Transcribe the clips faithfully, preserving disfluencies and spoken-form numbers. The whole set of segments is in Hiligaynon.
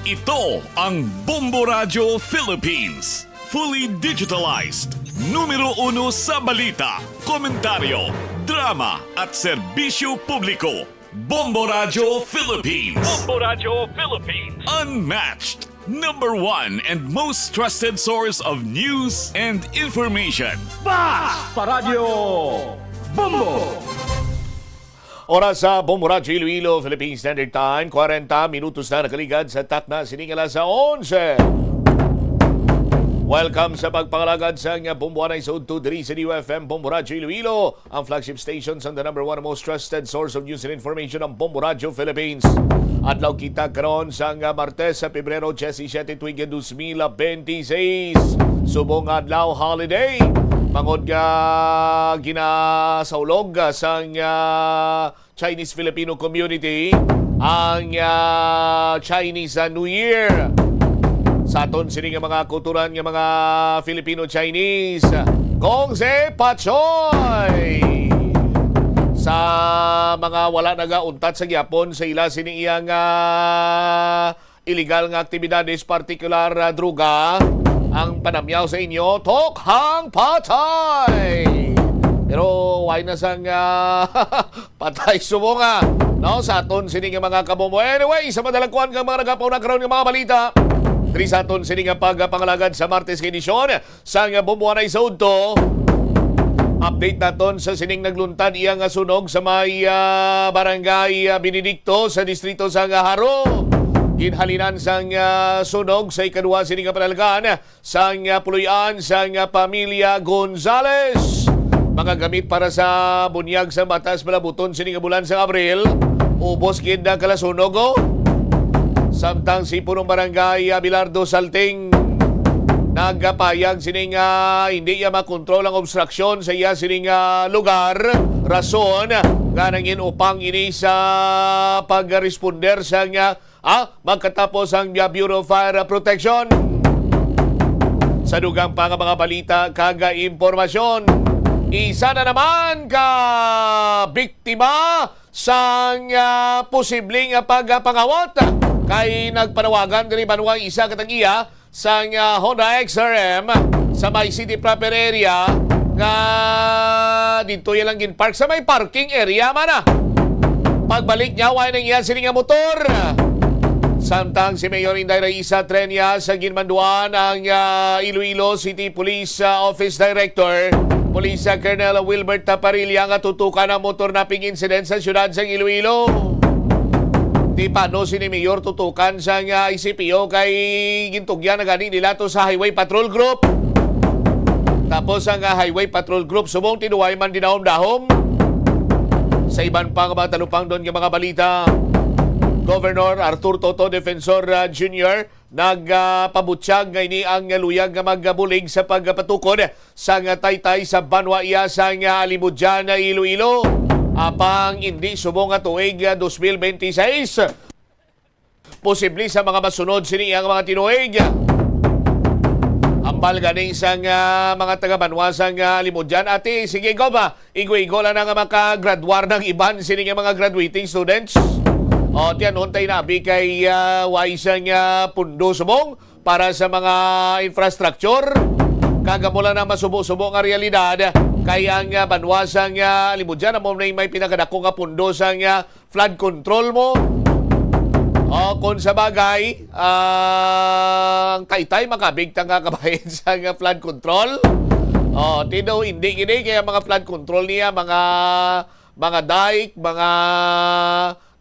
Ito ang Bombo Radyo Philippines. Fully digitalized. Numero uno sa balita, komentaryo, drama, at serbisyo publiko. Bombo Radyo Philippines. Bombo Radyo Philippines. Unmatched. Number one and most trusted source of news and information. Basta Radyo Bombo! Oras sa Bombo Radyo Iloilo, Philippine Standard Time, kwarenta minutos na nakaligad sa takna sining alas onse. Welcome sa pagpangalagad sang Bombo Anay sa Udto diri sa D U F M Bombo Radyo Iloilo, ang flagship station sang the number one most trusted source of news and information, ang Bombo Radyo Philippines. Adlaw kita karon sang Martes sa Pebrero disisiete, tuig dos mil benti seis. Subong nga adlaw, holiday, bangod nga ginasaulog sang, ah, Chinese Filipino community ang, ah, Chinese, ah, New Year. Sa aton sini nga mga kulturan nga mga Filipino-Chinese, Kong Se Pachoy. Sa mga wala nagauntat sa gyapon sa ila sini iyang, ah, illegal nga aktibidades, partikular, ah, droga, ang panamyaw sa inyo, Tokhang Patay. Pero why na sang, ah, patay subong, ah, no, sa aton sini nga mga kabombo. Anyway, sa madalagkuan nga mga nagapauna karon nga mga balita, diri sa aton sini nga pagpangalagad sa Martes nga edisyon sang Bombo Anay sa Udto. Update naton sa sining nagluntad iya nga sunog sa may, ah, barangay, ah, Benedicto sa distrito sang Jaro. Ginhalinan sang, ah, sunog sa ikaduha sini nga panalgan sang, ah, puloy-an sang, ah, pamilya Gonzales. Mga gamit para sa bunyag sang bata sa palabuton sini nga bulan sang Abril, ubos gid na kalasunog, oh. Samtang si Punong Barangay Abelardo Salting nagapayag sini nga hindi niya makontrol ang obstruksyon sa iya sini nga lugar, rason nga nangin upang ini sa pagresponder sang, ah, magkatapos ang Bureau of Fire Protection. Sa dugang pa nga mga balita kag impormasyon, isa na naman ka biktima sang, ah, posibleng, ah, pagpangawat kay nagpanawagan diri banwa isa ka tag-iya sang, ah, Honda X R M sa may city proper area nga didto iya lang ginpark sa may parking area man, ah. Pagbalik niya, wala nang iya sini nga motor. Samtang si Mayor Inday Raisa Treñas sa ginmanduan ang, ah, Iloilo City Police, ah, Office Director, Police, ah, Colonel Wilbert Taparilla nga tutukan ang motor napping incident sa siyudad sang Iloilo. Di pa no sini Mayor tutukan sang, ah, I C P O kay gintugyan na gani nila to sa Highway Patrol Group. Tapos ang, ah, Highway Patrol Group subong tinuway man dinahom-dahom. Sa iban pa nga mga talupangdon nga mga balita, Governor Arthur Toto Defensor, ah, Junior nagpabutyag nga ini ang luyag nga magbulig sa pagpatukod sang taytay sa banwa iya sang Alimodian, Iloilo. Apang indi subong nga tuig, ah, dos mil benti seis, posible sa mga masunod sini ang mga tinuig. Hambal gani sang, ah, mga taga-banwa sang, ah, Alimodian, ati, sige, go ba? Igo-igo lang na nga makagradwar ng iban sini nga mga graduating students. O, tiyan, untay na, abi kay, ah, wala sang, ah, pundo subong para sa mga infrastructure. Kag amo lang na masubo-subo nga realidad kay ang, ah, banwa sang, ah, Alimodian amo na may pinakadako nga pundo sang, ah, flood control mo. O, kung sa bagay, ang taytay makabigta nga kabahin sang flood control. O, tido, hindi gini kaya mga flood control niya, mga, mga dike, mga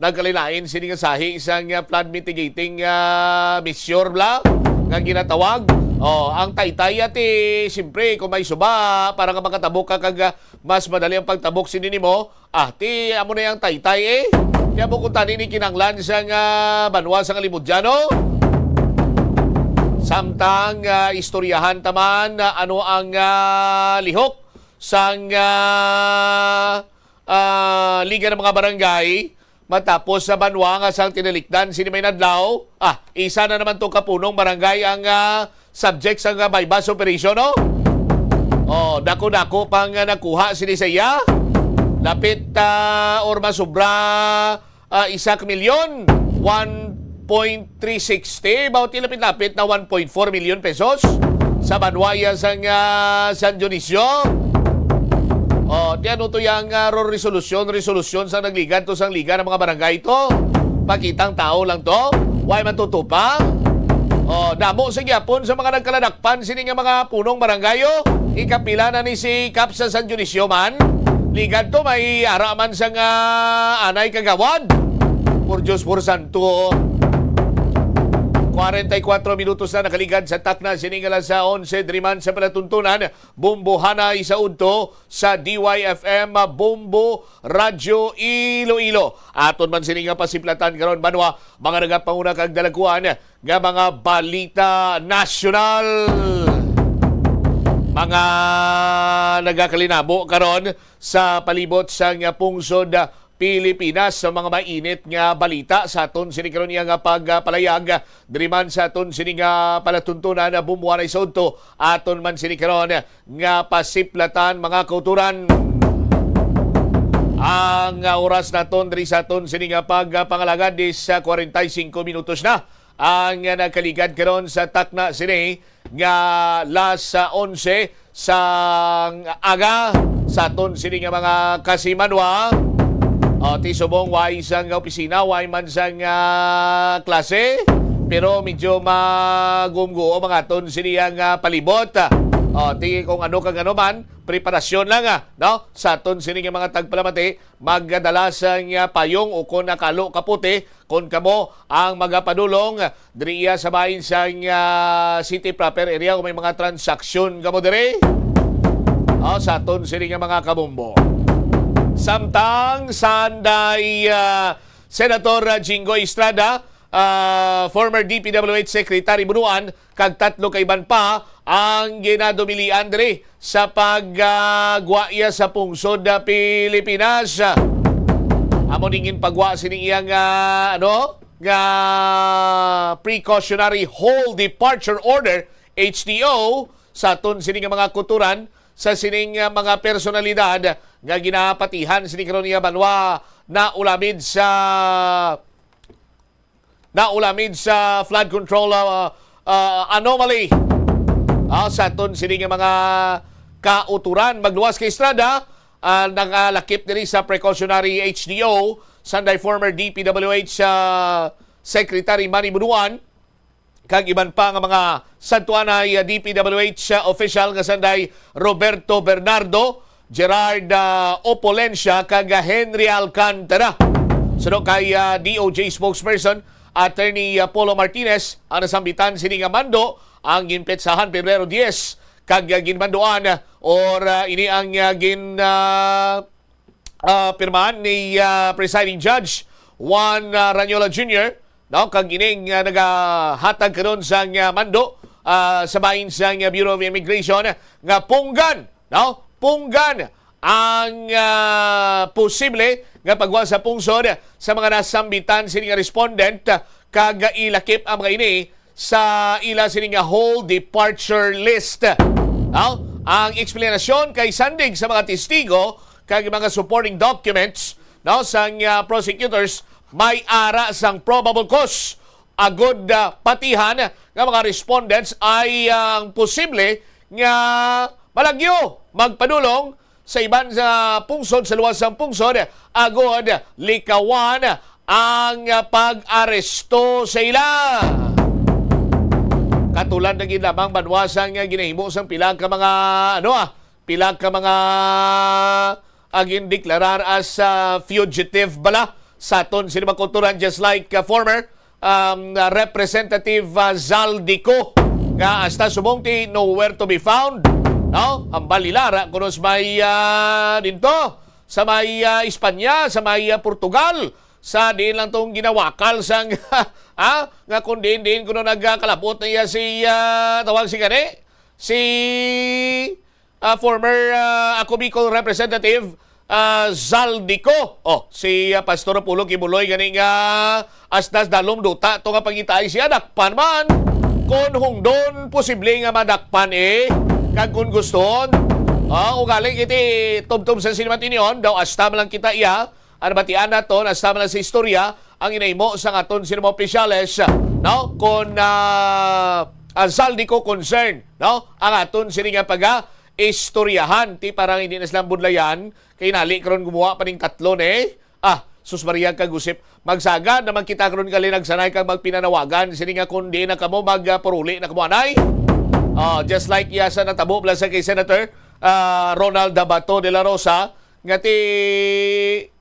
nagkalain-lain sini nga sahi sang, ah, flood mitigating, ah, measure bla nga ginatawag. O, ang taytay ati, siyempre, kung may suba, para nga makatabok ka kag, ah, mas madali ang pagtabok sini nimo, ah, ti, amo na yang taytay, eh. Ti amo kung tani ni kinanglan sang, ah, banwa sang Alimodiano. Samtang, ah, istoryahan ta man, ah, ano ang, ah, lihok sang, ah, ah, Liga ng mga Barangay matapos sa banwa nga sang tinalikdan sini may nadlaw. Ah, isa na naman to ka punong barangay ang, ah, subject sa nga buy-bust operation, no? Oh, dako-dako pang, ah, nakuha sini sa iya. Lapit, ah, or masubra, ah, isa ka milyon, one point three sixty, about lapit-lapit na one point four million pesos sa banwa ya sang, ah, San Dionisio. O, ti ano to yang, ah, ro-, resolusyon, resolusyon sa nagligad to, sang liga ng mga barangay to? Pakitang tao lang to? Way matutupa? O, damo sa gyapon sa mga nagkaladakpan sini nga mga punong barangay, o. Ikapila na ni si Kap sa San Dionisio man? Ligad to, may ara man sang, ah, anay kagawad. Por Diyos, por Santo. Kwarenta y kuatro minutos na nakaligad sa takna sining alas onse, diri man sa palatuntunan, Bombo Hanay sa udto sa D Y F M, Bombo Radyo Iloilo. Aton man sini nga pasiplatan karon, banwa, mga nagapanguna kag dalagkuan nga mga balita nasyonal. Mga nagakalinabo karon sa palibot sang pungsod Pilipinas, sa mga mainit nga balita sa aton sini karon iya nga pagpalayag, diri man sa aton sini nga palatuntunan, Bombo Hanay sa udto, aton man sini karon nga pasiplatan, mga kauturan. Ang, ah, oras naton diri sa aton sini nga pagpangalagad is, ah, kwarenta y singko minutos na ang, ah, nagkaligad karon sa takna sini nga las onse sang aga sa aton sini nga mga kasimanwa. O, ti subong way sang opisina, way man sang, ah, klase, pero medyo magumguo mga aton sini ang, ah, palibot. O, ti kung ano kag ano man, preparasyon lang, ah, no? Sa aton sini nga mga tagpalamati, magdala sang, ah, payong o kon nakalo kapote kon kamo ang magapadulong diri iya sa bahin sang, ah, city proper area kung may mga transaksyon kamo diri. O, sa aton sini nga mga kabombo. Samtang sanday, ah, Senator, ah, Jinggoy Estrada, ah, former D P W H Secretary Bunuan, kag tatlo ka iban pa ang ginadumilian diri sa pag, ah, gwa iya sa pungsod, ah, Pilipinas. Amo ning ginpagwa sining iyang, ah, ano, nga precautionary hold departure order, H D O, sa aton sini nga mga kuturan, sa sining, ah, mga personalidad nga ginapatihan sini karon iya banwa na ulamid sa na ulamid sa flood control, ah, ah, anomaly. Ah, sa aton sini nga mga kauturan, magluwas kay Estrada, ah, nagalakip diri sa precautionary H D O, sanday former D P W H, ah, Secretary Manny Bunuan, kag iban pa nga mga santuanay, ah, D P W H, ah, official nga sanday Roberto Bernardo, Gerard, ah, Opulencia, kag, ah, Henry Alcantara. Suno kay, ah, D O J spokesperson Attorney, ah, Polo Martinez, ang nasambitan sini nga mando ang ginpetsahan Pebrero dies, kag, ah, ginmandoan, ah, or, ah, ini ang, ah, gin, ah, ah, pirmahan ni, ah, Presiding Judge Juan, ah, Rañola Junior, no? Kag ining, ah, nagahatag karon sang, ah, mando, ah, sa bahin sang, ah, Bureau of Immigration nga punggan, no? Punggan ang, ah, posible nga pagwa sa pungsod sa mga nasambitan sini nga respondent, ah, kag ilakip ang mga ini sa ila sini nga hold departure list. Now, ang eksplanasyon kay sandig sa mga testigo kag mga supporting documents, no, sang, ah, prosecutors, may ara sang probable cause agod, ah, patihan nga mga respondents ay ang posible nga malagyo magpadulong sa iban sa pungsod, sa luwas sang pungsod, agod likawan ang pag-aresto sa ila. Katulad na gid lamang banwa sang ginahimo sang pila ka mga, ano, ah, pila ka mga, ah, gindeklarar as, ah, fugitive bala sa aton sini mga kulturan, just like, ah, former, um, ah, Representative, ah, Zaldy Co, nga hasta subong ti nowhere to be found, no? Hambal nila ra kuno sa may, ah, dinto, sa may, ah, Espanya, sa may, ah, Portugal, sa diin lang tong ginawakal sang, ah, nga kung diin-diin kuno nagkalabot na iya si, ah, tawag si gani, si ah, former, ah, Ako Bicol Representative, ah, Zaldy Co. Oh, si, ah, Pastor Apollo Quiboloy gani nga hasta dalom duta to nga pangitaay siya, dakpan man. Kon hungdon, posible nga madakpan, eh. Kag kon guston, ah, ugali kiti tubtob sa sinimat inyon, daw hasta man lang kita iya, ang batian naton, hasta man lang sa istorya, ang ginahimo sang aton sini mga opisyales, no? Kon, ah, ang Zaldy ko concern, no? Ang aton sini nga paga-istoryahan, ti parang hindi na sila budlayan, kay nali karon gumawa pa ning tatlo ni. Ah, sus Maria kag Josep, magsagad naman kita karon gali nagsanay kag magpinanawagan sini nga kundi na kamo magpuruli na kamo anay. Ah, just like iya sa natabo bala sa kay Senator, ah, Ronald Bato de la Rosa, nga ti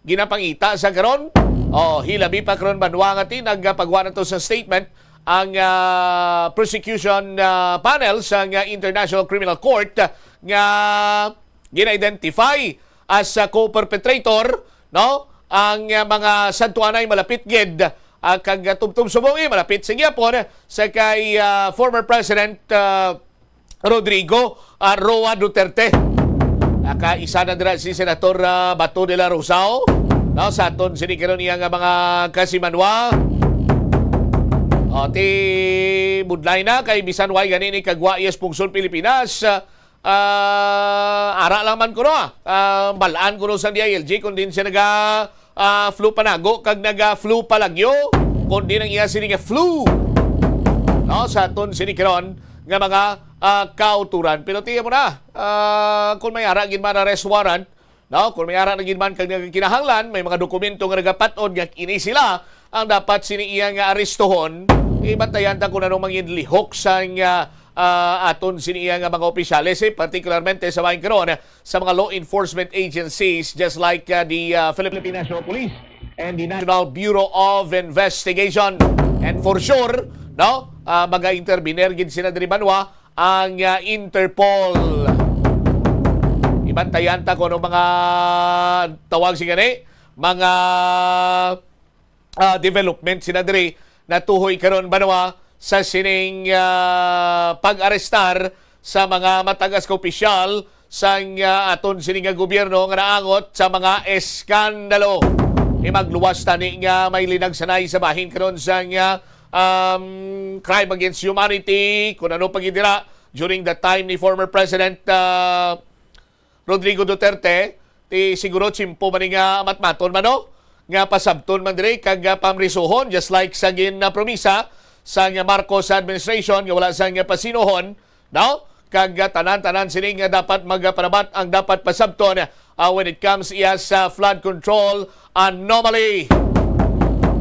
ginapangita sa karon. Oh, hilabi pa karon banwa nga ti nagpagwa na to sa statement ang, ah, prosecution, ah, panel sa nga International Criminal Court nga gina-identify as a co-perpetrator, no? Ang, ah, mga santuanay malapit gid, ah, kag, ah, tubtob subong, eh, malapit sa gyapon sa kay, ah, former President, ah, Rodrigo, ah, Roa Duterte. Nakaisa na dira si Senator, ah, Bato de la Rosa, oh. No, sa aton sini karon iya nga mga kasimanwa. O, ti budlay na kay bisan way gani ni kagwa iya sa pungsod Pilipinas, ah, ah, ara lang man kuno, ah. Ah, balaan kuno sa D I L G kung din siya naga, ah, flu panago kag naga flu palagyo, kung din ang iya sini nga flu. No, sa aton sini karon nga mga, ah, kauturan. Pero tiyan mo na, ah, kung may ara gid man arrest warrant, no, kung may ara na gid man kag nagkinahanglan, may mga dokumento nga nagapat-on nga ini sila ang dapat sini iya nga arestohon. Ibantayan ta kung anong mangin lihok sang, ah, ah, aton sini iya nga mga opisyales, eh, partikularmente sa bahin karon sa mga law enforcement agencies just like, ah, the, ah, Philippine National Police and the National Bureau of Investigation. And for sure, no, ah, maga-intervenir gid sila diri banwa ang, ah, Interpol. Ibantayan ta kung anong mga tawag si gani, mga ah, development sina diri natuhoy karon banwa sa sining, ah, pag-arestar sa mga matagas ka opisyal sang, ah, aton sini nga gobyerno nga naangot sa mga eskandalo. Imagluwas tani nga may linagsanay sa bahin karon sang, ah, um, crime against humanity, kung ano pa gid dira during the time ni former President, ah, Rodrigo Duterte, ti siguro tiyempo man ni nga matmaton man, no? Nga pasabton man diri kag, ah, pamrisuhon, just like sa gin, ah, promisa sa nga Marcos administration nga wala sa nga pasinuhon, no? Kag, ah, tanan-tanan sini nga dapat magpanabat ang dapat pasabton, ah, when it comes iya sa flood control anomaly.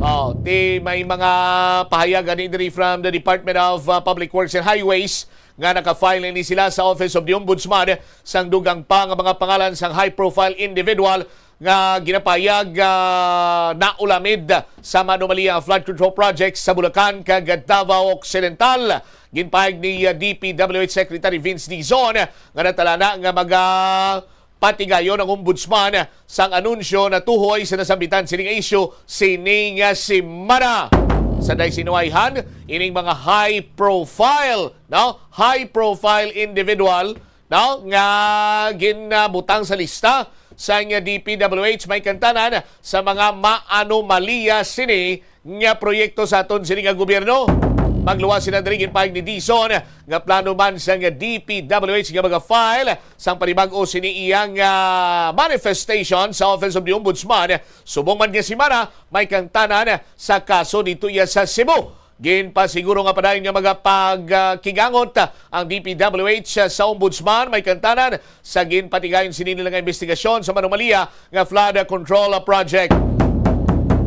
Oh, ti may mga pahayag ani diri from the Department of, ah, Public Works and Highways nga naka-file ini sila sa Office of the Ombudsman sang dugang pa nga mga pangalan sang high-profile individual nga ginapayag, ah, naulamid sa anomalya flood control projects sa Bulacan kag Davao Occidental. Ginpayag ni, ah, D P W H Secretary Vince Dizon nga natalana nga maga patigayon ang ombudsman sang anunsyo natuhoy sa nasambitan sining isyu sini nga semana. Sa day sinuwayhan, ining mga high profile, no? High profile individual, no? Nga ginabutang sa lista sang D P W H may kantanan sa mga maanomalya sini nga proyekto sa aton sini nga gobyerno. Magluwas sila diri, ginpahayag ni Dizon nga plano man sang D P W H nga mag-file sang panibag-o sini iyang, ah, manifestation sa Office of the Ombudsman. Subong man nga semana, may kantanan sa kaso dito iya sa Cebu. Ginpasiguro nga padayon nga magapagkigangot ang D P W H sa Ombudsman may kantanan sa ginpatigayon sini nila nga investigasyon sa manumalia nga flood control project.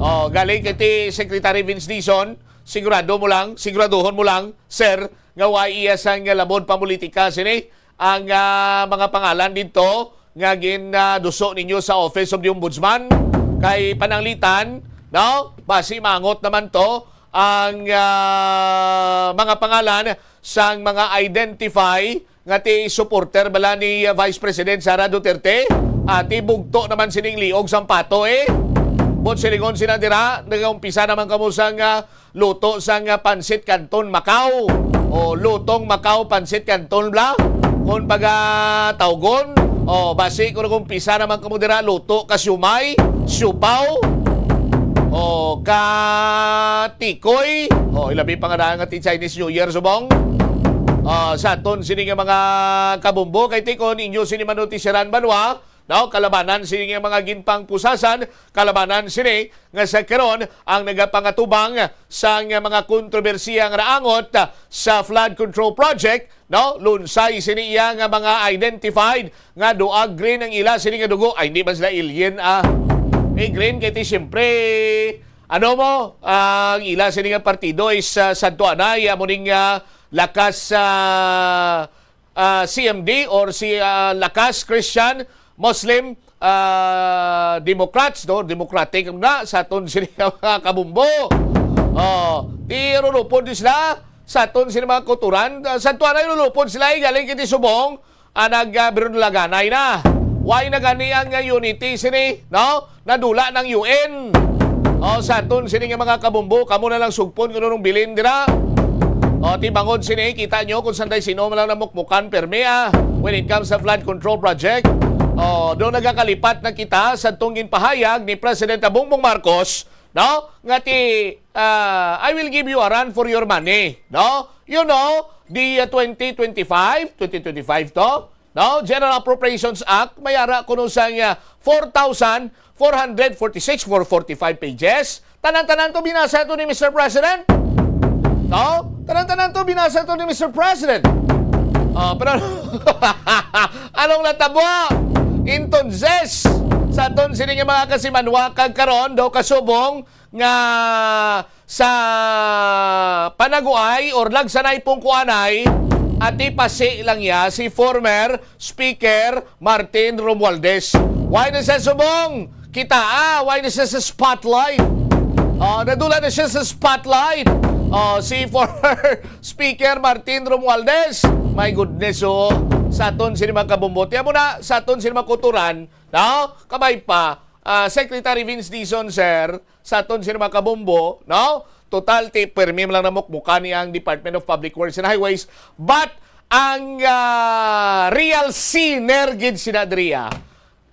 Oh, galing kay ti Secretary Vince Dizon, sigurado mo lang, siguraduhon mo lang, sir, nga wa iya sang labod pamulitika sini ang, ah, mga pangalan dito nga gin, ah, duso ninyo sa Office of the Ombudsman kay pananglitan, no? Basi mangot naman to ang, ah, mga pangalan sang mga identify nga ti supporter bala ni, ah, Vice President Sara Duterte, ati bugto naman sining liog sang pato, eh. But silingon sila dira, nag-umpisa naman kamo sang, ah, luto sang, ah, pansit kanton Macau. O lutong Macau pansit kanton bla. Kung pagatawgon, o basi kung umpisa naman kamo dira, luto ka siumay, siupaw, o ka tikoy, o ilabi pa nga daan nga ti Chinese New Year subong. Ah, sa aton sini nga mga kabumbo, kay ti kon inyo sini manutisyaran banwa, no, kalabanan sini nga mga ginpangpusasan, kalabanan sini nga sa karon ang nagapangatubang sa nga mga kontrobersiya nga naangot sa flood control project, no? Lunsay sini iya nga mga identified nga duag green ang ila sini nga dugo. Ay, hindi man sila alien, ah. Eh, green kay ti siyempre, ano mo, ang ila sini nga partido is, ah, sadto anay, amo ning, ah, lakas, ah, ah, C M D or si, ah, Lakas Christian Muslim, ah, Democrats, no? Democratic na sa aton sini nga mga kabumbo. Oh, ti rurupod ni sila sa aton sini mga kuturan. Ah, sa tuwa na rurupod sila, eh, galing kiti subong, ah, nag, ah, birunlaganay na. Why na gani ang, ah, unity sini, no? Nadula ng U N. O, sa aton sini nga mga kabumbo, kamo na lang sugpon kung anong bilin dira. O, ti bangod sini, kita nyo kung sanday sino man lang namukmukan permi, ah, when it comes sa flood control project. O, do nagakalipat na kita sa tong ginpahayag ni Presidente Bongbong Marcos, no? Nga ti, ah, "I will give you a run for your money," no? You know, the, ah, twenty twenty-five, twenty twenty-five to, no? General Appropriations Act, may ara kuno sang, ah, four thousand four hundred forty-six for forty-five pages. Tanan-tanan to binasa to ni Mister President. No? Tanan-tanan to binasa to ni Mister President. Ah, pero anong natabo? Entonces, sa aton sini nga mga kasimanwa kag karon, daw kasubong nga sa panaguay or lagsanay pungkuanay, ati pasi lang ya si former Speaker Martin Romualdez. Why na siya subong? Kita, ah, why na siya sa spotlight? Oh, nadula na siya sa spotlight. Oh, si former Speaker Martin Romualdez. My goodness, oh. Sa aton sini mga kabumbo. Ti amo na, sa aton sini mga kuturan, no? Kabay pa, ah, Secretary Vince Dizon, sir, sa aton sini mga kabumbo, no? Total, ti, permi man lang namukmukan ni ang Department of Public Works and Highways, but ang, ah, real sinner gid sina diri, ah,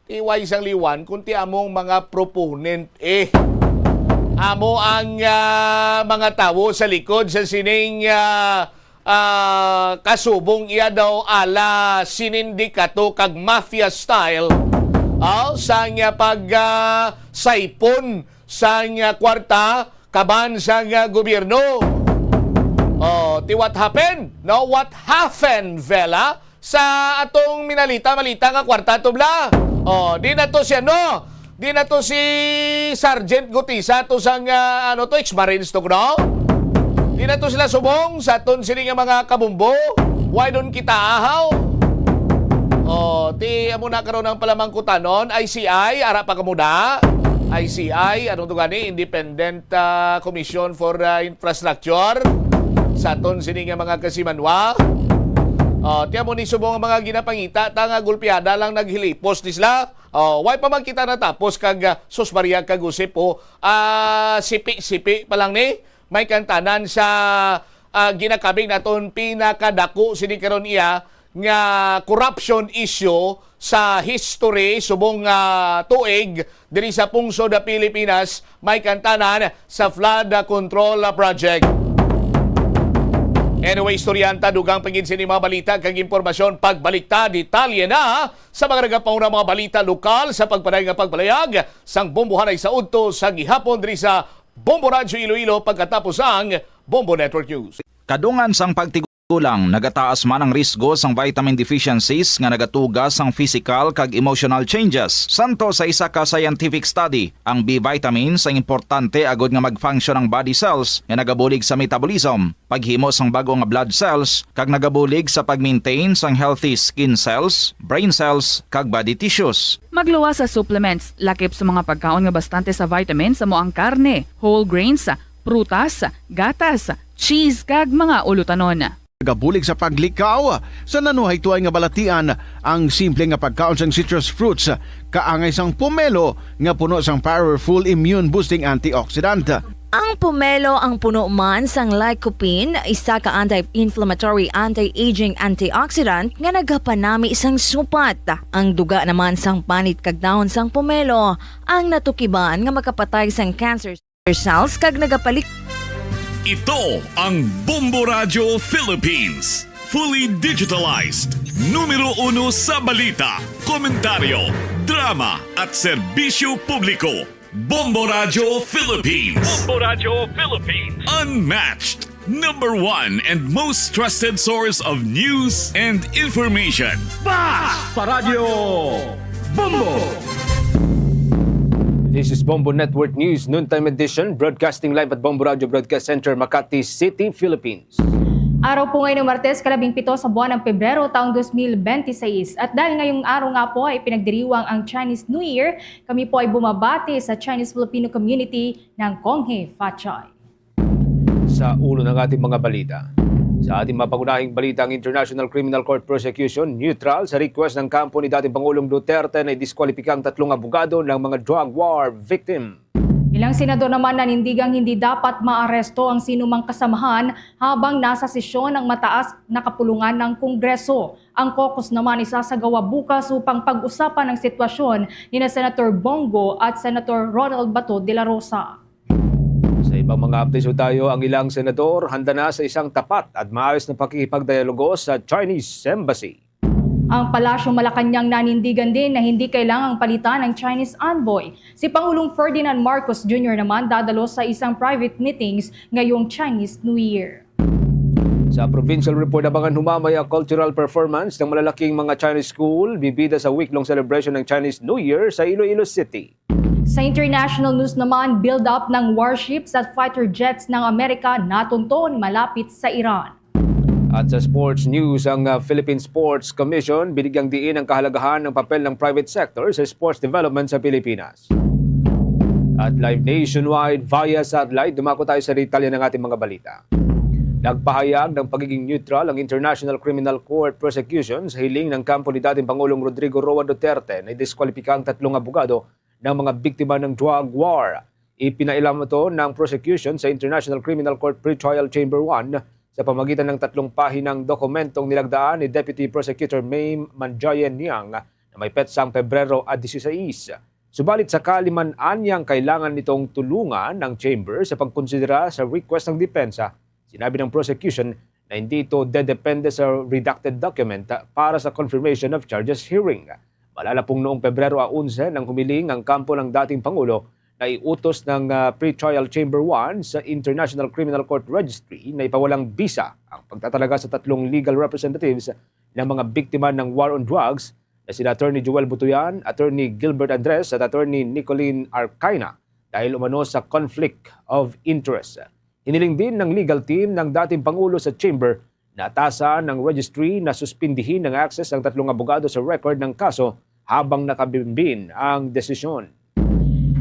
ti way sang liwan, kung ti among mga proponent, eh. Amo ang, ah, mga tawo sa likod sa sining, ah, ah, kasubong iya daw ala sinindikato kag mafia style, ah, sa nga pag, ah, saypon sa nga kwarta kaban sa nga gobyerno. Oh, ti what happened? No, what happened, Vela? Sa atong minalita-malita nga kwarta, tubla. Oh, di na to siya, no? Di na to si Sergeant Gutisa to sang, ah, ano to, ex-marines to, no? Di na to sila subong sa aton sini nga mga kabumbo. Why don't kita ahaw? Oh, ti amo na karon ang palamangkutanon, I C I, ara pa kamo da? I C I, ano to gani? Independent, ah, Commission for, ah, Infrastructure. Sa aton sini nga mga kasimanwa. Oh, ti amo ni subong ang mga ginapangita ta nga gulpiada lang naghilipos ni sila. Oh, why pa man kita natapos kag, ah, sus Maria kag Josep, oh, ah, sipi-sipi pa lang ni may kantanan sa, ah, ginakabig naton pinakadako sini karon iya nga corruption issue sa history subong nga tuig diri sa pungsod sa Pilipinas, may kantanan sa flood control project. Anyway, istoryanta, dugang pa gid sini mga balita kag impormasyon. Pagbalik ta, detalye na sa mga nagapauna mga balita lokal sa pagpaday nga pagpalayag sang bombohanay sa udto sa gihapon diri sa Bombo Radyo Iloilo pagkatapos ang Bombo Network News. Kadungan sang pagtigulang, nagataas man ang risgo sang vitamin deficiencies nga nagatuga sang physical kag emotional changes. Santo sa isa ka scientific study, ang B vitamins ang importante agod nga mag-function ang body cells nga nagabulig sa metabolism, paghimo sang bag-o nga blood cells, kag nagabulig sa pag-maintain sang healthy skin cells, brain cells, kag body tissues. Magluwas sa supplements, lakip sa mga pagkaon nga bastante sa vitamins, amo ang karne, whole grains, prutas, gatas, cheese, kag mga ulutanon. Nagabulig sa paglikaw sa nanuhaytoy nga balatian ang simple nga pagkaon sang citrus fruits, kaangay sang pomelo nga puno sang powerful immune-boosting antioxidant. Ang pomelo ang puno man sang lycopene, isa ka anti-inflammatory, anti-aging antioxidant nga nagapanami sang supat. Ang duga naman sang panit kag dahon sang pomelo ang natukiban nga makapatay sang cancer cells kag nagapalik- Ito ang Bombo Radyo Philippines. Fully digitalized. Numero uno sa balita, komentaryo, Drama at serbisyo publiko. Bombo Radyo Philippines. Bombo Radyo Philippines. Unmatched, number one and most trusted source of news and information. Basta Radyo Bombo! This is Bombo Network News Noontime Edition, broadcasting live at Bombo Radyo Broadcast Center, Makati City, Philippines. Araw po ngayon ng Martes, kalabing pito sa buwan ng Pebrero, taong dos mil bente seis. At dahil ngayong araw nga po ay pinagdiriwang ang Chinese New Year, kami po ay bumabati sa Chinese Filipino community ng Konghe Fachai. Sa ulo ng ating mga balita. Sa ating mapangunahing balita, ang International Criminal Court prosecution neutral sa request ng kampo ni dating Pangulong Duterte na idiskwalipika ang tatlong abogado ng mga drug war victim. Ilang senador naman nanindigang hindi dapat maaresto ang sinumang kasamahan habang nasa sesyon ang mataas na kapulungan ng Kongreso. Ang caucus naman isasagawa bukas upang pag-usapan ang sitwasyon ni na Senator Bongo at Senator Ronald Bato de la Rosa. Sa ibang mga updates po tayo, ang ilang senador handa na sa isang tapat at maayos na pakikipagdialogo sa Chinese Embassy. Ang Palasyong Malacañang nanindigan din na hindi kailangang palitan ang Chinese envoy. Si Pangulong Ferdinand Marcos Junior naman dadalo sa isang private meetings ngayong Chinese New Year. Sa provincial report, abangan humamay ang cultural performance ng malalaking mga Chinese school, bibida sa week-long celebration ng Chinese New Year sa Iloilo City. Sa international news naman, build-up ng warships at fighter jets ng Amerika natunton malapit sa Iran. At sa sports news, ang, uh, Philippine Sports Commission binigyang diin ang kahalagahan ng papel ng private sector sa sports development sa Pilipinas. At live nationwide via satellite, dumako tayo sa detalye ng ating mga balita. Nagpahayag ng pagiging neutral ang International Criminal Court prosecution sa hiling ng kampo ni dating Pangulong Rodrigo Roa Duterte na idiskwalipika ang tatlong abogado ng mga biktima ng drug war. Ipinailam ito ng prosecution sa International Criminal Court Pretrial Chamber one sa pamagitan ng tatlong pahinang dokumentong nilagdaan ni Deputy Prosecutor Mame Manjaye Niang na may petsang Pebrero a dieciséis. Subalit, sakali man anyang kailangan nitong tulungan ng chamber sa pagkonsidera sa request ng depensa, sinabi ng prosecution na hindi ito dedepende sa redacted document para sa confirmation of charges hearing. Malala pong noong Pebrero a onse nang humiling ang kampo ng dating Pangulo na iutos ng, ah, Pretrial Chamber one sa International Criminal Court Registry na ipawalang bisa ang pagtatalaga sa tatlong legal representatives ng mga biktima ng war on drugs na sina Attorney Joel Butuyan, Attorney Gilbert Andres at Attorney Nicolene Arcaina dahil umano sa conflict of interest. Hiniling din ng legal team ng dating Pangulo sa Chamber na atasan ng registry na suspindihin ng access ang tatlong abogado sa record ng kaso habang nakabimbin ang desisyon.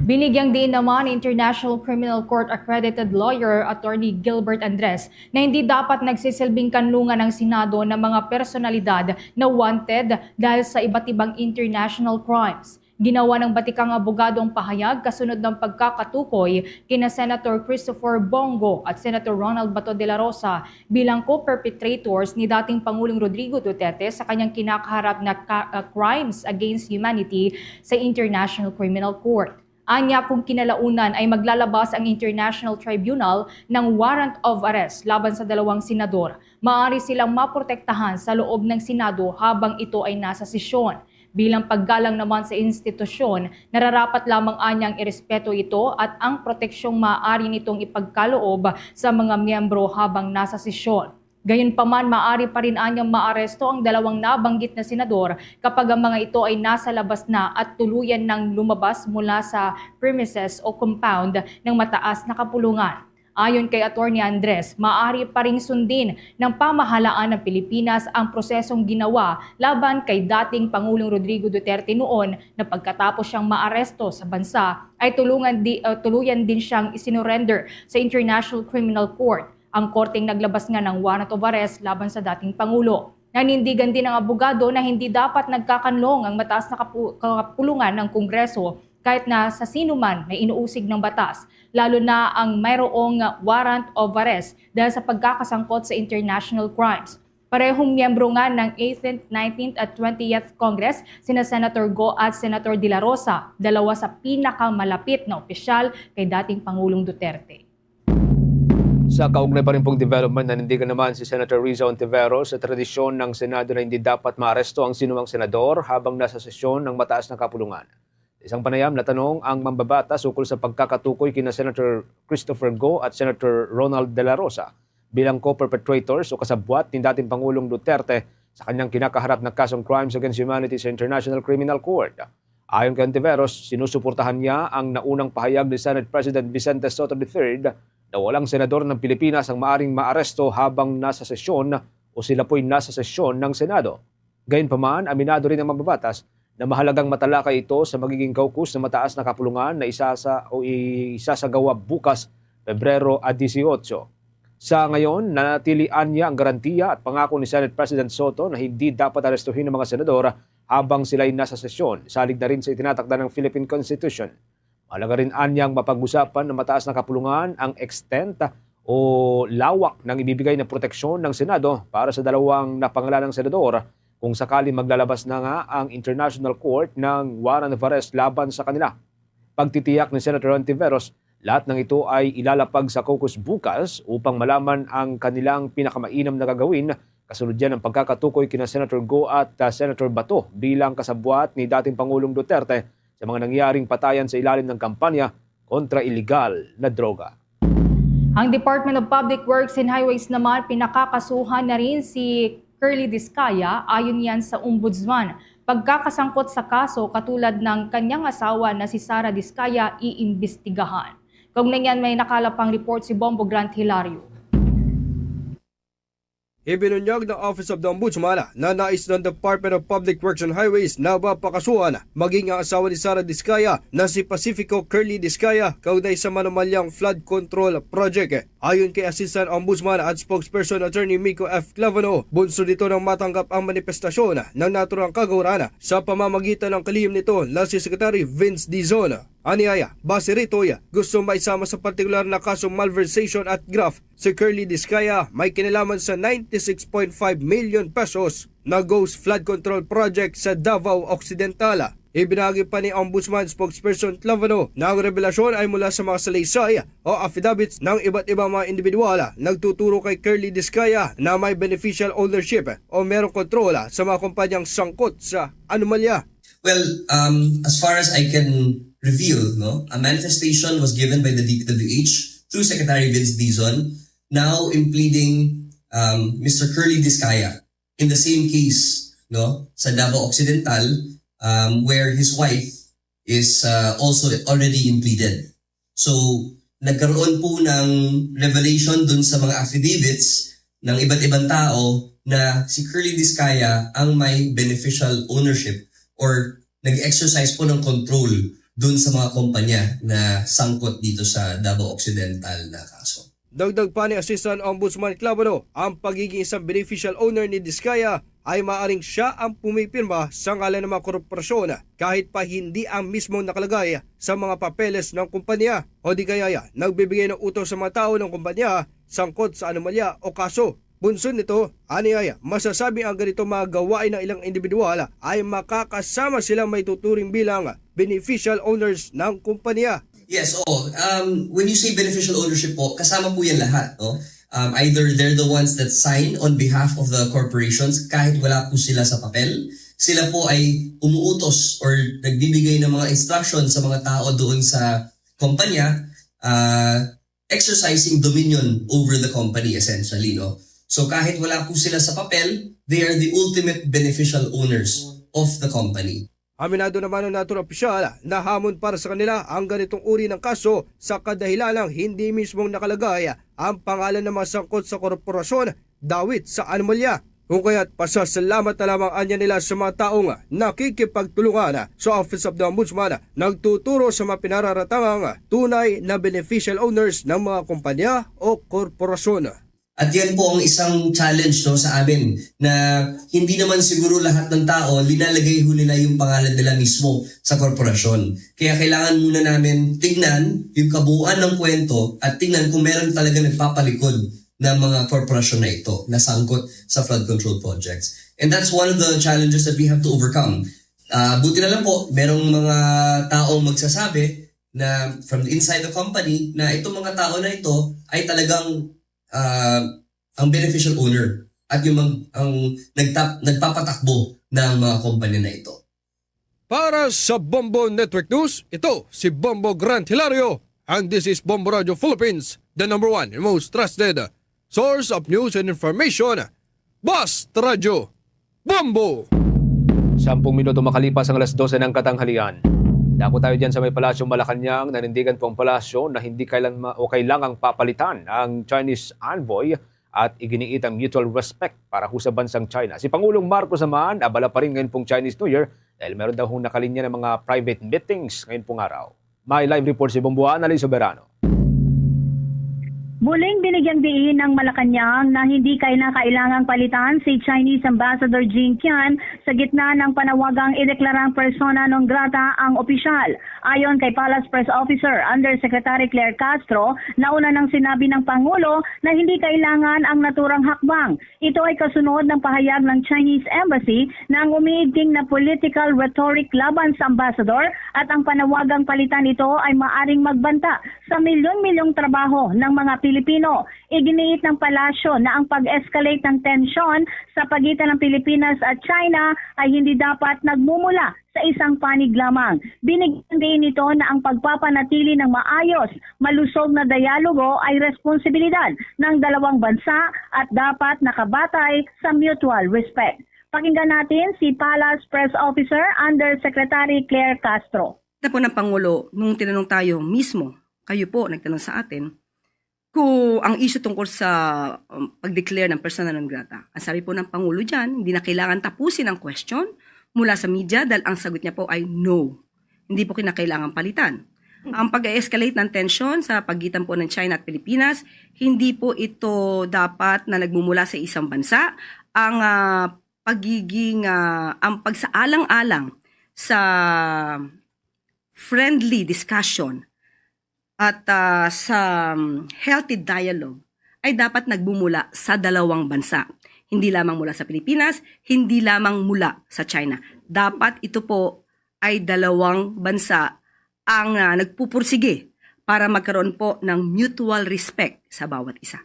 Binigyang diin naman ni International Criminal Court accredited lawyer Attorney Gilbert Andres na hindi dapat nagsisilbing kanlungan ng Senado ng mga personalidad na wanted dahil sa iba't ibang international crimes. Ginawa ng batikang abogado ang pahayag kasunod ng pagkakatukoy kina Senator Christopher Bongo at Senator Ronald Bato de la Rosa bilang co-perpetrators ni dating Pangulong Rodrigo Duterte sa kanyang kinakaharap na ka-, uh, crimes against humanity sa International Criminal Court. Anya, kung kinalaunan ay maglalabas ang International Tribunal ng warrant of arrest laban sa dalawang senador, maaari silang maprotektahan sa loob ng Senado habang ito ay nasa sesyon. Bilang paggalang naman sa institusyon, nararapat lamang anyang irespeto ito at ang proteksyong maaari nitong ipagkaloob sa mga miyembro habang nasa sesyon. Gayunpaman, maaari pa rin anyang maaresto ang dalawang nabanggit na senador kapag ang mga ito ay nasa labas na at tuluyan nang lumabas mula sa premises o compound ng mataas na kapulungan. Ayon kay Attorney Andres, maaari pa ring sundin ng pamahalaan ng Pilipinas ang prosesong ginawa laban kay dating Pangulong Rodrigo Duterte noon na pagkatapos siyang maaresto sa bansa ay tulungan di, uh, tuluyan din siyang isinurrender sa International Criminal Court, ang korteng naglabas nga ng warrant of arrest laban sa dating Pangulo. Nanindigan din ang abogado na hindi dapat nagkakanlong ang mataas na kapu-, kapulungan ng Kongreso kahit na sa sino man na inuusig ng batas, lalo na ang mayroong warrant of arrest dahil sa pagkakasangkot sa international crimes. Parehong miyembro nga ng eighteenth, nineteenth at twentieth Congress sina Senator Go at Senator De La Rosa, dalawa sa pinakamalapit na opisyal kay dating Pangulong Duterte. Sa kaugnay pa rin pong development, nanindigan naman si Senator Risa Hontiveros sa tradisyon ng Senado na hindi dapat maaresto ang sinumang senador habang nasa sesyon ng mataas na kapulungan. Isang panayam, natanong ang mambabatas ukol sa pagkakatukoy kina Senator Christopher Go at Senator Ronald De La Rosa bilang co-perpetrators o kasabwat ni dating Pangulong Duterte sa kanyang kinakaharap na kasong crimes against humanity sa International Criminal Court. Ayon kay Hontiveros, sinusuportahan niya ang naunang pahayag ni Senate President Vicente Sotto the third na walang senador ng Pilipinas ang maaring maaresto habang nasa sesyon o sila po'y nasa sesyon ng Senado. Gayunpaman, aminado rin ang mambabatas na mahalagang matalakay ito sa magiging caucus na mataas na kapulungan na isasa o isasagawa bukas, Pebrero a dieciocho. Sa ngayon, nanatili anya ang garantiya at pangako ni Senate President Sotto na hindi dapat arestuhin ang mga senador habang sila'y nasa sesyon, salig na rin sa itinatakda ng Philippine Constitution. Mahalaga rin anyang mapag-usapan ng mataas na kapulungan ang extent o lawak ng ibibigay na proteksyon ng Senado para sa dalawang napangalanang senador kung sakali maglalabas na nga ang International Court ng warrant of arrest laban sa kanila. Pagtitiyak ni Senator Hontiveros, lahat ng ito ay ilalapag sa caucus bukas upang malaman ang kanilang pinakamainam na gagawin, kasunod yan ang pagkakatukoy kina Senator Go at, ah, Senator Bato bilang kasabwat ni dating Pangulong Duterte sa mga nangyaring patayan sa ilalim ng kampanya kontra iligal na droga. Ang Department of Public Works and Highways naman pinakakasuhan na rin si Curly Discaya, ayon yan sa Ombudsman. Pagkakasangkot sa kaso katulad ng kanyang asawa na si Sara Discaya iimbestigahan. Kaugnay niyan, may nakalap pang report si Bombo Grant Hilario. Ibinunyag ng Office of the Ombudsman na nais ng Department of Public Works and Highways na mapakasuhan maging ang asawa ni Sara Discaya na si Pacifico Curly Discaya kaugnay sa manumalyang flood control project. Ayon kay Assistant Ombudsman at Spokesperson Attorney Miko F. Clavano, bunso nito nang matanggap ang manifestasyon ng naturang kagawaran sa pamamagitan ng kalihim nito na si Secretary Vince Dizon. Aniaya, base rito, gusto maisama sa partikular na kasong malversation at graft si Curly Discaya may kinalaman sa ninety-six point five million pesos na Ghost Flood Control Project sa Davao Occidental. Ibinagi pa ni Ombudsman Spokesperson Clavano na ang revelasyon ay mula sa mga salaysay o affidavits ng iba't ibang mga individual nagtuturo kay Curly Discaya na may beneficial ownership o merong kontrol sa mga kumpanyang sangkot sa anomalya. Well, um, as far as I can reveal, no, a manifestation was given by the D P W H through Secretary Vince Dizon, now impleading, um, Mister Curly Discaya in the same case, no, sa Davao Occidental, um, where his wife is, uh, also already impleaded. So, nagkaroon po ng revelation dun sa mga affidavits ng iba't ibang tao na si Curly Discaya ang may beneficial ownership or nag-exercise po ng control dun sa mga kumpanya na sangkot dito sa Davao Occidental na kaso. Dagdag pa ni Assistant Ombudsman Clavano, ang pagiging isang beneficial owner ni Discaya ay maaring siya ang pumipirma sa ngalan ng mga korporasyon kahit pa hindi ang mismong nakalagay sa mga papeles ng kumpanya o di kaya nagbibigay ng utos sa mga tao ng kumpanya sangkot sa anomalya o kaso. Bunsod nito, aniaya, masasabi ang ganito mga gawain ng ilang individual ay makakasama silang maituturing bilang beneficial owners ng kumpanya. Yes, oo. Um, when you say beneficial ownership po, kasama po yan lahat, no? Um, either they're the ones that sign on behalf of the corporations kahit wala po sila sa papel. Sila po ay umuutos or nagbibigay ng mga instruction sa mga tao doon sa kumpanya, ah, exercising dominion over the company, essentially, no? So kahit wala po sila sa papel, they are the ultimate beneficial owners of the company. Aminado naman ang naturang opisyal na hamon para sa kanila ang ganitong uri ng kaso sa kadahilanang hindi mismong nakalagay ang pangalan ng mga sangkot sa korporasyon dawit sa anomalya. Kung kaya't pasasalamat na lamang anya nila sa mga taong nakikipagtulungan sa Office of the Ombudsman nagtuturo sa mga pinararatangang tunay na beneficial owners ng mga kumpanya o korporasyon. At yan po ang isang challenge, no, sa amin, na hindi naman siguro lahat ng tao linalagay ho nila yung pangalan nila mismo sa korporasyon. Kaya kailangan muna namin tingnan yung kabuuan ng kwento at tingnan kung meron talaga nagpapalikod ng mga korporasyon na ito na sangkot sa flood control projects. And that's one of the challenges that we have to overcome. Ah, buti na lang po, merong mga taong magsasabi na from inside the company na itong mga tao na ito ay talagang ah, ang beneficial owner at yung mag-, ang nagtap-, nagpapatakbo ng mga kumpanya na ito. Para sa Bombo Network News, ito si Bombo Grant Hilario, and this is Bombo Radio Philippines, the number one and most trusted source of news and information. Basta Radyo Bombo! Sampung minuto makalipas ang alas dose ng katanghalian. Dako tayo dyan sa may Palasyo Malacañang. Nanindigan po ang palasyo na hindi kailan ma-, o kailangang papalitan ang Chinese envoy at iginiit ang mutual respect para ho sa bansang China. Si Pangulong Marcos naman, abala pa rin ngayon pong Chinese New Year dahil meron daw hong nakalinya ng mga private meetings ngayon pong araw. May live report si Bombo Anali Soberano. Muling binigyang diin ng Malacañang na hindi kailangang palitan si Chinese Ambassador Jing Qian sa gitna ng panawagang ideklarang persona non grata ang opisyal. Ayon kay Palace Press Officer Undersecretary Claire Castro, nauna nang sinabi ng Pangulo na hindi kailangan ang naturang hakbang. Ito ay kasunod ng pahayag ng Chinese Embassy na ang umiigting na political rhetoric laban sa ambassador at ang panawagang palitan ito ay maaring magbanta sa milyon-milyong trabaho ng mga Pilipino. Iginiit ng palasyo na ang pag-escalate ng tensyon sa pagitan ng Pilipinas at China ay hindi dapat nagmumula sa isang panig lamang. Binigyan din nito na ang pagpapanatili ng maayos, malusog na dialogo ay responsibilidad ng dalawang bansa at dapat nakabatay sa mutual respect. Pakinggan natin si Palace Press Officer Undersecretary Claire Castro. Kita po ng Pangulo, nung tinanong tayo mismo, kayo po nagtanong sa atin, kung ang issue tungkol sa, um, pag-declare ng persona non grata. Ang sabi po ng Pangulo dyan, hindi na kailangan tapusin ang question mula sa media dahil ang sagot niya po ay no. Hindi po kinakailangan palitan. Ang pag-escalate ng tensyon sa pagitan po ng China at Pilipinas, hindi po ito dapat na nagmumula sa isang bansa. Ang, ah, pagiging, ah, ang pagsaalang-alang sa friendly discussion at, ah, sa, um, healthy dialogue ay dapat nagmumula sa dalawang bansa. Hindi lamang mula sa Pilipinas, hindi lamang mula sa China. Dapat ito po ay dalawang bansa ang, ah, nagpupursige para magkaroon po ng mutual respect sa bawat isa.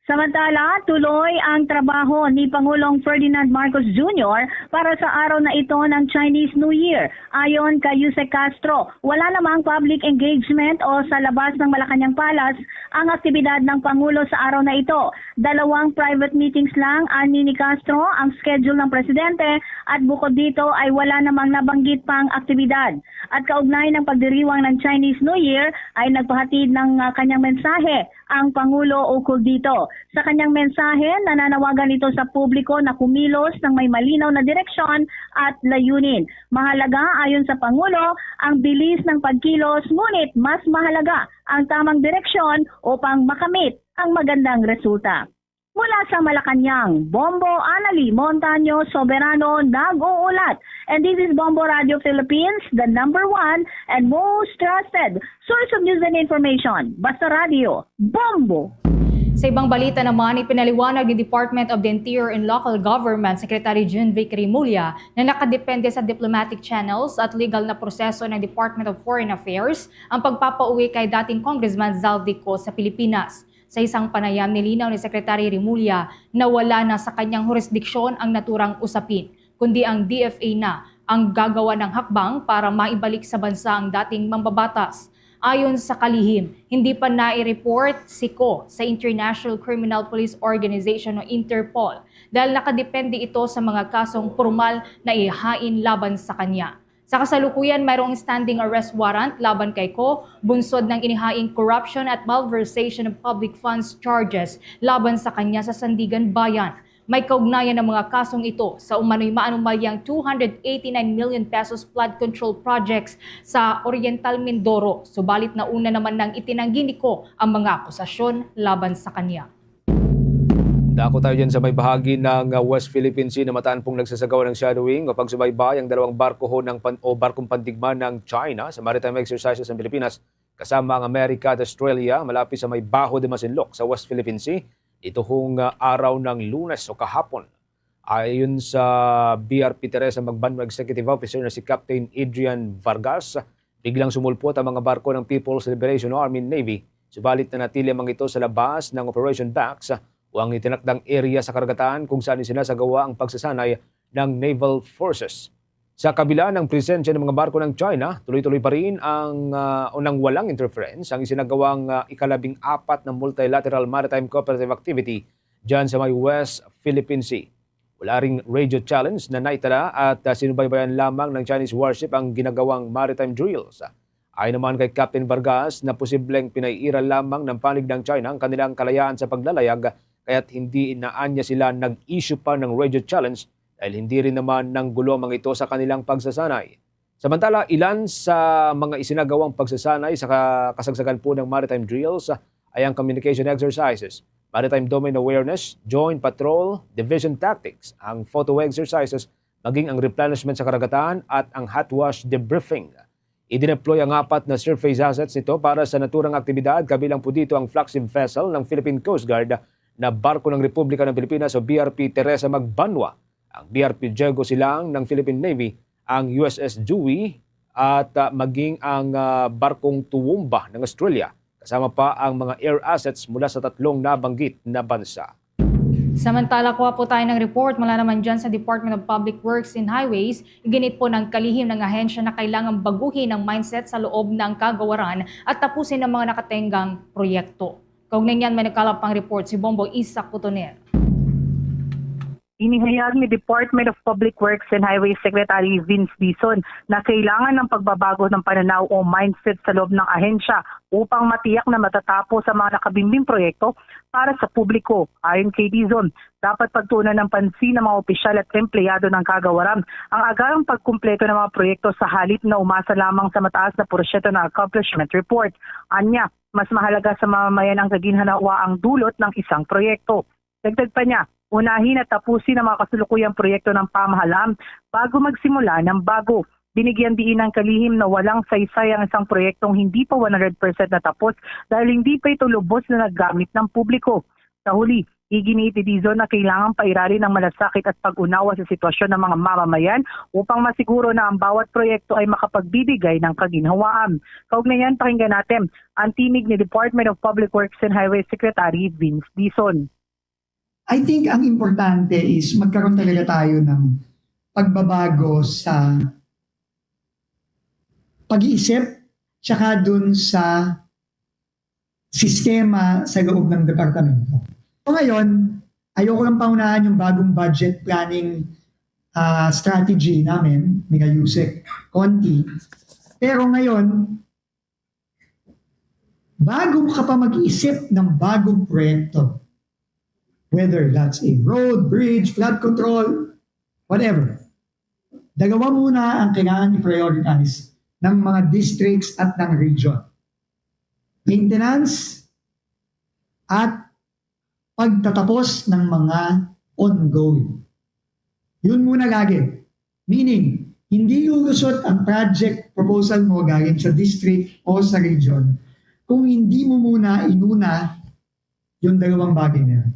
Samantala, tuloy ang trabaho ni Pangulong Ferdinand Marcos Junior para sa araw na ito ng Chinese New Year. Ayon kay Yusek Castro, wala namang public engagement o sa labas ng Malacañang Palace ang aktibidad ng Pangulo sa araw na ito. Dalawang private meetings lang ani ni Castro ang schedule ng presidente at bukod dito ay wala namang nabanggit pang aktibidad. At kaugnay ng pagdiriwang ng Chinese New Year ay nagpahatid ng, ah, kanyang mensahe ang Pangulo ukol dito. Sa kanyang mensahe, nananawagan ito sa publiko na kumilos ng may malinaw na direksyon at layunin. Mahalaga, ayon sa Pangulo, ang bilis ng pagkilos, ngunit mas mahalaga ang tamang direksyon upang makamit ang magandang resulta. Mula sa Malacañang, Bombo Anali Montaño Soberano nag-uulat. And this is Bombo Radio Philippines, the number one and most trusted source of news and information. Basta Radio, Bombo! Sa ibang balita naman, ipinaliwanag ni Department of the Interior and Local Government Secretary Junvic Remulla na nakadepende sa diplomatic channels at legal na proseso ng Department of Foreign Affairs ang pagpapauwi kay dating Congressman Zaldy Co sa Pilipinas. Sa isang panayam, nilinaw ni Secretary Remulla na wala na sa kanyang hurisdiksyon ang naturang usapin, kundi ang D F A na ang gagawa ng hakbang para maibalik sa bansa ang dating mambabatas. Ayon sa kalihim, hindi pa nai-report si Co sa International Criminal Police Organization o Interpol dahil nakadepende ito sa mga kasong pormal na ihain laban sa kanya. Sa kasalukuyan, mayroong standing arrest warrant laban kay Co, bunsod ng inihaing corruption at malversation of public funds charges laban sa kanya sa Sandiganbayan. May kaugnayan ang mga kasong ito sa umano'y maanumalyang two hundred eighty-nine million pesos flood control projects sa Oriental Mindoro, subalit nauna naman nang itinanggi ni Co ang mga akusasyon laban sa kanya. Dako tayo dyan sa may bahagi ng, uh, West Philippine Sea na mataan pong nagsasagawa ng shadowing o pagsubaybay ang dalawang barko ho ng pan-, o barkong pandigma ng China sa maritime exercises ng Pilipinas kasama ang Amerika at Australia malapit sa may Bajo de Masinloc sa West Philippine Sea. Ito hong, uh, araw ng Lunes o kahapon. Ayon sa B R P Teresa Magbanwa Executive Officer na si Captain Adrian Vargas, biglang sumulpot ang mga barko ng People's Liberation Army Navy Subalit nanatili ang mga ito sa labas ng operation docks o ang itinakdang area sa karagatan kung saan isinasagawa ang pagsasanay ng naval forces. Sa kabila ng presensya ng mga barko ng China, tuloy-tuloy pa rin ang, ah, o nang walang interference ang isinagawang, ah, ikalabing apat na multilateral maritime cooperative activity dyan sa may West Philippine Sea. Wala ring radio challenge na naitala at, ah, sinubaybayan lamang ng Chinese warship ang ginagawang maritime drills. Ayon naman kay Captain Vargas na posibleng pinaiira lamang ng panig ng China ang kanilang kalayaan sa paglalayag, kaya't hindi na anya sila nag-issue pa ng radio challenge dahil hindi rin naman nanggulo ang mga ito sa kanilang pagsasanay. Samantala, ilan sa mga isinagawang pagsasanay sa ka-, kasagsagan po ng maritime drills ay ang communication exercises, maritime domain awareness, joint patrol, division tactics, ang photo exercises, maging ang replenishment sa karagatan at ang hot wash debriefing. Idineploy ang apat na surface assets nito para sa naturang aktibidad, kabilang po dito ang flagship vessel ng Philippine Coast Guard na barko ng Republika ng Pilipinas o B R P Teresa Magbanwa, ang B R P Diego Silang ng Philippine Navy, ang U S S Dewey, at, ah, maging ang, ah, barkong Toowoomba ng Australia, kasama pa ang mga air assets mula sa tatlong nabanggit na bansa. Samantala, kuha po tayo ng report mula naman dyan sa Department of Public Works and Highways. Iginit po ng kalihim ng ahensya na kailangang baguhin ang mindset sa loob ng kagawaran at tapusin ang mga nakatenggang proyekto. Kaugnay niyan, may nagkalap pang report si Bombo Isaac Cotoner. Inihayag ni Department of Public Works and Highways Secretary Vince Dizon na kailangan ng pagbabago ng pananaw o mindset sa loob ng ahensya upang matiyak na matatapos ang mga nakabimbing proyekto para sa publiko. Ayon kay Dizon, dapat pagtuunan ng pansin ng mga opisyal at empleyado ng kagawaran ang agarang pagkumpleto ng mga proyekto sa halip na umasa lamang sa mataas na porsyento ng accomplishment report. Anya, mas mahalaga sa mamamayan ang kaginhanawaang dulot ng isang proyekto. Dagdag pa niya, unahin at tapusin ang mga kasalukuyang proyekto ng pamahalaan bago magsimula ng bago. Binigyan diin ng kalihim na walang saysay ang isang proyektong hindi pa one hundred percent natapos dahil hindi pa ito lubos na nagamit ng publiko. Sa huli, iginiit ni Dizon na kailangang pairalin ang malasakit at pag-unawa sa sitwasyon ng mga mamamayan upang masiguro na ang bawat proyekto ay makapagbibigay ng kaginhawaan. Kaugnay niyan, pakinggan natin ang tinig ni Department of Public Works and Highway Secretary Vince Dizon. I think ang importante is magkaroon talaga tayo ng pagbabago sa pag-iisip tsaka dun sa sistema sa loob ng departamento. So ngayon, ayoko lang pangunahan yung bagong budget planning, ah, strategy namin, nila Yusek Conti. Pero ngayon, bago ka pa mag-isip ng bagong proyekto, whether that's a road, bridge, flood control, whatever, dalawa muna ang kailangan i-prioritize ng mga districts at ng region. Maintenance at pagtatapos ng mga ongoing. Yun muna lagi. Meaning, hindi lulusot ang project proposal mo galing sa district o sa region kung hindi mo muna inuna yung dalawang bagay na yun.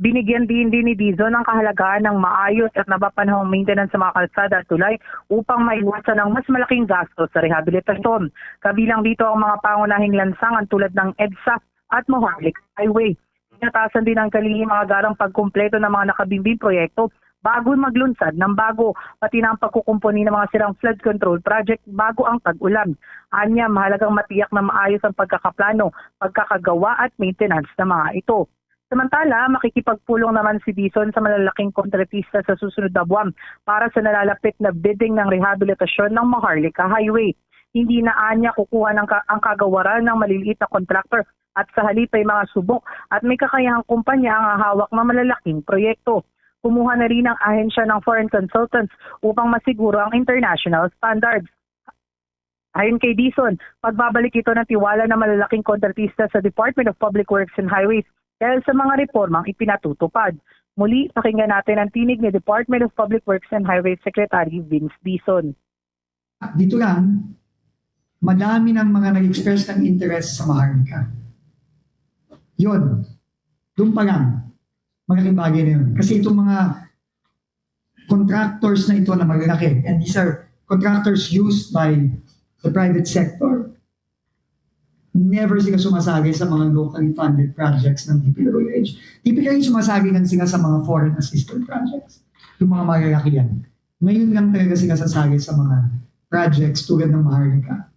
Binigyan din din ni Dizon ang kahalagahan ng maayos at napapanahong maintenance sa mga kalsada at tulay upang maiwasan ang mas malaking gastos sa rehabilitasyon. Kabilang dito ang mga pangunahing lansangan tulad ng EDSA at Maharlika Highway. Inatasan din ang kalihim ang agarang pagkumpleto ng mga nakabimbing proyekto bago maglunsad ng bago, pati na ang pagkukumpuni ng mga sirang flood control project bago ang tag-ulan. Anya, mahalagang matiyak na maayos ang pagkakaplano, pagkakagawa at maintenance ng mga ito. Samantala, makikipagpulong naman si Dizon sa malalaking kontratista sa susunod na buwan para sa nalalapit na bidding ng rehabilitasyon ng Maharlika Highway. Hindi na anya kukuha ng ka- ang kagawaran ng maliliit na contractor at sa halip ay mga subok at may kakayahang kumpanya ang hahawak ng malalaking proyekto. Kumuha na rin ang ahensya ng foreign consultants upang masiguro ang international standards. Ayon kay Dizon, pagbabalik ito ng tiwala ng malalaking kontratista sa Department of Public Works and Highways dahil sa mga reformang ipinatutupad. Muli, pakinggan natin ang tinig ni Department of Public Works and Highways Secretary Vince Dizon. Dito lang, madami ng mga nag-express ng interest sa Maharlika. Yun, doon pa lang, malaking bagay na yun. Kasi itong mga contractors na ito na malalaki, and these are contractors used by the private sector, Never sila sumasagay sa mga locally funded projects ng D P W H. Typically, sumasagay lang sila sa mga foreign assisted projects. Yung mga malalakihan. Ngayon lang talaga sila sasagay sa mga projects tulad ng Maharlika.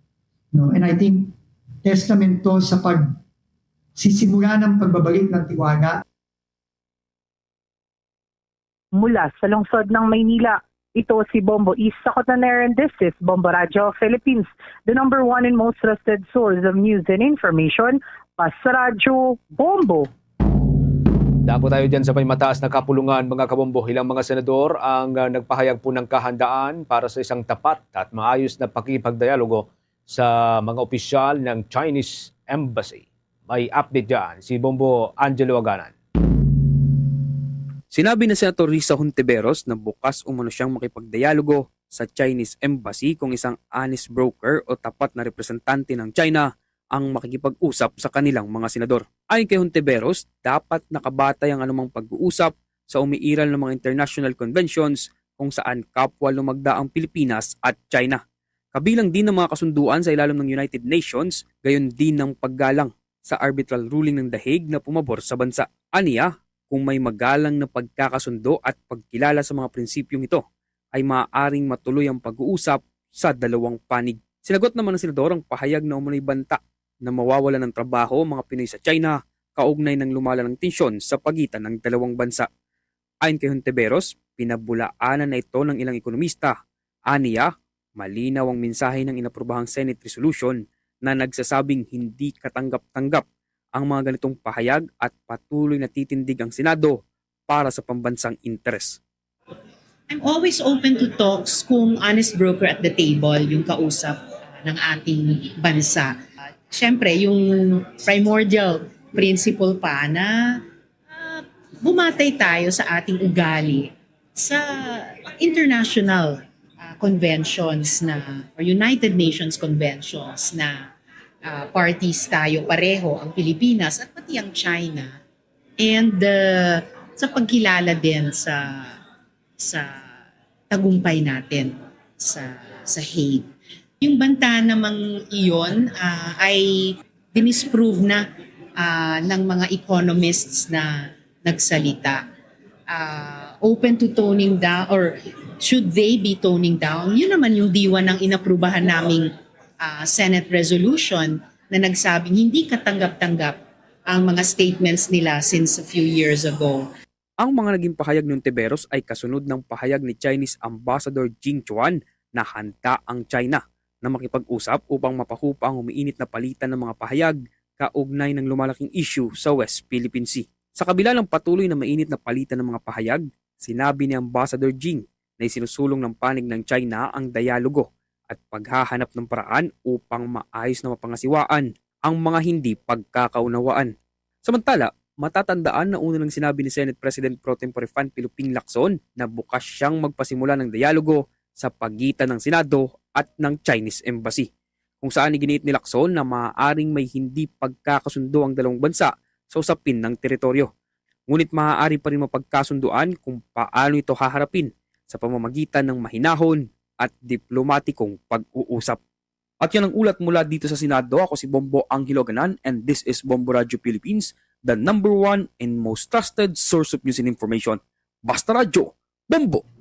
No? And I think, testament to sa pag sisimula ng pagbabalik ng tiwala. Mula sa lungsod ng Maynila, ito si Bombo East Sacotaneran. This is Bombo Radyo Philippines, the number one and most trusted source of news and information. Basta Radyo Bombo. Dako tayo dyan sa may mataas na kapulungan, mga kabombo. Ilang mga senador ang uh, nagpahayag po ng kahandaan para sa isang tapat at maayos na pakipagdialogo sa mga opisyal ng Chinese Embassy. May update dyan si Bombo Angelo Aganan. Sinabi na Senator Risa Hontiveros na bukas umano siyang makipagdialogo sa Chinese Embassy kung isang honest broker o tapat na representante ng China ang makikipag-usap sa kanilang mga senador. Ayon kay Hontiveros, dapat nakabatay ang anumang pag-uusap sa umiiral ng mga international conventions kung saan kapwa lumagda ang Pilipinas at China. Kabilang din ang mga kasunduan sa ilalim ng United Nations, gayon din ang paggalang sa arbitral ruling ng The Hague na pumabor sa bansa. Aniya, kung may magalang na pagkakasundo at pagkilala sa mga prinsipyong ito, ay maaaring matuloy ang pag-uusap sa dalawang panig. Sinagot naman ng senador ang pahayag na umano'y banta na mawawala ng trabaho ang mga Pinoy sa China kaugnay ng lumalang tensyon sa pagitan ng dalawang bansa. Ayon kay Hontiveros, pinabulaanan na ito ng ilang ekonomista. Aniya, malinaw ang mensahe ng inaprobahang Senate resolution na nagsasabing hindi katanggap-tanggap ang mga ganitong pahayag at patuloy na titindig ang Senado para sa pambansang interes. I'm always open to talks kung honest broker at the table yung kausap uh, ng ating bansa. Uh, Siyempre, yung primordial principle pa na uh, bumatay tayo sa ating ugali sa international uh, conventions na or United Nations conventions na uh, parties tayo pareho ang Pilipinas at pati ang China and uh, sa pagkilala din sa sa tagumpay natin sa sa Hague. Yung banta namang iyon uh, ay dinisprove na uh, ng mga economists na nagsalita. Uh, open to toning down or should they be toning down? Yun naman yung diwa ng inaprubahan naming uh, Senate resolution na nagsabing hindi katanggap-tanggap ang mga statements nila since a few years ago. Ang mga naging pahayag ni Hontiveros ay kasunod ng pahayag ni Chinese Ambassador Jing Chuan na handa ang China na makipag-usap upang mapahupa ang umiinit na palitan ng mga pahayag kaugnay ng lumalaking issue sa West Philippine Sea. Sa kabila ng patuloy na mainit na palitan ng mga pahayag, sinabi ni Ambassador Jing na isinusulong ng panig ng China ang dialogo at paghahanap ng paraan upang maayos na mapangasiwaan ang mga hindi pagkakaunawaan. Samantala, matatandaan na una nang sinabi ni Senate President Pro Tempore Fanfilo Ping Lacson na bukas siyang magpasimula ng dialogo sa pagitan ng Senado at ng Chinese Embassy, kung saan iginiit ni Lacson na maaaring may hindi pagkakasundo ang dalawang bansa sa usapin ng teritoryo. Ngunit maaari pa rin mapagkasunduan kung paano ito haharapin sa pamamagitan ng mahinahon at diplomatikong pag-uusap. At yan ang ulat mula dito sa Senado. Ako si Bombo Angelo Ganan and this is Bombo Radio Philippines, the number one and most trusted source of news and information. Basta Radyo, Bombo!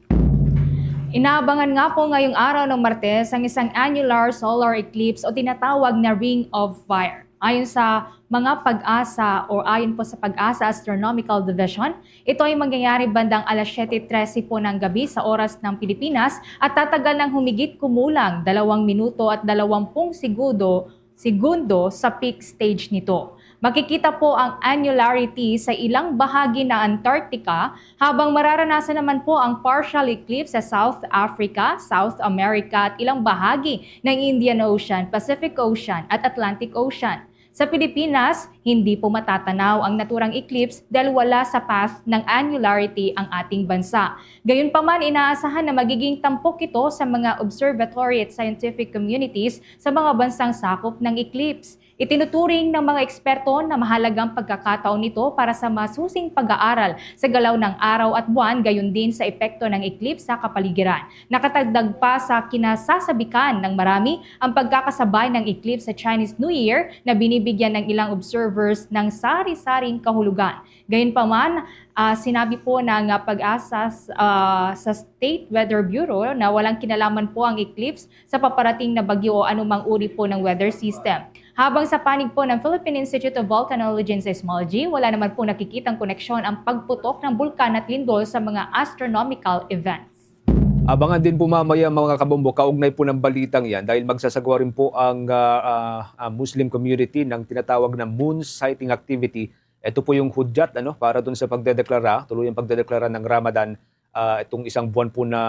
Inaabangan nga po ngayong araw ng Martes ang isang annular solar eclipse o tinatawag na Ring of Fire. Ayon sa mga pag-asa o ayon po sa Pag-asa Astronomical Division, ito ay mangyayari bandang alas siyete trese po ng gabi sa oras ng Pilipinas at tatagal ng humigit kumulang dalawang minuto at dalawampung segundo, segundo sa peak stage nito. Makikita po ang annularity sa ilang bahagi ng Antarctica, habang mararanasan naman po ang partial eclipse sa South Africa, South America at ilang bahagi ng Indian Ocean, Pacific Ocean at Atlantic Ocean. Sa Pilipinas, Hindi po matatanaw ang naturang eclipse dahil wala sa path ng annularity ang ating bansa. Gayunpaman, inaasahan na magiging tampok ito sa mga observatory at scientific communities sa mga bansang sakop ng eclipse. Itinuturing ng mga eksperto na mahalagang pagkakataon nito para sa masusing pag-aaral sa galaw ng araw at buwan, gayon din sa epekto ng eclipse sa kapaligiran. Nakatagdag pa sa kinasasabikan ng marami ang pagkakasabay ng eclipse sa Chinese New Year na binibigyan ng ilang observers ng sari-saring kahulugan. Gayunpaman, ah, sinabi po ng, ah, PAGASA s-, ah, sa State Weather Bureau na walang kinalaman po ang eclipse sa paparating na bagyo o anumang uri po ng weather system. Habang sa panig po ng Philippine Institute of Volcanology and Seismology, wala naman po nakikitang koneksyon ang pagputok ng bulkan at lindol sa mga astronomical events. Abangan din po mamaya, mga kabombo, kaugnay po ng balitang yan, dahil magsasagawa rin po ang, ah, ah, ah, Muslim community ng tinatawag na moon sighting activity. Ito po yung hudyat, ano, para dun sa pagdedeklara, tuluyang pagdedeklara ng Ramadan, ah, itong isang buwan po na,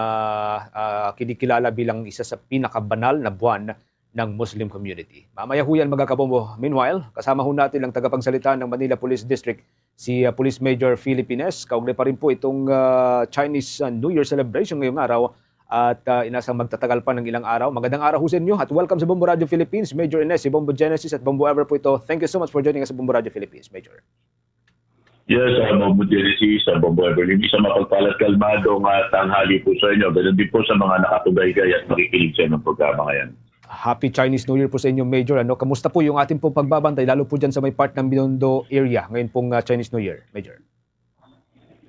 ah, kinikilala bilang isa sa pinakabanal na buwan ng Muslim community. Mamaya ho yan, mga kabombo. Meanwhile, kasama ho natin ang tagapagsalita ng Manila Police District, si, ah, Police Major Philip Ines. Kaugnay pa rin po itong, ah, Chinese, ah, New Year celebration ngayong araw. At, ah, inasang magtatagal pa ng ilang araw. Magandang araw ho sa inyo at welcome sa Bombo Radio Philippines. Major Ines, si Bombo Genesis at Bombo Ever po ito. Thank you so much for joining us sa Bombo Radio Philippines, Major. Yes, uh, Bombo Genesis, uh, Bombo Ever, isang mapagpala't kalmadong, uh, tanghali po sa inyo. Ganun din po sa mga nakatugay-gay at makikinig sa inyong programa ngayon. Happy Chinese New Year po sa inyo, Major. Ano, kamusta po yung ating pong pagbabantay, lalo po dyan sa may part ng Binondo area ngayon pong, ah, Chinese New Year, Major?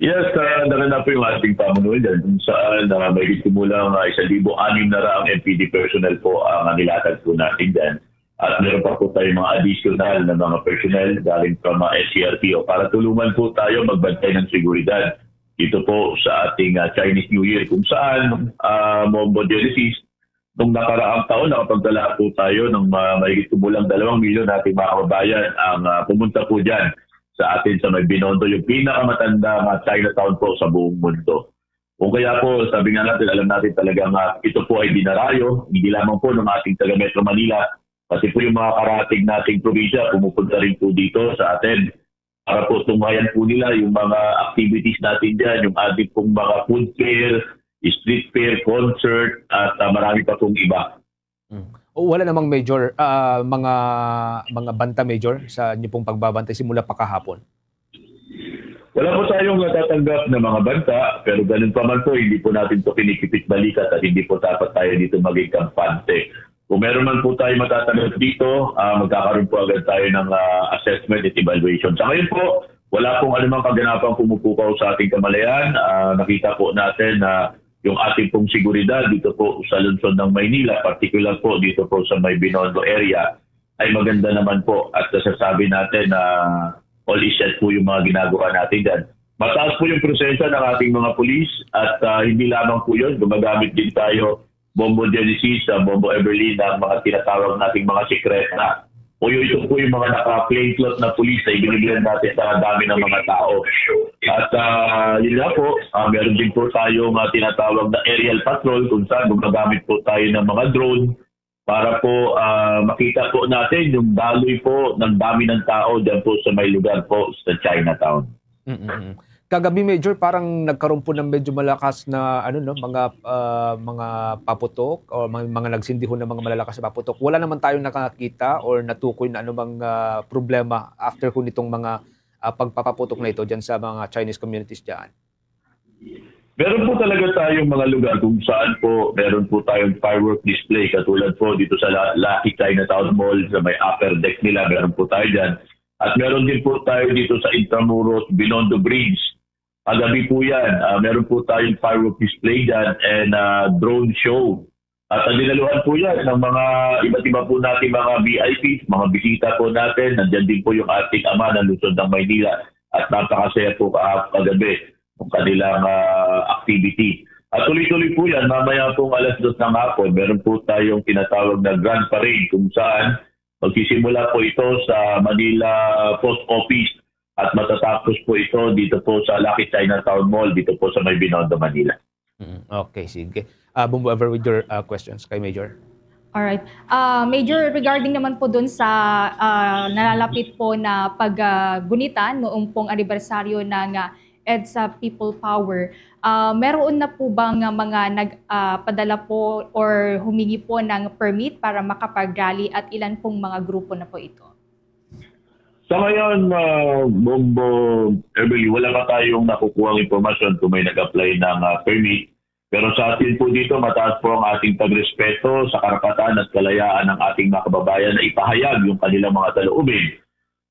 Yes, uh, naganap po yung ating pamunuan dyan, kung saan, uh, may kumulang, uh, isang libo anim na raang M P D personnel po ang nilatag po natin dyan. At meron pa po tayong mga additional na mga personnel galing from, uh, S C R P O para tulungan po tayo magbantay ng seguridad dito po sa ating, uh, Chinese New Year, kung saan, uh, Bombo Genesis, nung nakaraang taon, nakapagdala po tayo ng ma-, mahigit kumulang dalawang milyon nating mga kababayan ang, ah, pumunta po dyan sa atin sa may Binondo, yung pinakamatanda nga Chinatown po sa buong mundo. Kung kaya po, sabi nga natin, alam natin talaga nga ito po ay dinarayo, hindi lamang po ng ating taga Metro Manila, pati po yung mga karatig nating probinsya, pumupunta rin po dito sa atin para po tunghayan po nila yung mga activities natin dyan, yung ating pong mga food fair, street fair, concert, at, ah, marami pa pong iba. Mm. O, wala namang major, ah, mga, mga banta, Major, sa inyo pong pagbabantay simula pa kahapon? Wala po tayong natatanggap na mga banta, pero ganun pa man po, hindi po natin to kinikipit balikat at hindi po dapat tayo dito maging kampante. Kung meron man po tayo matatanggap dito, ah, magkakaroon po agad tayo ng, ah, assessment at evaluation. Sa ngayon po, wala pong anumang kaganapang pumupukaw sa ating kamalayan. Ah, nakita po natin na yung ating pong seguridad dito po sa lungsod ng Maynila, particular po dito po sa may Binondo area, ay maganda naman po at nasasabi natin na all is set po yung mga ginagawa natin dyan. Mataas po yung presensya ng ating mga pulis at, ah, hindi lamang po yun, gumagamit din tayo, Bombo Genesis, ah, Bombo Everly, ng mga tinatawag nating mga sikreta. O yun, ito po yung mga naka-plainclothes na pulis na ibinibigyan natin sa dami ng mga tao. At, ah, yun nga po, ah, meron din po tayong, ah, tinatawag na aerial patrol kung saan gumagamit po tayo ng mga drone para po, ah, makita po natin yung daloy po ng dami ng tao dyan po sa may lugar po sa Chinatown. Mm-mm. Kagabi, Major, parang nagkaroon po ng medyo malakas na, ano, no, mga, ah, mga paputok o mga, mga nagsindihon ng mga malalakas na paputok. Wala naman tayong nakakita or natukoy na anumang, ah, problema after ho nitong mga, ah, pagpapaputok na ito dyan sa mga Chinese communities dyan. Meron po talaga tayong mga lugar kung saan po meron po tayong firework display, katulad po dito sa La-, Lucky Chinatown Mall, sa may upper deck nila, meron po tayo dyan. At meron din po tayo dito sa Intramuros, Binondo Bridge. Kagabi po yan, ah, meron po tayong firework display dyan and, ah, drone show. At ang dinaluhan po yan ng mga iba't iba po nating mga V I Ps, mga bisita po natin. Nandyan din po yung ating ama ng Luzon ng Maynila. At napakasaya po kahapon kagabi ng kanilang, ah, activity. At tuloy-tuloy po yan. Mamaya pong alas dos ng hapon, meron po tayong tinatawag na Grand Parade kung saan magsisimula po ito sa Manila Post Office at matatapos po ito dito po sa Lucky Chinatown Mall, dito po sa may Binondo, Manila. Mm, okay, sige. Ah, Bombo Ever, with your, ah, questions kay Major. Alright. Ah, Major, regarding naman po dun sa, ah, nalalapit po na paggunita noong pong anibersaryo ng, ah, EDSA People Power, ah, meron na po bang, ah, mga nag, ah, padala po or humingi po ng permit para makapag-rally at ilan pong mga grupo na po ito? Sa ngayon, ah, Bombo Evelyn, wala pa tayong nakukuhang impormasyon kung may nag-apply ng, ah, permit. Pero sa atin po dito, mataas po ang ating pagrespeto sa karapatan at kalayaan ng ating mga kababayan na ipahayag yung kanilang mga saloobin.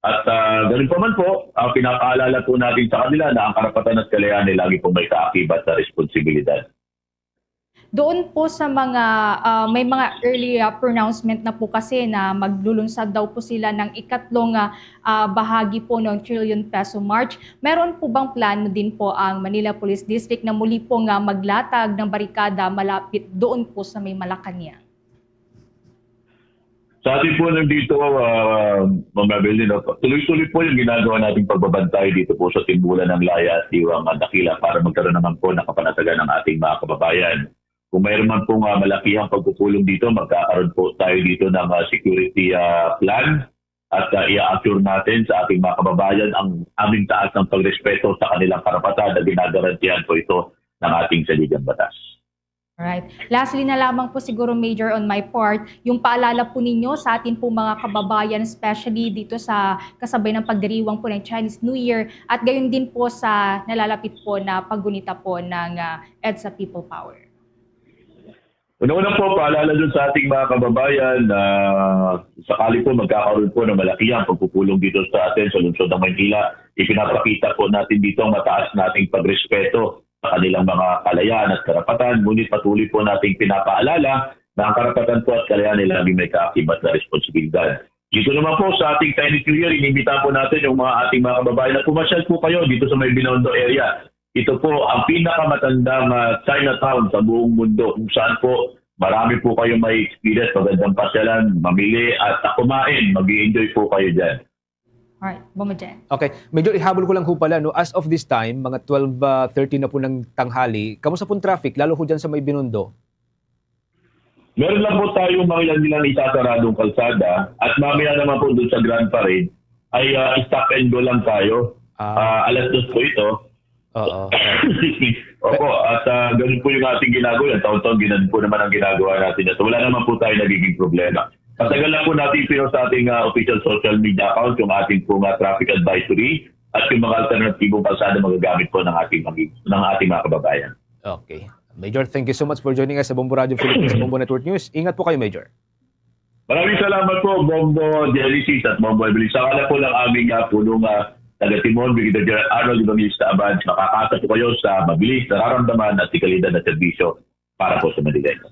At, ah, ganun pa man po, ah, pinapaalala po natin sa kanila na ang karapatan at kalayaan ay lagi pong may kaakibat na responsibilidad. Doon po sa mga, ah, may mga early, ah, pronouncement na po kasi na maglulunsad daw po sila ng ikatlong, ah, ah, bahagi po ng Trillion Peso March. Meron po bang plano din po ang Manila Police District na muli po nga maglatag ng barikada malapit doon po sa may Malacañang? Sa atin po nandito, ah, Ma'am Evelyn, no, tuloy-tuloy po yung ginagawa nating pagbabantay dito po sa Timbulan ng Laya at Diwang Dakila para magkaroon naman po ng kapanatagan ng ating mga kababayan. Kung mayroon man pong, ah, malakihang pagpupulong dito, magkakaroon po tayo dito ng, ah, security, ah, plan at, ah, i-assure natin sa ating mga kababayan ang aming taas ng pagrespeto sa kanilang karapatan na ginagarantihan po ito ng ating saligang batas. Right. Lastly na lamang po siguro, Major, on my part, yung paalala po ninyo sa atin po mga kababayan, especially dito sa kasabay ng pagdiriwang po ng Chinese New Year at gayon din po sa nalalapit po na paggunita po ng, ah, EDSA People Power. Una-una po, paalala dun sa ating mga kababayan na sakali po magkakaroon po ng malakihang pagpupulong dito sa atin sa lungsod ng Maynila, ipinapakita po natin dito ang mataas nating pagrespeto sa kanilang mga kalayaan at karapatan. Ngunit patuloy po nating pinapaalala na ang karapatan po at kalayaan ay lagi may kaakibat na responsibilidad. Dito naman po sa ating Chinese New Year, inimbita po natin yung mga ating mga kababayan na pumasyal po kayo dito sa may Binondo area. Ito po ang pinakamatandang, ah, Chinatown sa buong mundo, kung saan po marami po kayo may experience, magandang pasyalan, mamili at, ah, kumain. Mag-i-enjoy po kayo dyan. Alright, Bombo Jen. Okay. Major, ihabol ko lang ho pala, no? As of this time, mga twelve, ah, thirty na po ng tanghali. Kamusta pong traffic, lalo ho dyan sa may Binondo? Meron lang po tayong mga ilan-ilan isasaradong kalsada at mamaya naman po doon sa Grand Parade ay, ah, stop and go lang tayo. Ah. Ah, alas dos po ito. Oo. Excuse me. Opo, at, ah, ganun po yung ating ginagawa. Taon-taon, ganun po naman ang ginagawa natin. So, wala naman po tayo nagiging problema. Matagal na po natin pino sa ating, ah, official social media account yung ating pong, ah, traffic advisory at yung mga alternatibong kalsada magagamit po ng ating, ng ating mga kababayan. Okay. Major, thank you so much for joining us sa Bombo Radio Philippines, Bombo Network News. Ingat po kayo, Major. Maraming salamat po, Bombo Genesis at Bombo Evelyn. Sa ngalan po ng aming, ah, punong, ah, taga-Timon, Brigadier General Arnold Evangelista Abad, makakasa po kayo sa mabilis, nararamdaman at dekalidad na serbisyo para po sa Manileño.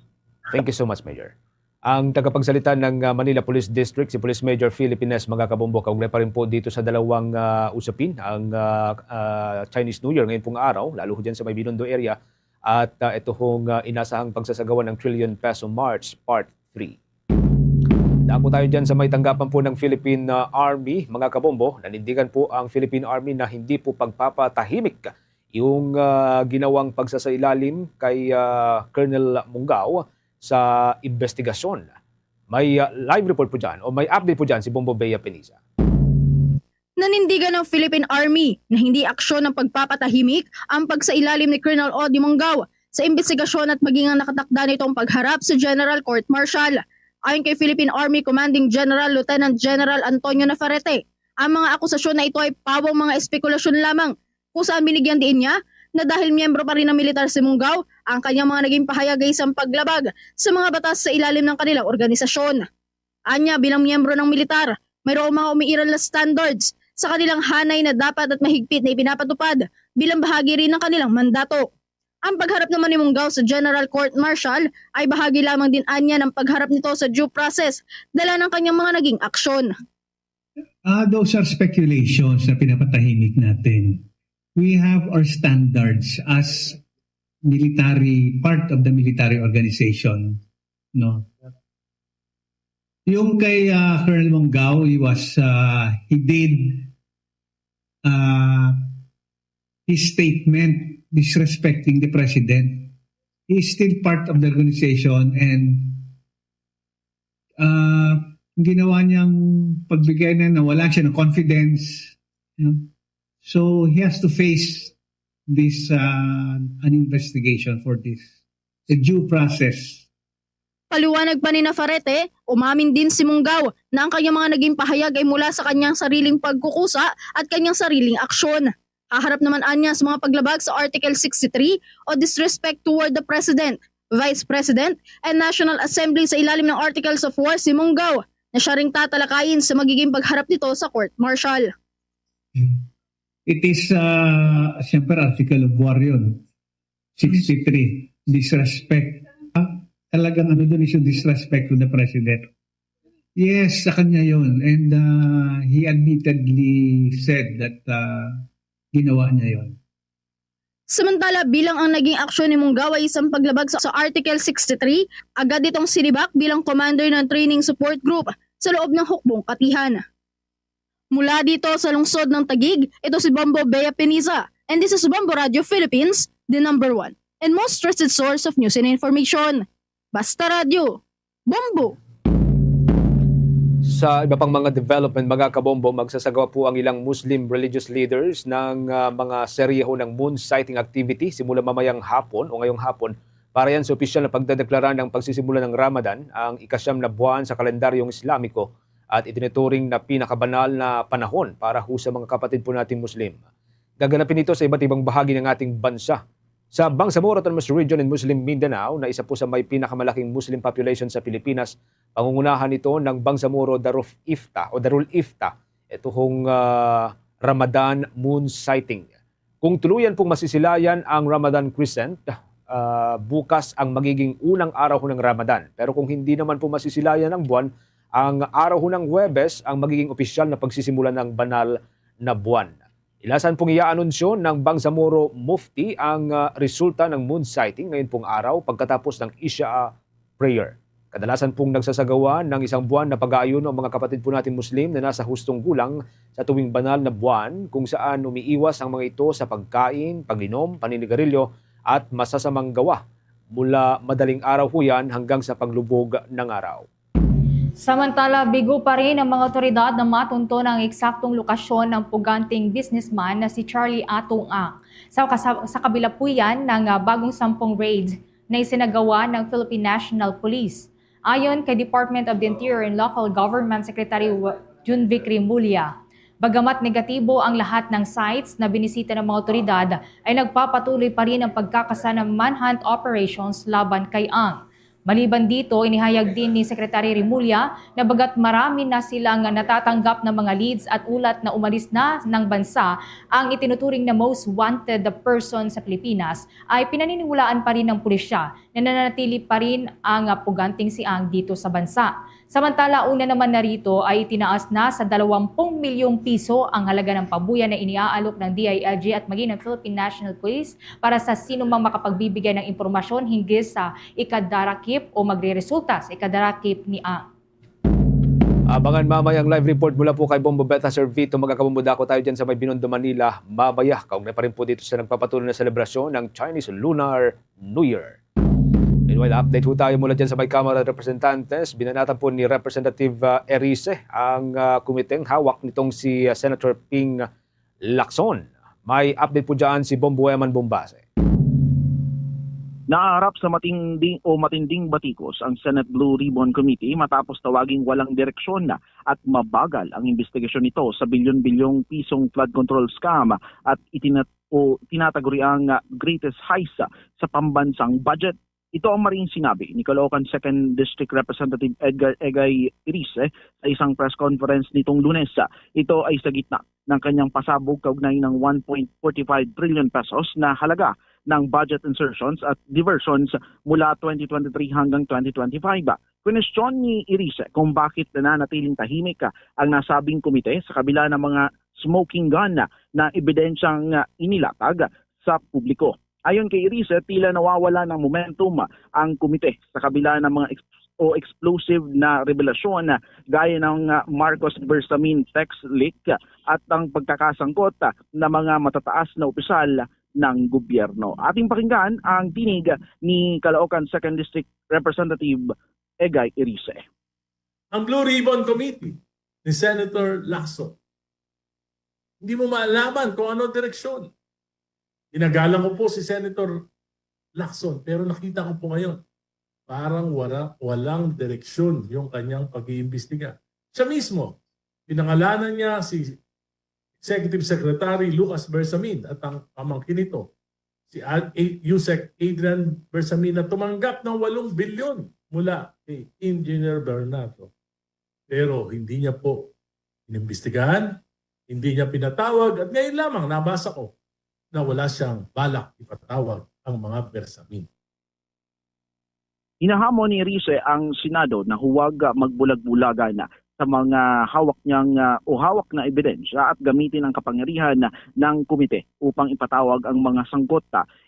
Thank you so much, Major. Ang tagapagsalita ng, ah, Manila Police District, si Police Major Philip Ines, mga kabombo, kaugnay pa rin po dito sa dalawang, ah, usapin, ang, ah, ah, Chinese New Year ngayon pong araw, lalo ho dyan sa may Binondo area, at, ah, ito hong, ah, inasahang pagsasagawa ng Trillion Peso March Part three. Dako tayo dyan sa may tanggapan po ng Philippine, ah, Army, mga kabombo. Nanindigan po ang Philippine Army na hindi po pagpapatahimik yung, ah, ginawang pagsasailalim kay, ah, Colonel Mungao sa investigasyon. May, ah, live report po dyan o may update po dyan si Bombo Bea Peniza. Nanindigan ng Philippine Army na hindi aksyon ng pagpapatahimik ang pagsailalim ni Colonel Odi Mungao sa imbestigasyon at maging ang nakatakda nitong pagharap sa General Court Martial. Ayon kay Philippine Army Commanding General Lieutenant General Antonio Nafarete, ang mga akusasyon na ito ay pawang mga espekulasyon lamang, kung saan binigyan diin niya na dahil miyembro pa rin ng militar si Mungao, ang kanyang mga naging pahayag ay isang paglabag sa mga batas sa ilalim ng kanilang organisasyon. Anya, bilang miyembro ng militar, mayroong mga umiiral na standards sa kanilang hanay na dapat at mahigpit na ipinapatupad bilang bahagi rin ng kanilang mandato. Ang pagharap naman ni Mungao sa General Court Martial ay bahagi lamang din anya ng pagharap nito sa due process dala ng kanyang mga naging aksyon. Ah, those are speculations na pinapatahimik natin. We have our standards as military, part of the military organization, no? Yung kay, ah, Colonel Mungao, he was, ah, he did, ah, his statement disrespecting the president. He is still part of the organization and Ah, ginawa niyang pagbigay na, nawala siya ng confidence. No? So, he has to face this, ah, an investigation for this. The due process. Paliwanag pa ni Nafarete, umamin din si Munggaw na ang kanyang mga naging pahayag ay mula sa kanyang sariling pagkukusa at kanyang sariling aksyon. Haharap naman anya sa mga paglabag sa Article sixty-three o disrespect toward the President, Vice President, and National Assembly sa ilalim ng Articles of War si Munggaw, na siya ring tatalakayin sa magiging pagharap nito sa court martial. It is, uh, siyempre, article of war yun. sixty-three, disrespect. Ah, talagang ano dun is yung disrespect to the president. Yes, sa kanya yun. And uh, he admittedly said that uh, ginawa niya yun. Samantala, bilang ang naging aksyon ni Munggaw ay isang paglabag sa, sa Article sixty-three, agad itong sinibak bilang commander ng training support group sa loob ng hukbong katihan. Mula dito sa lungsod ng Taguig, ito si Bombo Bea Piniza, and this is Bombo Radio Philippines, the number one and most trusted source of news and information. Basta Radyo, Bombo! Sa iba pang mga development, mga kabombo, magsasagawa po ang ilang Muslim religious leaders ng ah, mga serye ho ng moon sighting activity simula mamayang hapon o ngayong hapon para yan sa opisyal na pagdedeklara ng pagsisimula ng Ramadan, ang ikasyam na buwan sa kalendaryong Islamiko at itinuturing na pinakabanal na panahon para ho sa mga kapatid po nating Muslim. Gaganapin ito sa iba't ibang bahagi ng ating bansa. Sa Bangsamoro Autonomous Region in Muslim Mindanao, na isa po sa may pinakamalaking Muslim population sa Pilipinas, pangungunahan ito ng Bangsamoro Darul Ifta o Darul Ifta, ito hong ah, Ramadan moon sighting. Kung tuluyan pong masisilayan ang Ramadan crescent, ah, bukas ang magiging unang araw ng Ramadan. Pero kung hindi naman po masisilayan ang buwan, ang araw ng Huwebes ang magiging opisyal na pagsisimula ng banal na buwan. Ilasan pong iaanunsyo ng Bangsamoro Mufti ang ah, resulta ng moon sighting ngayon pong araw pagkatapos ng Isha prayer. Kadalasan pong nagsasagawa ng isang buwan na pag-aayuno ang mga kapatid po natin Muslim na nasa hustong gulang sa tuwing banal na buwan, kung saan umiiwas ang mga ito sa pagkain, pag-inom, paninigarilyo at masasamang gawa mula madaling araw ho yan hanggang sa paglubog ng araw. Samantala, bigo pa rin ang mga otoridad na matunton ang eksaktong lokasyon ng puganting businessman na si Charlie Atong Ang. Sa, sa, sa kabila po yan ng ah, bagong sampung raid na isinagawa ng Philippine National Police. Ayon kay Department of the Interior and Local Government Secretary Wa- Junvic Remulla, bagamat negatibo ang lahat ng sites na binisita ng mga otoridad, ay nagpapatuloy pa rin ang pagkakasa ng manhunt operations laban kay Ang. Maliban dito, inihayag din ni Secretary Remulla na bagamat marami na silang natatanggap na mga leads at ulat na umalis na ng bansa ang itinuturing na most wanted person sa Pilipinas, ay pinaniniwalaan pa rin ng pulisya na nananatili pa rin ang puganting si Ang dito sa bansa. Samantala, una naman na rito ay itinaas na sa dalawampung milyong piso ang halaga ng pabuya na iniaalok ng D I L G at maging ng Philippine National Police para sa sino mang makapagbibigay ng impormasyon hinggil sa ikadarakip o magreresulta sa ikadarakip ni Ang. Abangan mamaya ang live report mula po kay Bombo Beta Servito. Magkakabombo dako tayo dyan sa may Binondo, Manila. Mamaya, kaugnay pa rin po dito sa nagpapatuloy na selebrasyon ng Chinese Lunar New Year. Meanwhile, update po tayo mula dyan sa may Kamara de Representantes. Binanatan po ni Representative uh, Erice ang uh, kumiteng hawak nitong si uh, Senator Ping Lacson. May update po dyan si Bombo Eman Bombase. Naharap sa matinding o matinding batikos ang Senate Blue Ribbon Committee matapos tawaging walang direksyon at mabagal ang investigasyon nito sa bilyon-bilyong pisong flood control scam at itinat o tinataguriang greatest heist sa pambansang budget. Ito ang maring sinabi ni Caloocan Second District Representative Edgar Egay Iris sa isang press conference nitong Lunes. Ito ay sa gitna ng kanyang pasabog kaugnay ng one point forty five trillion pesos na halaga ng budget insertions at diversions mula twenty twenty-three hanggang twenty twenty-five. Kwinestiyon ni Iris kung bakit nananatiling tahimik ang nasabing komite sa kabila ng mga smoking gun na ebidensyang inilatag sa publiko. Ayon kay Iris, tila nawawala ng momentum ang komite sa kabila ng mga ex- o explosive na revelasyon gaya ng Marcos Bersamin text leak at ang pagkakasangkot ng mga matataas na opisyal ng gobyerno. Ating pakinggan ang tinig ni Caloocan Second District Representative Egay Irise. Ang Blue Ribbon Committee ni Senator Lacson. Hindi mo maalaman kung ano direksyon. Ginagalang ko po si Senator Lacson, pero nakita ko po ngayon, parang wala, walang direksyon yung kanyang pag-iimbestiga. Siya mismo, pinangalanan niya si Executive Secretary Lucas Bersamin at ang pamangkin nito, si Ad- A- Usec Adrian Bersamin, na tumanggap ng walong bilyon mula kay Engineer Bernardo. Pero hindi niya po inimbestigahan, hindi niya pinatawag, at ngayon lamang nabasa ko na wala siyang balak ipatawag ang mga Bersamin. Hinahamon ni Risa ang Senado na huwag magbulag-bulagan sa mga hawak niyang, ah, o hawak na ebidensya at gamitin ang kapangyarihan ng komite upang ipatawag ang mga sangkot.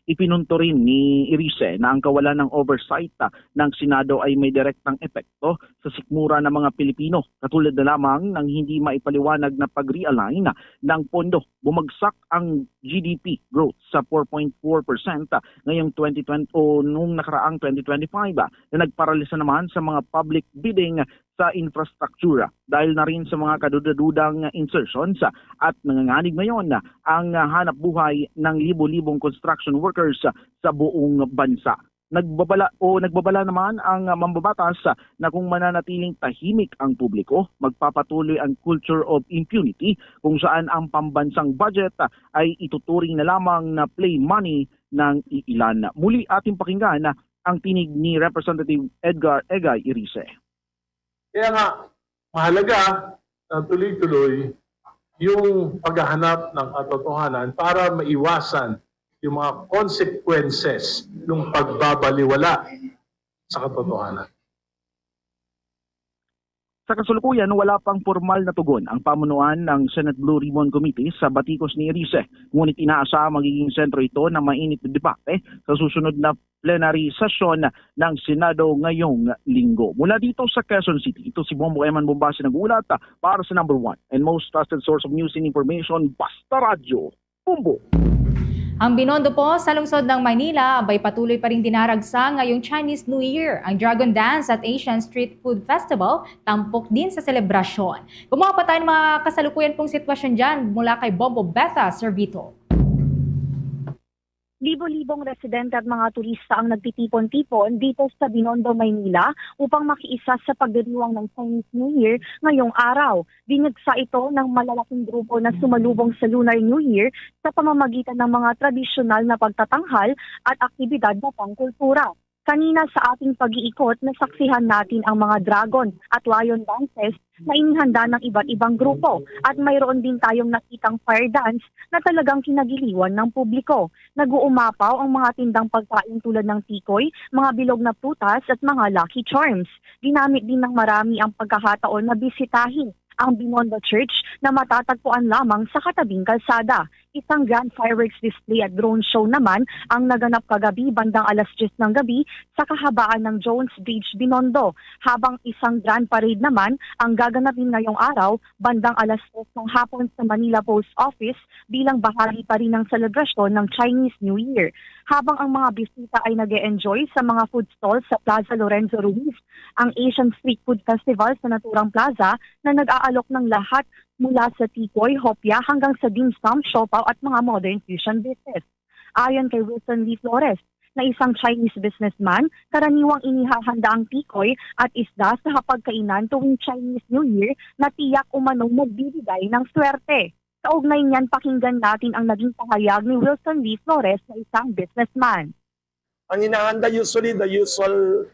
Ipinunto rin ni Risa na ang kawalan ng oversight, ah, ng Senado ay may direktang epekto sa sikmura ng mga Pilipino, katulad na lamang ng hindi maipaliwanag na pag-realign ng pondo. Bumagsak ang G D P growth sa four point four percent ngayong twenty twenty o nung nakaraang twenty twenty-five, na nagparalisa naman sa mga public bidding sa infrastructure dahil na rin sa mga kadudadudang insertions at nanganganib ngayon ang hanap buhay ng libo-libong construction workers sa buong bansa. Nagbabala o nagbabala naman ang, ah, mambabatas, ah, na kung mananatiling tahimik ang publiko, magpapatuloy ang culture of impunity kung saan ang pambansang budget, ah, ay ituturing na lamang na play money ng iilan. Muli ating pakinggan, ah, ang tinig ni Representative Edgar Egay Irise. Kaya nga, mahalaga na tuloy-tuloy yung paghahanap ng katotohanan para maiwasan yung mga consequences ng pagbabaliwala sa katotohanan. Sa kasulukuyan, wala pang pormal na tugon ang pamunuan ng Senate Blue Ribbon Committee sa batikos ni Erice, ngunit inaasahang magiging sentro ito ng mainit na debate sa susunod na plenary session ng Senado ngayong linggo. Mula dito sa Quezon City, ito si Bombo Eman Bombasi nag-uulat para sa number one and most trusted source of news and information, Basta Radyo, Bombo. Ang Binondo po sa lungsod ng Maynila abay patuloy pa ring dinaragsa ngayong Chinese New Year. Ang Dragon Dance at Asian Street Food Festival tampok din sa selebrasyon. Kumuha pa tayo ng mga kasalukuyan pong sitwasyon dyan mula kay Bombo Betha Servito. Libo-libong residente at mga turista ang nagtitipon-tipon dito sa Binondo, Maynila upang makiisa sa pagdiriwang ng Chinese New Year ngayong araw. Dinagsa ito ng malalaking grupo na sumalubong sa Lunar New Year sa pamamagitan ng mga tradisyonal na pagtatanghal at aktibidad na pangkultura. Kanina sa ating pag-iikot, nasaksihan natin ang mga dragon at lion dances na inihanda ng iba't ibang grupo at mayroon din tayong nakitang fire dance na talagang kinagiliwan ng publiko. Nag-uumapaw ang mga tindang pagkain tulad ng tikoy, mga bilog na prutas at mga lucky charms. Ginamit din ng marami ang pagkakataon na bisitahin ang Binondo Church na matatagpuan lamang sa katabing kalsada. Isang grand fireworks display at drone show naman ang naganap kagabi bandang alas diyes ng gabi sa kahabaan ng Jones Bridge, Binondo, habang isang grand parade naman ang gaganapin ngayong araw bandang alas tres ng hapon sa Manila Post Office bilang bahagi pa rin ng selebrasyon ng Chinese New Year. Habang ang mga bisita ay nag-e-enjoy sa mga food stalls sa Plaza Lorenzo Ruiz, ang Asian Street Food Festival sa naturang plaza na nag-aalok ng lahat mula sa tikoy, hopya hanggang sa dim sum, siopaw at mga modern fusion dishes. Ayon kay Wilson Lee Flores, na isang Chinese businessman, karaniwang inihahanda ang tikoy at isda sa hapagkainan tuwing Chinese New Year na tiyak umanong magbibigay ng swerte. Kaugnay niyan, pakinggan natin ang naging pahayag ni Wilson Lee Flores na isang businessman. Ang hinahanda usually the usual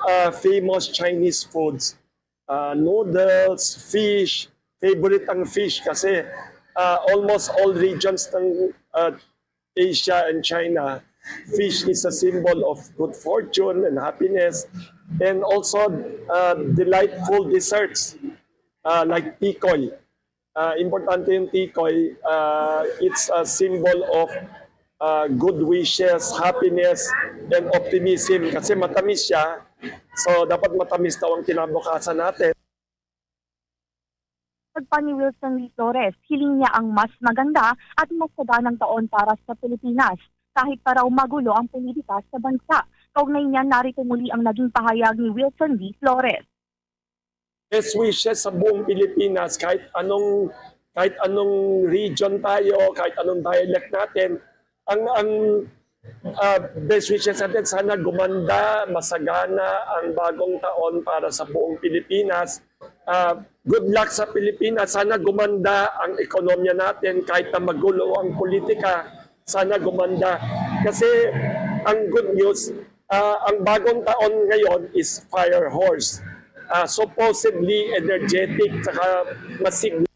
uh, famous Chinese foods, uh, noodles, fish, favorite ang fish kasi uh, almost all regions ng uh, Asia and China, fish is a symbol of good fortune and happiness, and also uh, delightful desserts uh, like tikoy. Uh, importante yung tikoy, uh, it's a symbol of uh, good wishes, happiness, and optimism kasi matamis siya. So dapat matamis daw ang kinabukasan natin. Pagpa ni Wilson Lee Flores, hiling niya ang mas maganda at mas saganang taon para sa Pilipinas, kahit pa raw magulo ang politika sa bansa. Kaugnay niyan, narito muli ang naging pahayag ni Wilson Lee Flores. Best wishes sa buong Pilipinas, kahit anong, kahit anong region tayo, kahit anong dialect natin. Ang, ang, ah, best wishes natin, sana gumanda, masagana ang bagong taon para sa buong Pilipinas. Ah, good luck sa Pilipinas. Sana gumanda ang ekonomiya natin kahit na magulo ang politika. Sana gumanda. Kasi ang good news, ah, ang bagong taon ngayon is fire horse. Ah, supposedly energetic, saka masigla.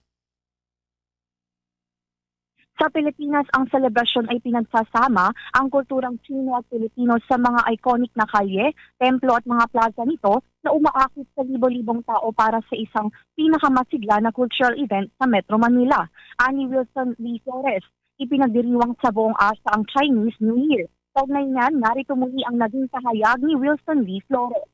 Sa Pilipinas, ang selebrasyon ay pinagsasama ang kulturang Chino at Pilipino sa mga iconic na kalye, templo at mga plaza nito na umaakit sa libo-libong tao para sa isang pinakamasigla na cultural event sa Metro Manila. Ani Wilson Lee Flores, ipinagdiriwang sa buong Asia ang Chinese New Year. Kaugnay niyan, narito muli ang naging pahayag ni Wilson Lee Flores.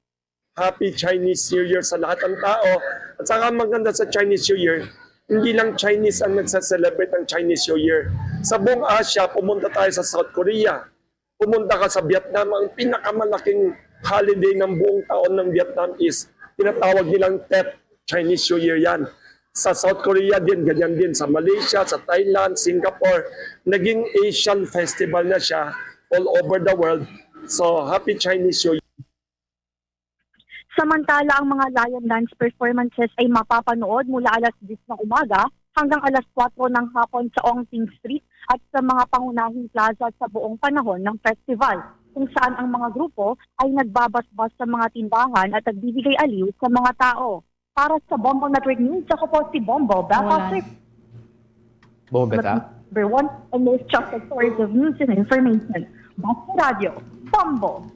Happy Chinese New Year sa lahat ng tao. At saka maganda sa Chinese New Year, hindi lang Chinese ang nagsa-celebrate ng Chinese New Year. Sa buong Asia, pumunta tayo sa South Korea. Pumunta ka sa Vietnam, ang pinakamalaking holiday ng buong taon ng Vietnam is tinatawag nilang Tet, Chinese New Year yan. Sa South Korea din, ganyan din. Sa Malaysia, sa Thailand, Singapore, naging Asian festival na siya all over the world. So, happy Chinese New Year. Samantala, ang mga lion dance performances ay mapapanood mula alas diyes ng umaga hanggang alas kuwatro ng hapon sa Ongting Street at sa mga pangunahing plaza sa buong panahon ng festival, kung saan ang mga grupo ay nagbabasbas sa mga tindahan at nagbibigay aliw sa mga tao. Para sa Bombo Network News, ako po si Bombo Beth Patrick. Bombo Beth, ah? Number one and most trusted source of news and information. Basta Radyo, Bombo.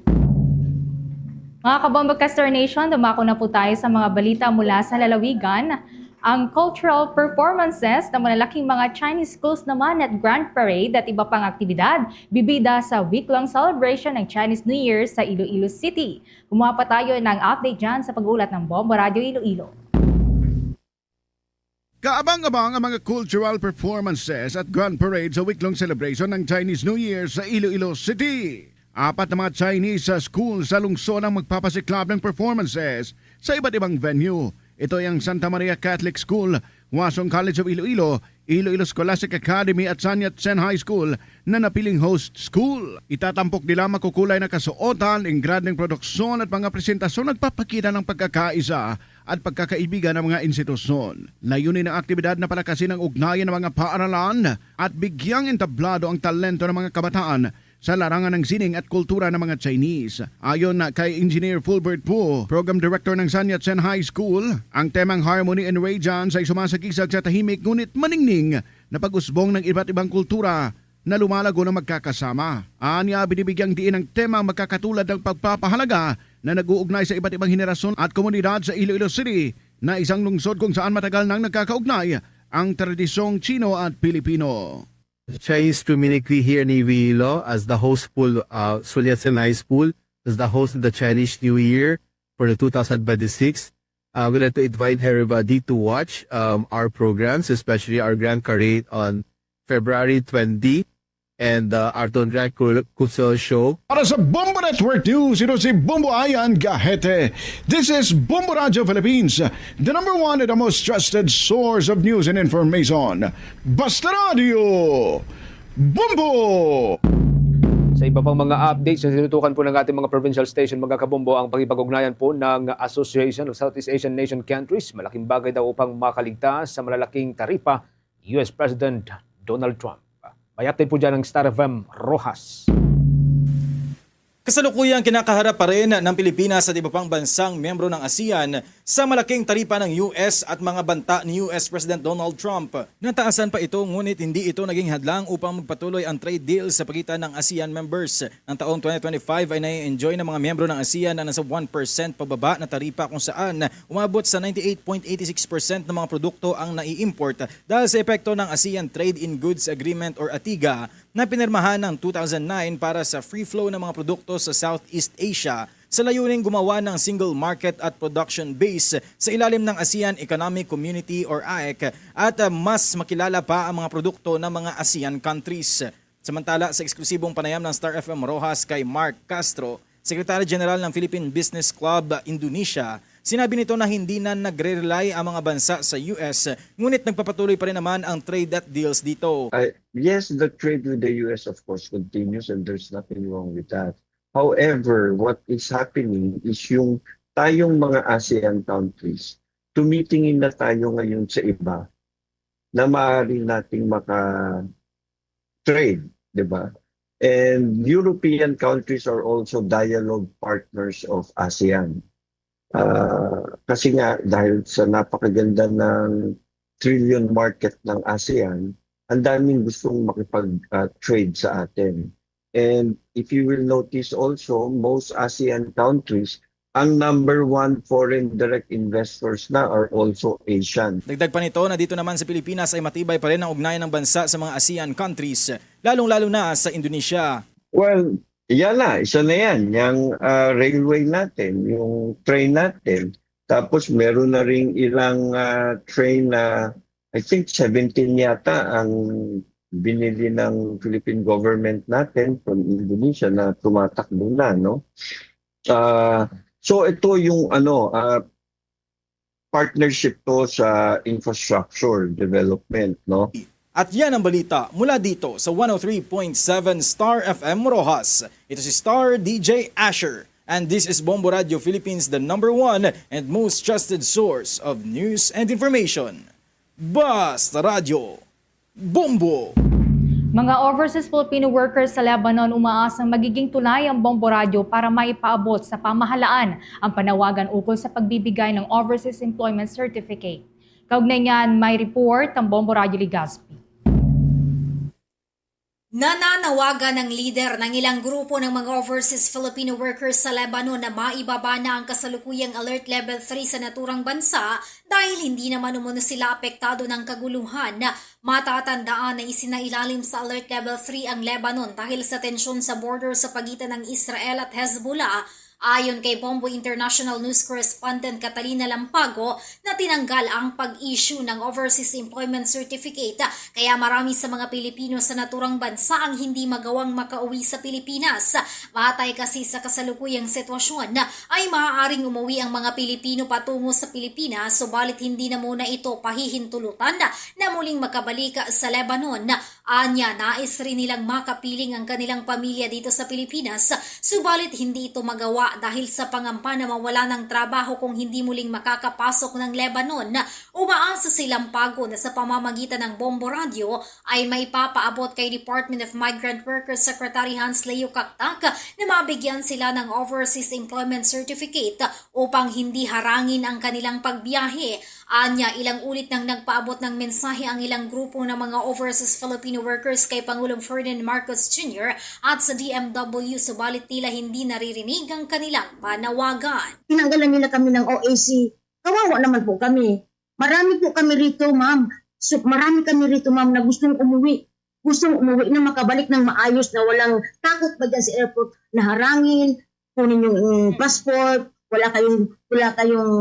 Mga Kabombo Caster Nation, dumako na po tayo sa mga balita mula sa lalawigan. Ang cultural performances ng malalaking mga Chinese schools naman at Grand Parade at iba pang aktibidad bibida sa week-long celebration ng Chinese New Year sa Iloilo City. Kumuha pa tayo ng update dyan sa pag-ulat ng Bombo Radyo Iloilo. Kaabang-abang ang mga cultural performances at grand parade sa week-long celebration ng Chinese New Year sa Iloilo City. Apat na mga Chinese sa school sa lungsod ang magpapasiklab ng performances sa iba't ibang venue. Ito ay ang Santa Maria Catholic School, Hua Song College of Iloilo, Iloilo Scholastic Academy at Sun Yat-sen High School na napiling host school. Itatampok nila makukulay na kasuotan, ingradeng produksyon at mga presentasyon nagpapakita ng pagkakaisa at pagkakaibigan ng mga institusyon. Layunin ng aktibidad na palakasin ang ugnayan ng mga paaralan at bigyang entablado ang talento ng mga kabataan sa larangan ng sining at kultura ng mga Chinese. Ayon na kay Engineer Fulbert Pu, Program Director ng Sun Yat-sen High School, ang temang Harmony and Radiance ay sumasagisag sa tahimik ngunit maningning na pag-usbong ng iba't ibang kultura na lumalago na magkakasama. Anya, binibigyang diin ang temang magkakatulad ng pagpapahalaga na nag-uugnay sa iba't ibang henerasyon at komunidad sa Iloilo City, na isang lungsod kung saan matagal nang nagkakaugnay ang tradisyong Chino at Pilipino. Chinese community here in Iloilo as the host school, uh, Sun Yat-sen High School, as the host of the Chinese New Year for the two thousand twenty-six. Uh, we'd like to invite everybody to watch um, our programs, especially our Grand Parade on February twenty and uh, our Tundra Cul- Cultural Show. Para sa Bombo Network News, ito si Bombo Ayan Gahete. This is Bombo Radio Philippines, the number one and the most trusted source of news and information. Basta Radio, Bombo! Sa iba pang mga updates na tinutukan po ng ating mga provincial station, mga kabombo, ang pakipag-ugnayan po ng Association of Southeast Asian Nation Countries, malaking bagay daw upang makaligtas sa malalaking taripa ni U S President Donald Trump. May update po dyan ang Star F M Rojas. Kasalukuyang kinakaharap pa rin ng Pilipinas at iba pang bansang miyembro ng ASEAN sa malaking taripa ng U S at mga banta ni U S President Donald Trump. Nataasan pa ito, ngunit hindi ito naging hadlang upang magpatuloy ang trade deal sa pagitan ng ASEAN members. Ang taong twenty twenty-five ay nai-enjoy ng mga miyembro ng ASEAN na nasa one percent pababa na taripa, kung saan umabot sa ninety-eight point eight six percent ng mga produkto ang nai-import dahil sa epekto ng ASEAN Trade in Goods Agreement or ATIGA na pinirmahan ng two thousand nine para sa free flow ng mga produkto sa Southeast Asia sa layuning gumawa ng single market at production base sa ilalim ng ASEAN Economic Community or AEC at, ah, mas makilala pa ang mga produkto ng mga ASEAN countries. Samantala, sa eksklusibong panayam ng Star F M Rojas kay Mark Castro, Secretary General ng Philippine Business Club Indonesia, Sinabi nito na hindi na nagre-rely ang mga bansa sa U S, ngunit nagpapatuloy pa rin naman ang trade at deals dito. Uh, yes, the trade with the U S, of course, continues and there's nothing wrong with that. However, what is happening is yung tayong mga ASEAN countries, tumitingin na tayo ngayon sa iba na maaari nating maka-trade, di ba? And European countries are also dialogue partners of ASEAN. Ah, kasi nga, dahil sa napakaganda ng trillion market ng ASEAN, ang daming gustong makipag-trade sa atin. And if you will notice also, most ASEAN countries, ang number one foreign direct investors na are also Asian. Dagdag pa nito na dito naman sa Pilipinas ay matibay pa rin ang ugnayan ng bansa sa mga ASEAN countries, lalong-lalo na sa Indonesia. Well, yan na, isa na yan. Yung ah, railway natin, yung train natin. Tapos meron na rin ilang ah, train na, I think seventeen yata ang binili ng Philippine government natin from Indonesia na tumatakbo na, no? Ah, so ito yung ano, ah, partnership to sa infrastructure development, no? At yan ang balita mula dito sa one oh three point seven Star F M Roxas. Ito si Star D J Asher. And this is Bombo Radio Philippines, the number one and most trusted source of news and information. Basta Radio, Bombo! Mga overseas Filipino workers sa Lebanon umaasang magiging tulay ang Bombo Radyo para maipaabot sa pamahalaan ang panawagan ukol sa pagbibigay ng Overseas Employment Certificate. Kaugnay niyan, may report ang Bombo Radyo Legazpi. Nananawagan ang lider ng ilang grupo ng mga overseas Filipino workers sa Lebanon na maibaba na ang kasalukuyang Alert Level three sa naturang bansa dahil hindi naman umano sila apektado ng kaguluhan. Matatandaan na isinailalim sa Alert Level three ang Lebanon dahil sa tensyon sa border sa pagitan ng Israel at Hezbollah. Ayon kay Bombo International News Correspondent Catalina Lampago, na tinanggal ang pag-issue ng Overseas Employment Certificate, kaya marami sa mga Pilipino sa naturang bansa ang hindi magawang makauwi sa Pilipinas. Batay kasi sa kasalukuyang sitwasyon, ay maaaring umuwi ang mga Pilipino patungo sa Pilipinas, subalit hindi na muna ito pahihintulutan na muling makabalik sa Lebanon. Anya, nais rin nilang makapiling ang kanilang pamilya dito sa Pilipinas, subalit hindi ito magawa dahil sa pangampa na mawala ng trabaho kung hindi muling makakapasok ng Lebanon. Umaasa si Lampago na sa pamamagitan ng Bombo Radyo ay maipapaabot kay Department of Migrant Workers Secretary Hans Leo Cactac na mabigyan sila ng Overseas Employment Certificate upang hindi harangin ang kanilang pagbiyahe. Anya, ilang ulit nang nagpaabot ng mensahe ang ilang grupo ng mga overseas Filipino workers kay Pangulong Ferdinand Marcos Junior at sa D M W, subalit tila hindi naririnig ang kanilang panawagan. Tinanggalan nila kami ng O A C. Kawawa naman po kami. Marami po kami rito, ma'am. So, marami kami rito, ma'am, na gustong umuwi. Gustong umuwi na makabalik ng maayos na walang takot pa dyan sa airport na harangin, kunin yung mm, passport, wala kayong, wala kayong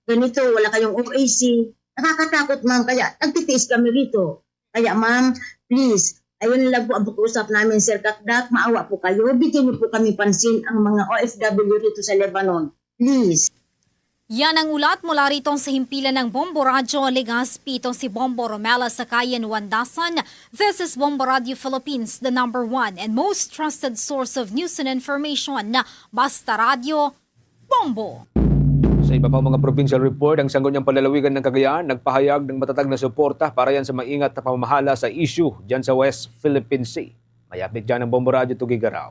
ganito, wala kayong O A C. Nakakatakot, ma'am. Kaya nagtitiis kami rito. Kaya, ma'am, please, ayun lang po ang pag-uusap namin, Sir Cactac. Maawa po kayo. Bigyan niyo po kami pansin ang mga O F W rito sa Lebanon. Please. Yan ang ulat mula rito sa himpilan ng Bombo Radyo Legazpi. Ito si Bombo Romela Sakayan Wandasan. This is Bombo Radyo Philippines, the number one and most trusted source of news and information. Basta Radyo, Bombo! Sa iba pang mga provincial report, ang Sangguniang Panlalawigan ng Cagayan nagpahayag ng matatag na suporta para yan sa maingat na pamamahala sa issue dyan sa West Philippine Sea. May update dyan ang Bombo Radyo Tugigaraw.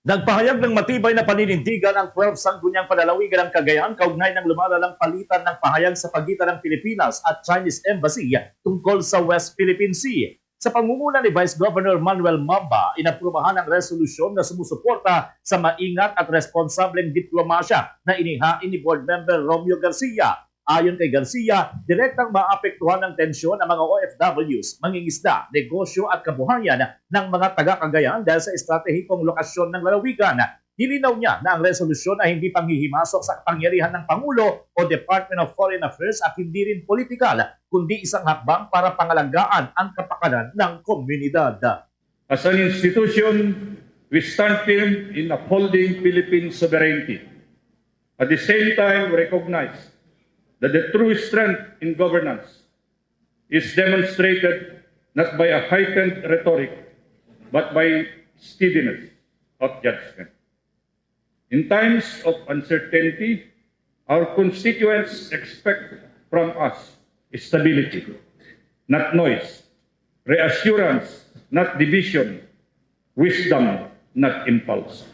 Nagpahayag ng matibay na paninindigan ang twelve Sangguniang Panlalawigan ng Cagayan kaugnay ng lumalalang palitan ng pahayag sa pagitan ng Pilipinas at Chinese Embassy tungkol sa West Philippine Sea. Sa pangunguna ni Vice Governor Manuel Mamba, inaprubahan ang resolusyon na sumusuporta sa maingat at responsableng diplomasya na inihain ni Board Member Romeo Garcia. Ayon kay Garcia, direktang maapektuhan ng tensyon ang mga O F Ws, mangingisda, negosyo at kabuhayan ng mga taga-Cagayan dahil sa estratehikong lokasyon ng lalawigan. Nilinaw niya na ang resolusyon ay hindi panghihimasok sa kapangyarihan ng Pangulo o Department of Foreign Affairs at hindi rin politikal, kundi isang hakbang para pangalagaan ang kapakanan ng komunidad. As an institution, we stand firm in upholding Philippine sovereignty. At the same time, we recognize that the true strength in governance is demonstrated not by a heightened rhetoric, but by steadiness of judgment. In times of uncertainty, our constituents expect from us stability, not noise, reassurance, not division, wisdom, not impulse.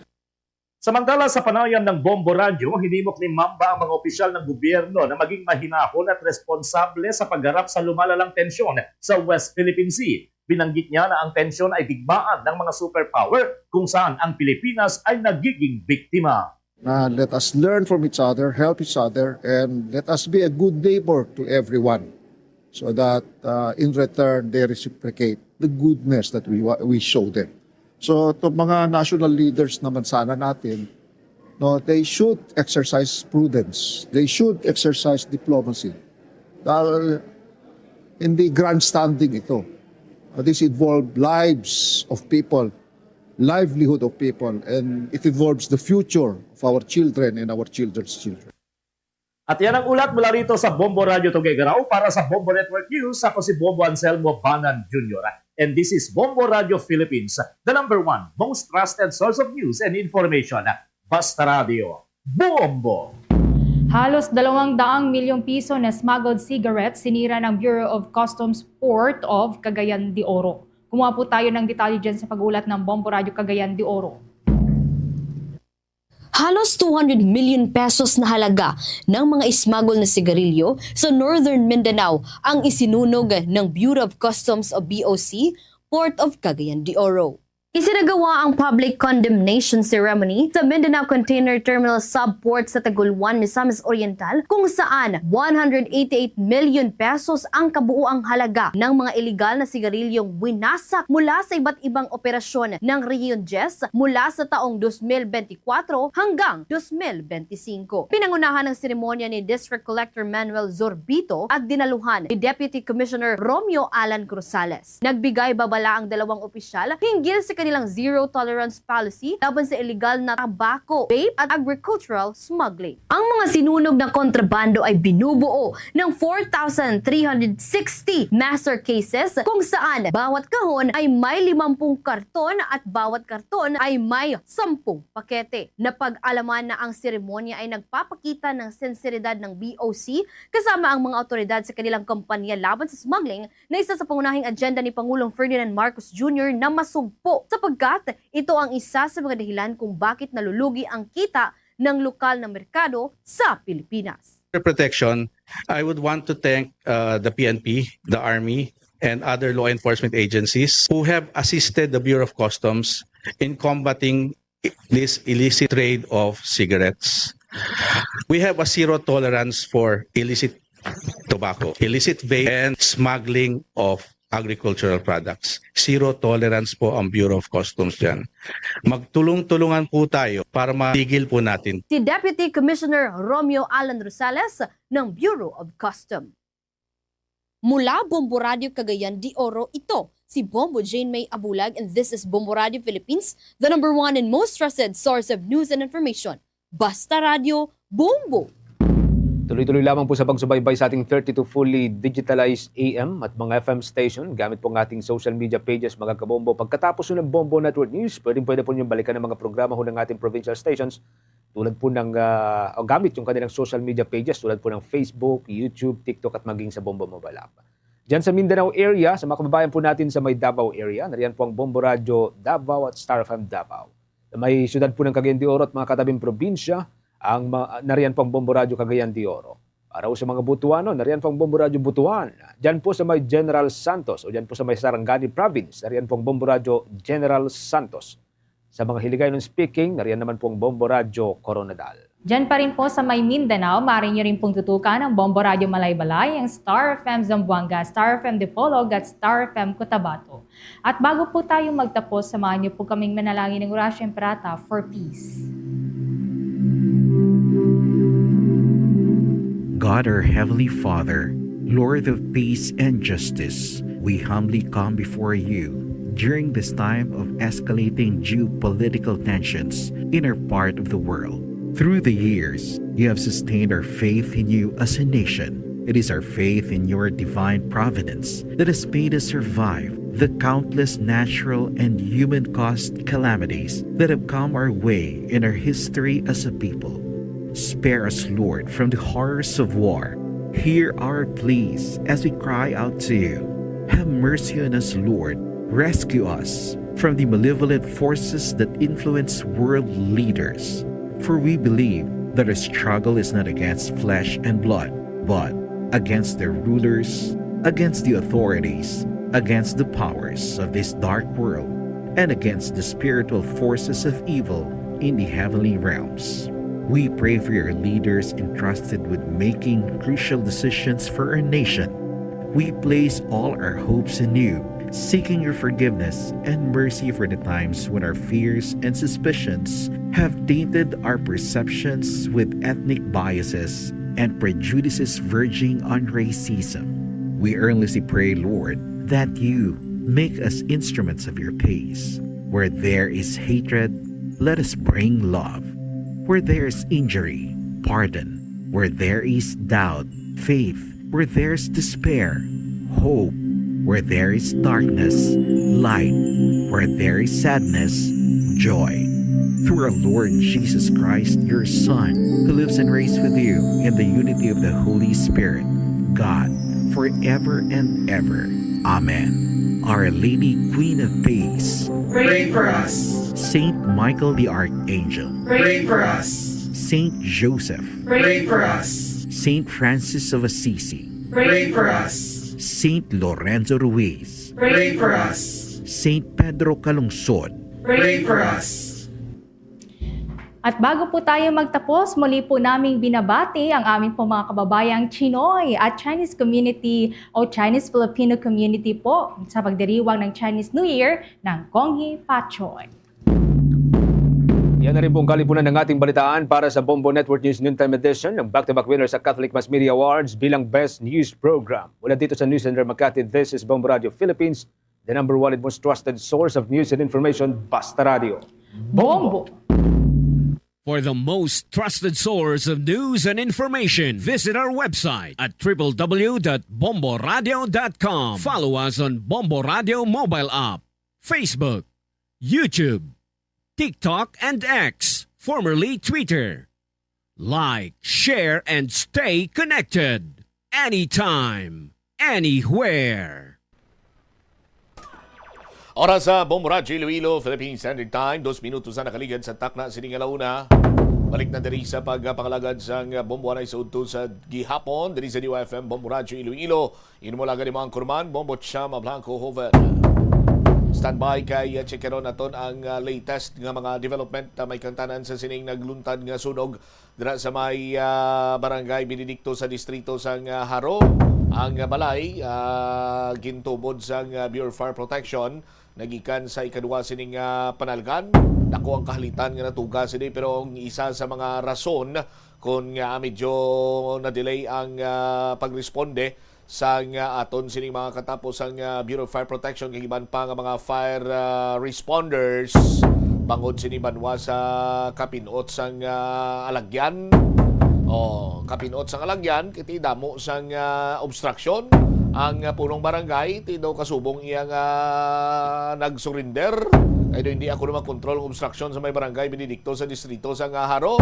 Samantala, sa panayam ng Bombo Radyo, hinimok ni Mamba ang mga opisyal ng gobyerno na maging mahinahon at responsable sa pagharap sa lumalalang tensyon sa West Philippine Sea. Binanggit niya na ang tensyon ay digmaan ng mga superpower, kung saan ang Pilipinas ay nagiging biktima. Uh, let us learn from each other, help each other, and let us be a good neighbor to everyone so that uh, in return they reciprocate the goodness that we, wa- we show them. So, to mga national leaders naman sana natin, no, they should exercise prudence. They should exercise diplomacy. Dahil hindi grandstanding ito. Uh, this involve lives of people, livelihood of people, and it involves the future of our children and our children's children. At yan ang ulat mula rito sa Bombo Radyo Tuguegarao. Para sa Bombo Network News, ako si Bombo Anselmo Banan Junior. And this is Bombo Radyo Philippines, the number one most trusted source of news and information. Basta Radyo, Bombo! Halos dalawang daang milyong piso na smuggled cigarettes sinira ng Bureau of Customs Port of Cagayan de Oro. Kumuha po tayo ng detalye dyan sa pag-ulat ng Bombo Radyo Cagayan de Oro. Halos two hundred million pesos na halaga ng mga ismagol na sigarilyo sa Northern Mindanao ang isinunog ng Bureau of Customs o B O C, Port of Cagayan de Oro. Isinagawa ang public condemnation ceremony sa Mindanao Container Terminal Subport sa Tagoloan, Misamis Oriental, kung saan one hundred eighty-eight million pesos ang kabuuang halaga ng mga iligal na sigarilyong winasak mula sa iba't ibang operasyon ng Region Diyes mula sa taong dos mil benti kwatro hanggang dos mil benti singko. Pinangunahan ang seremonya ni District Collector Manuel Zorbito at dinaluhan ni Deputy Commissioner Romeo Alan Cruzales. Nagbigay babala ang dalawang opisyal hinggil sa kanilang zero tolerance policy laban sa illegal na tobacco, vape at agricultural smuggling. Ang mga sinunog na kontrabando ay binubuo ng four thousand three hundred sixty master cases, kung saan bawat kahon ay may limampung karton at bawat karton ay may sampung pakete. Napag-alaman na ang seremonya ay nagpapakita ng senseridad ng B O C kasama ang mga awtoridad sa kanilang kampanya laban sa smuggling, na isa sa pangunahing agenda ni Pangulong Ferdinand Marcos Junior na masugpo, sapagkat ito ang isa sa mga dahilan kung bakit nalulugi ang kita ng lokal na merkado sa Pilipinas. Protection, I would want to thank uh, the P N P, the Army, and other law enforcement agencies who have assisted the Bureau of Customs in combating this illicit trade of cigarettes. We have a zero tolerance for illicit tobacco, illicit vape, and smuggling of agricultural products. Zero tolerance po ang Bureau of Customs dyan. Magtulong-tulungan po tayo para matigil po natin. Si Deputy Commissioner Romeo Alan Rosales ng Bureau of Customs. Mula Bombo Radio Cagayan de Oro, ito si Bombo Jane May Abulag, and this is Bombo Radio Philippines, the number one and most trusted source of news and information. Basta Radio, Bombo! Tuloy-tuloy lamang po sa pagsubaybay sa ating thirty-two fully digitalized A M at mga F M station gamit po ang ating social media pages, mga kabombo. Pagkatapos ng Bombo Network News, pwedeng-pwede po ninyong balikan ang mga programa ho ng ating provincial stations tulad po ng ah, o gamit yung kanilang social media pages tulad po ng Facebook, YouTube, TikTok at maging sa Bombo Mobile App. Diyan sa Mindanao area, sa mga kababayan po natin sa may Davao area, nariyan po ang Bombo Radio Davao at Star F M Davao. Sa may siyudad po ng Cagayan de Oro at mga katabing probinsya, ang ma- nariyan po ang Bombo Radio Cagayan de Oro. Para po sa mga Butuano, nariyan po ang Bombo Radio Butuan. Diyan po sa may General Santos o diyan po sa may Sarangani Province, nariyan po ang Bombo Radio General Santos. Sa mga Hiligaynon speaking, nariyan naman po ang Bombo Radio Koronadal. Diyan pa rin po sa may Mindanao, maaari niyo rin pong tutukan ang Bombo Radio Malaybalay, ang Star F M Zamboanga, Star F M Dipolog at Star F M Cotabato. At bago po tayo magtapos, samahan niyo po kaming manalangin ng Orasyo Imperata for peace. God, our Heavenly Father, Lord of peace and justice, we humbly come before you during this time of escalating geopolitical tensions in our part of the world. Through the years, you have sustained our faith in you as a nation. It is our faith in your divine providence that has made us survive the countless natural and human caused calamities that have come our way in our history as a people. Spare us, Lord, from the horrors of war. Hear our pleas as we cry out to you. Have mercy on us, Lord. Rescue us from the malevolent forces that influence world leaders. For we believe that our struggle is not against flesh and blood, but against the rulers, against the authorities, against the powers of this dark world, and against the spiritual forces of evil in the heavenly realms. We pray for your leaders entrusted with making crucial decisions for our nation. We place all our hopes in you, seeking your forgiveness and mercy for the times when our fears and suspicions have tainted our perceptions with ethnic biases and prejudices verging on racism. We earnestly pray, Lord, that you make us instruments of your peace. Where there is hatred, let us bring love. Where there is injury, pardon. Where there is doubt, faith. Where there is despair, hope. Where there is darkness, light. Where there is sadness, joy. Through our Lord Jesus Christ, your Son, who lives and reigns with you in the unity of the Holy Spirit, God, forever and ever. Amen. Our Lady, Queen of Peace, pray for us. Saint Michael the Archangel, pray for us. Saint Joseph, pray for us. Saint Francis of Assisi, pray for us. Saint Lorenzo Ruiz, pray for us. Saint Pedro Calungsod, pray for us. At bago po tayo magtapos, muli po naming binabati ang aming po mga kababayang Chinoy at Chinese community o Chinese Filipino community po sa pagdiriwang ng Chinese New Year ng Konghi Fat Choi. Yan na rin pong kalipunan ng ating balitaan para sa Bombo Network News Noontime Edition, ng back-to-back winner sa Catholic Mass Media Awards bilang Best News Program. Mula dito sa News Center Makati, this is Bombo Radio Philippines, the number one and most trusted source of news and information, Basta Radio. Bombo! For the most trusted source of news and information, visit our website at triple w dot bombo radio dot com. Follow us on Bombo Radio mobile app, Facebook, YouTube, TikTok, and X, formerly Twitter. Like, share, and stay connected anytime, anywhere. Oras sa Bombo Radyo Iloilo, Philippine Standard Time, dos minutos na nakaligad sa takna sini nga launa. Balik na diri sa pagpangalagad sang Bombo Anay sa udto sa gihapon diri sa D Y F M Bombo Radyo Iloilo. Inyo mo lagi mo ang kurman, Bombo Chama Blanco Joven. Standby kay, uh, checkeron naton ang, uh, latest nga mga development, uh, may kantanan sa sining nagluntad nga sunog dira sa may, ah, Barangay Benedicto sa distrito sang, ah, Jaro. Ang, ah, balay, ah, gintubod sang, ah, Bureau of Fire Protection nagikan sa ikaduha sining, ah, panalgan. Dako ang kahalitan nga natuga sini, pero ang isa sa mga rason kon nga medyo na-delay ang, ah, pagresponde sang, ah, aton sining mga katapos sang, ah, Bureau of Fire Protection kag iban pa nga mga fire, ah, responders bangod sini banwa sa kapinot sang, ah, alagyan. Oh, kapinot sang alagyan, kay ti damo sang, ah, obstruction ang, ah, punong barangay, ti daw kasubong iya nga nag-surrender. Kay daw hindi ako na makontrol ang obstruction sa may barangay Benedicto sa distrito sang, ah, Jaro.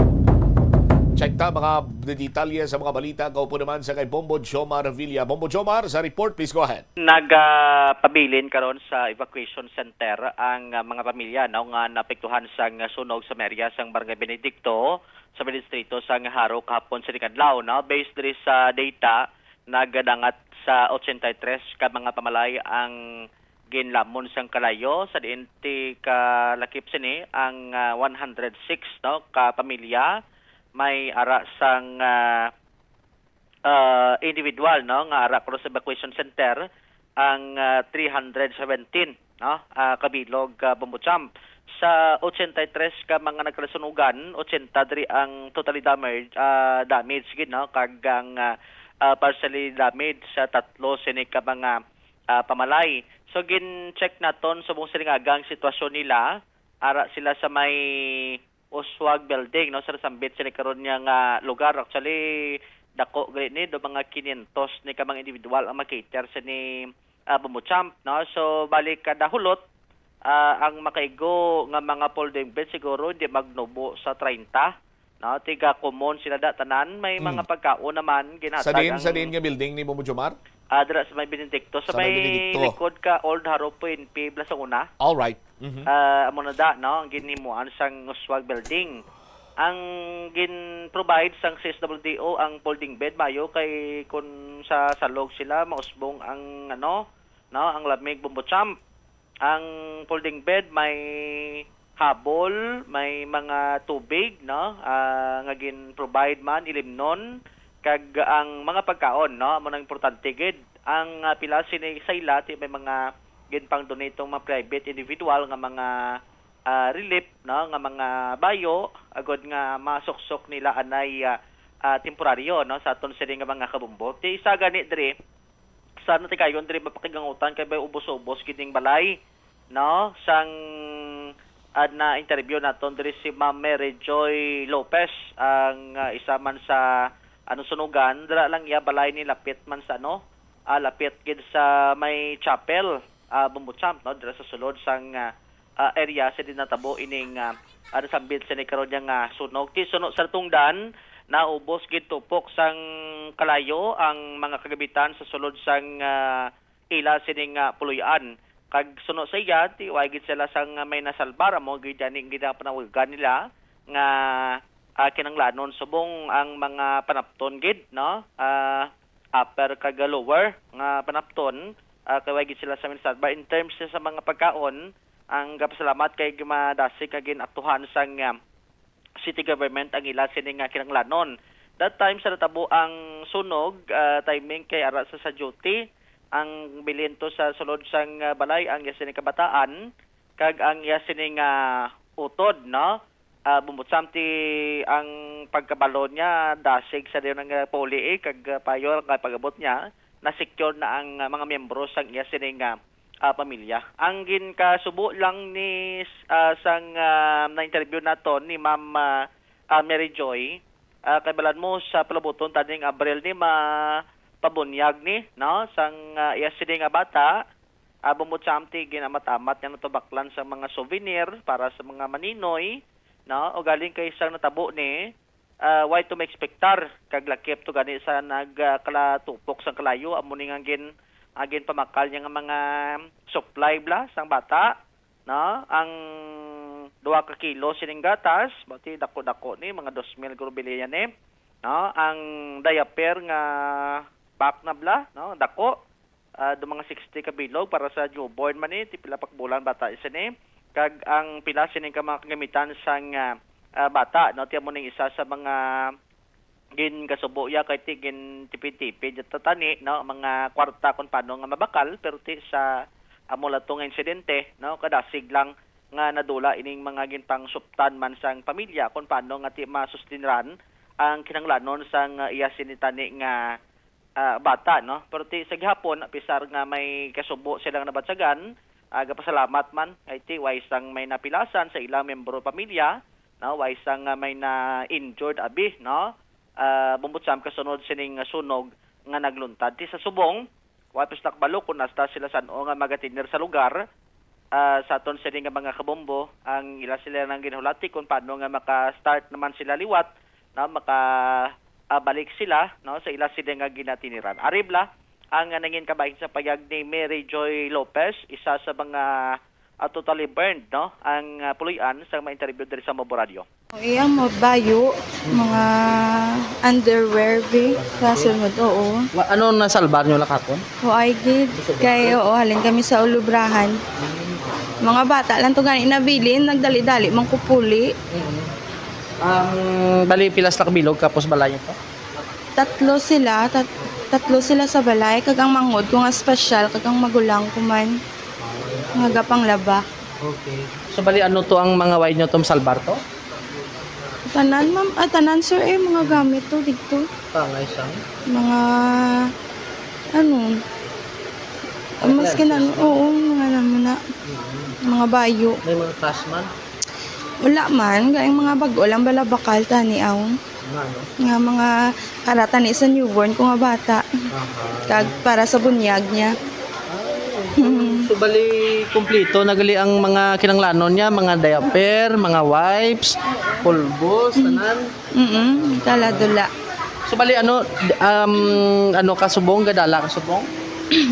Check ta mga detalye sa mga balita. Kaupo naman sa kay Bombo Jomar Villa. Bombo Jomar, sa report, please go ahead. Nagapabilin karon sa evacuation center ang, ah, mga pamilya, no, nga naapektuhan sang sunog sa may area sang Barangay Benedicto sa may distrito sang Jaro kahapon sining adlaw, no. Based diri sa data, nagadangat sa ochenta y tres ka mga pamalay ang ginlamon sang kalayo, sa diin ti kalakip sini ang, ah, one hundred six, no, ka pamilya. May ara sang, ah, ah, individual, no, nga ara kuno sa evacuation center ang, ah, three hundred seventeen, no, ah, kabilog, ah, Bombo Cham. Sa ochenta y tres ka mga nagkalasunugan, ochenta diri ang totally damage, ah, damage gid, no, kag ang, ah, ah, partially damage sa tatlo sini ka mga, ah, pamalay. So, gin-check naton subong sining aga ang sitwasyon nila. Ara sila sa may Oswag Building, no, sa nasambit sini karon niya nga lugar. Actually, dako gali ni, do mga quinientos ni ka mga individual ang makater sini, ah, Bombo Champ, no? So, balik kada hulot, ah, ang makaigo nga mga folding bed siguro di magnubo sa treinta, no? Tiga common sila da tanan, may mga Mm. pagkaon naman ginhatag Sa diin, ang sa diin nga building ni Bombo Jomar? Ah, dira sa may Benedicto, sa Sa may may Benedicto. likod ka Old Harrow Point, P plus ang una. All right. Mhm. Ah, amo na da, no, ang ginhimuan sang Oswag Building. Ang gin-provide sang C S W D O ang folding bed, mayo kay kun sa salog sila, mausbong ang, ano, no, ang lamig, Bombo Champ. Ang folding bed may habol, may mga tubig, no, ah, nga gin-provide man, ilimnon, kag ang mga pagkaon, no, amo nang importante gid. Ang, ah, pila sini sa ila, ti may mga ginpang-donate tong mga private individual nga mga, ah, relief, no, nga mga bayo, agod nga masuksok nila anay, ah, ah, temporaryo, no, sa aton sini nga mga kabombo. Ti isa gani diri, sa natikayon diri mapakigangutan kay may ubos-ubos gid ning balay, no? Sang, ah, na-interview naton diri si Ma'am Mary Joy Lopez, ang, ah, isa man sa, ano, sunugan. Dira lang iya balay ni lapit man sa, ano, ah, lapit gid sa may chapel, ah, Bombo Champ, no? Dira sa sulod sang, ah, ah, area sa di natabo ining, ah, ah, nasambit sini karon niya nga sunog. Ti suno sa tungdan, naubos gid tupok sang kalayo ang mga kagamitan sa sulod sang, ah, ila sining, ah, puloy-an. Kag suno sa iya, ti way gid sila sang may nasalbar, amo gid yani ang ginapanawagan nila nga, ah, kinahanglanon subong ang mga panapton gid, no? Ah, upper kag lower nga panapton, ah, kay way gid sila sa may nasalbar. In terms sa mga pagkaon, ang gapasalamat kay madasig kag gin-aktuhan sang, ah, city government ang ila sini nga kinahanglanon. That time sa natabo ang sunog, ah, timing kay ara sa, sa duty, ang bilin to sa sulod sang, ah, balay ang iya sini kabataan kag ang iya sini nga utod, no? Ah, Bombo Champ, ti ang pagkabalo niya dasig sa diyon ang, ah, puli, eh, kag, ah, payo nga pag-abot niya, na-secure na ang, ah, mga miyembro sang iya sini nga, ah, pamilya. Ang ginkasubo lang ni, ah, sang, ah, na-interview naton ni Ma'am, ah, ah, Mary Joy, ah, kay balan mo sa palabuton taning Abril ni mapabunyag ni, no, sang, ah, iya sini nga bata, ah, Bombo Champ, ti ginamat-amat niya natubaklan sa mga souvenir para sa mga maninoy, no, o galing kay sang natabo ni, ah, way to maekspektar kag lakip to gani sa nag, ah, kalatupok sang kalayo, amo ni nga gin-, ah, ginpamakal niya nga mga supply bala sang bata, no? Ang duha ka kilo sining gatas, bati dako-dako ni, mga dos mil gurubilya ni, no? Ang diaper nga pack na bala, no? Dako, ah, do mga sixty ka bilog para sa newborn man ni, ti pila pa ka bulan bata isa ni. Kag ang pila sining ka mga kagamitan sang, ah, ah, bata, no? Ti amo ning isa sa mga ginkasubo ya kay ti gintipid-tipid ya tatani, no? Mga kwarta kung paano nga mabakal, pero ti sa amo lang to nga insidente, no? Kadasig lang nga nadula ining mga ginpangsuptan man sang pamilya kung paano nga ti masustinan ang kinahanglanon sang iya sini tani nga ah, bata, no? Pero ti sa gihapon, apisar nga may kasubo silang nabatyagan, ah, gapasalamat man kay ti way sang may napilasan sa ilang miyembro pamilya, no? Way sang, ah, may na-injured abi, no? Ah, Bombo Champ, kasunod sining sunog nga nagluntad. Ti sa subong, wa pa sila kabalo kung hasta sila san-o nga magatener sa lugar, ah, sa aton sini nga mga kabombo, ang ila sila nang ginhulati kung paano nga maka-start naman sila liwat, no, maka, ah, balik sila, no, sa ila sini nga ginatiniran. Ari bala ang nangin kabahin sa payag ni Mary Joy Lopez, isa sa mga, ah, totally burned, no, ang, ah, puloy-an sa mga interview diri sa Maboradyo. Iyang mga bayo, mga underwear, bi, sa sulod, oo. Wa-, ano nasalbar nyo lakakon? Wa ay gid. Kay, oo, halin kami sa ulubrahan. Mga bata lang to gani nabilin, nagdali-dali man kupuli. Mm. Ang bali, pilas lang bilog kapos balay nyo to? Tatlo sila, tat-, tatlo sila sa balay, kag ang manghod ko nga special, kag ang magulang ko man, nga gapanglaba. Okay. So, bali, ano to ang mga wide nyo to, salbar to? Tanan, ma'am. Ah, tanan, sir, eh, mga gamit to dito. Pangay sang? Mga, ano, ah, mas Appliances, kinano, no? Oo, mga ano na, Mm. mga bayo. May mga cash man? Wala man, gayang mga bag-o lang bala bakal tani aw. Nga, no? Nga mga para tani sa newborn ko nga bata. Aha. Kag para sa bunyag niya. Ah, so, bali, kumplito na gali ang mga kinanglanon niya, mga diaper, mga wipes, pulbos, tanan. Mm, kaladula. So, bali, ano, um, ano, kasubong, gadala kasubong?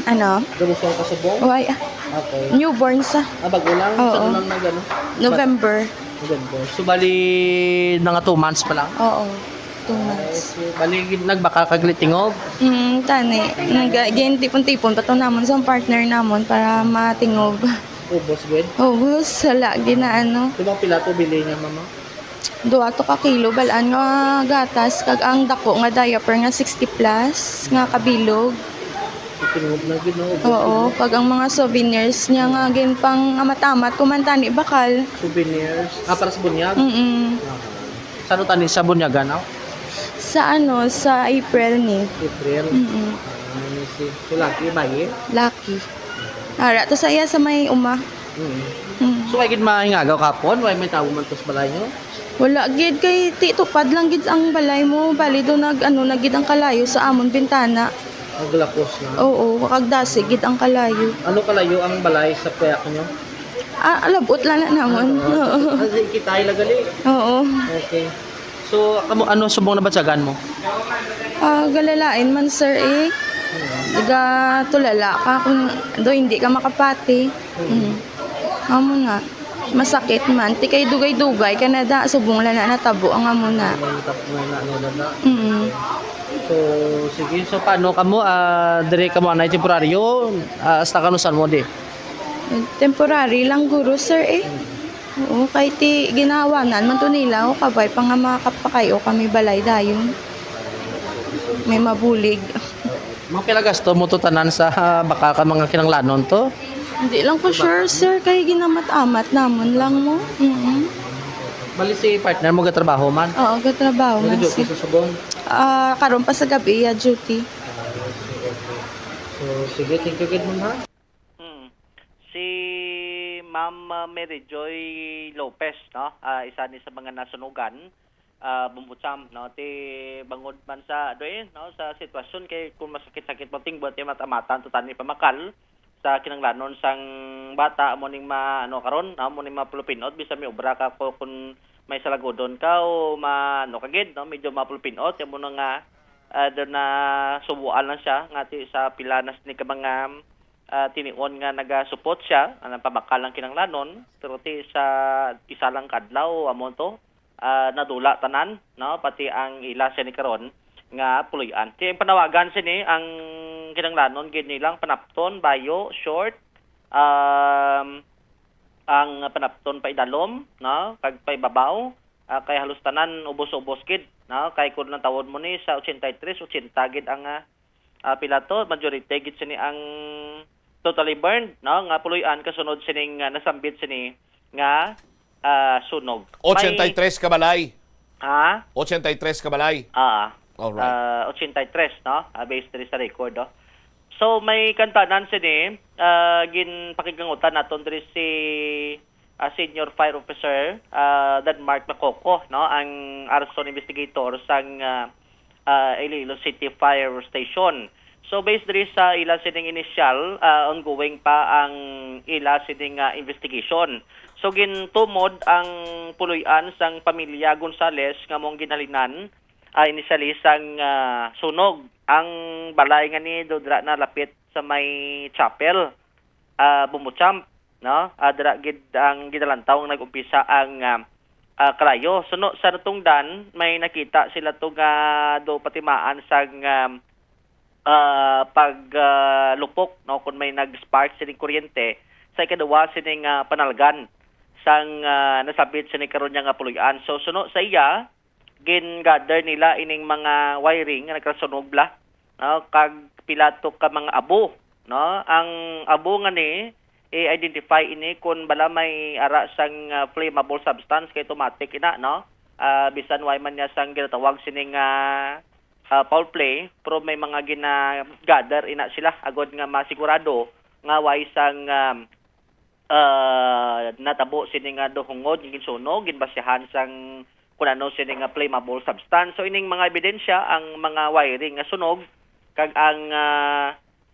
Ano? Gabusong kasubong? Why? Ah, okay. Newborn sa. Ah, bago lang? Oo. Sa lang nag, ano? November. November. So, bali, mga two months pa lang? Oo, two months. Okay. Bali, nagbaka kag litingog? Mm, tani. Nag-, gintipon-tipon pa to namon sa partner namon para matingog. Ubos, gid? Ubos, wala, ginaano. Di ba pila to bili niya, mama? Duha to ka kilo, balaan nga gatas, kag ang dako nga diaper nga sixty plus nga kabilog. Itingob na gid, no? Oo, kag ang mga souvenirs niya nga ginpang-amat-amat, kumantani bakal. Souvenirs? Ah, para sa bunyag? Mm-mm. Ah. Sa ano tani sa bunyagan, no? Sa ano, sa April ni. April? Mm-mm. Ah, I see. So, lucky, bayi? Lucky. Ara to sa iya sa may uma. Mm. Mm. So, way gid mahingagaw kapon? Way may tawo man to sa balay nyo? Wala gid, kay ti tupad lang gid ang balay mo. Bali do nag, ano, na gid ang kalayo sa amon bintana. Naglapos na? Oo, kag dasi gid ang kalayo. Ano kalayo ang balay sa kuya ko nyo? Ah, alabot lang na namon. Ah, oo. Oo. Kasi kitay lang gali. Oo. Okay. So, kamo, ano subong nabatyagan mo? Ah, galalain man, sir, eh. Iga tulala ka kung do hindi ka makapati. Mm. Amo na. Masakit man. Ti kay dugay-dugay ka na da. Subong lang na natabo ang amo na. Ang tap-, may na, ano, na, na. Mm. So, sige. So, paano kamo? Ah, dire kamo anay temporaryo? Ah, hasta kano san mo di? Temporary lang guro, sir, eh. Oo, kay ti ginawanan man to nila, o kabay pa nga makapakayo kami balay dayon. May mabulig. Mga pila gasto mo to tanan sa, ah, baka ka mga kinanglanon to? Hindi lang ko sure, sir, kay ginamat-amat namon lang mo. Mm. Bali si partner mo gatrabaho man? Oo, gatrabaho man, Nag-duty sir. Sa subong? Ah, karon pa sa gabi, ah, duty. So, sige, thank you gid, ma'am, ha? Hmm. Si Ma'am, ah, Mary Joy Lopez, no? Ah, isa ni sa mga nasunugan, ah, bumbutsam, no? Ti bangod man sa, ano eh, no? Sa sitwasyon kay kung masakit-sakit mo ting buhat, eh, matamatan to tani pamakal sa kinanglanon sang bata, amo ning ma-, ano, karon, amo ning mapulupinot, bisan may obra ka ko, kung may salagodon ka o ma-, ano ka gid, no? Medyo mapulupinot, amo na nga, ah, doon na subuan lang siya, nga ti sa pila na sini ka mga ah, tinion nga nagasupot siya, ang pamakal ang kinanglanon, pero ti sa isa lang ka adlaw, amo to, ah, nadula tanan, no? Pati ang ila sini karon nga puloy-an. Ti ang panawagan sini, ang kinanglanon gid nilang panapton, bayo, short, um, ang panapton paidalom, no? Kag paibabaw, ah, kay halos tanan ubos-ubos gid, no? Kay kung nantawon mo ni sa ochenta y tres, ochenta gid ang, ah, ah, pila to, majority gid sini ang totally burned, no, nga puloy-an kasunod sining, ah, nasambit sini nga, ah, sunog. May Ochenta y tres ka balay? Ha? Ochenta y tres ka balay? Ah, Alright. Ah, ochenta y tres, no? Ah, based diri sa record, no? So, may kantanan sini, ah, ginpakiglangutan naton diri si ah, Senior Fire Officer, ah, Denmark Macoco, no, ang arson investigator sang, ah, ah, Iloilo City Fire Station. So, based diri sa ila sining initial, ah, ongoing pa ang ila sining, ah, investigation. So, gintumod ang puloy-an sang pamilya Gonzales nga mong ginhalinan, ah, initially sang, ah, sunog. Ang balay nga ni dudra na lapit sa may chapel, ah, Bumbuchamp, no? Ah, dira gid ang ginalantaw nga nag-umpisa ang, ah, ah, kalayo. Suno sa natungdan, may nakita sila to nga do patimaan sang, ah, ah, pag, ah, lupok, no? Kung may nag-spark sining kuryente sa ikaduwa sining, ah, panalgan sang, ah, nasabit sini karon niya nga puloy-an. So, suno sa iya, gin-gather nila ining mga wiring nga nagkasunog bala, no? Kag pila to ka mga abo, no? Ang abo nga ni, i-identify ini kung bala may ara sang, ah, flammable substance kay automatic ina, no? Ah, bisan way man niya sang ginatawag sini nga, ah, foul play, pero may mga gina-gather ina sila agod nga masigurado nga way sang, um, ah, natabo sini nga duhungod nga ginsunog, ginbasihan sang kun ano sini nga flammable substance. So, ining mga ebidensya, ang mga wiring nga sunog, kag ang, ah,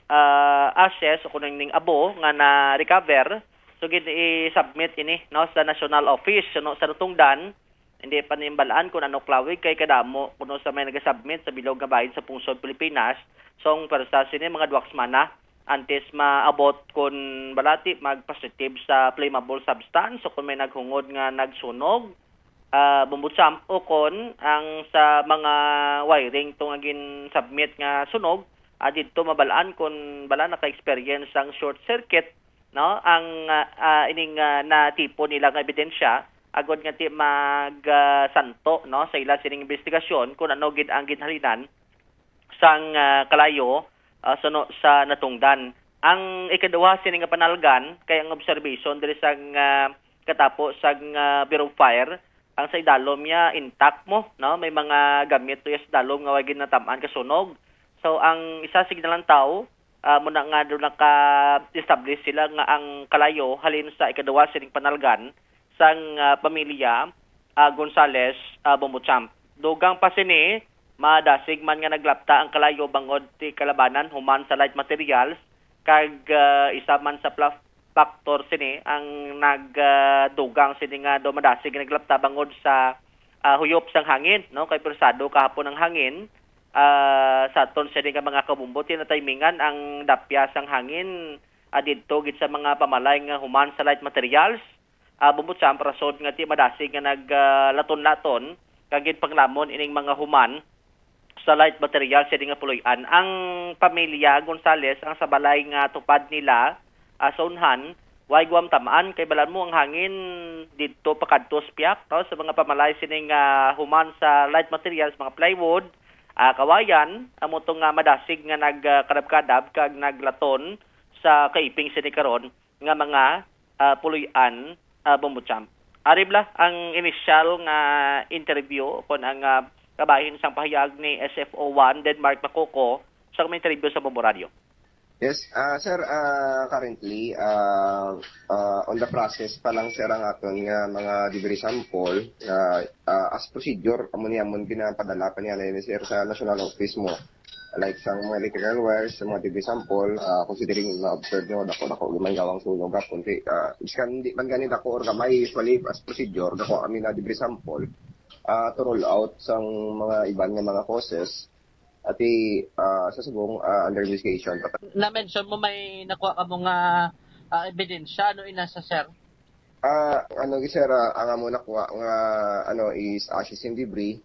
ah, ashes o kung ning abo nga na-recover, so gin-i-submit ini, no, sa National Office, no, sa natungdan. Hindi pa nimbal-an kung ano klawig kay kadamo kuno sa may nagasubmit sa bilog nga bahin sa pungsod Pilipinas. So, ang pwersa sini mga duha ka semana antes maabot kung balati mag-positive sa flammable substance o kung may naghungod nga nagsunog, ah, bombo champ, o kon ang sa mga wiring to nga gin-submit nga sunog, ah, didto mabal-an kon bala naka-experience sang short circuit, no, ang, ah, ah, ining, ah, natipon nila nga ebidensya, agod nga ti mag, ah, santo, no, sa ila sining investigasyon kung ano gid ang ginhalinan sang, ah, kalayo, ah, suno sa natungdan. Ang ikaduha sini nga panalgan kay ang observation diri sang, ah, katapo sang, ah, Bureau of Fire, ang sa idalom niya intact mo, no? May mga gamit to sa idalom nga wa gid natam-an kasunog. So, ang isa sa ginalantaw, ah, muna nga doon naka-establish sila nga ang kalayo halin sa ikaduha sining panalgan sang, ah, pamilya, ah, Gonzales, ah, Bombo Champ. Dugang pa sini, madasig man nga naglapta ang kalayo bangod ti kalabanan human sa light materials, kag, ah, isa man sa pla-, factor sini ang nag, ah, dugang sini nga daw madasig nga naglapta bangod sa, ah, huyop sang hangin, no? Kay pwersado kahapon ang hangin, ah, sa aton sini nga mga kabumbo, tinatimingan ang dapya sang hangin, ah, didto gid sa mga pamalay nga human sa light materials. Ah, Bombo Champ, rason nga ti madasig nga nag, ah, laton-laton kag ginpanglamon ining mga human sa light material sini nga puloy-an. Ang pamilya Gonzales ang sa balay nga tupad nila, ah, sa unhan, way guwam tam-an kay balan mo ang hangin didto pakadto sa piyak, no, sa mga pamalay sini nga human sa light materials, mga plywood, ah, kawayan, amo to nga madasig nga nag, ah, kadab-kadab kag naglaton sa kaiping sini karon nga mga, ah, puloy-an, ah, Bombo Champ. Ari bala ang inisyal nga interview kon ang, ah, kabahin sang pahayag ni S F O one Denmark Macoco sa mga interview sa Bombo Radio. Yes, ah, sir, ah, currently, ah, ah, on the process pa lang, sir, ang aton nga mga debris sample, ah, ah, as procedure, amo ni amon ginapadala pa niya na, sir, sa national office mo. Like sang mga electrical wires, sa mga debris sample, ah, considering na-observe nyo, dako-dako man gawang sunog gapon, kay, ah, iskan hindi man gani dako or gamay, usually as procedure, dako kami na debris sample, ah, to rule out sang mga iban nga mga causes, ati, ah, sa subong, ah, under investigation. Na-mention mo may nakuha ka mo nga, ah, ebidensya, ano ina sa sir? Ah, ano, sir, ah, ang amo nakuha nga, ano, is ashes and debris.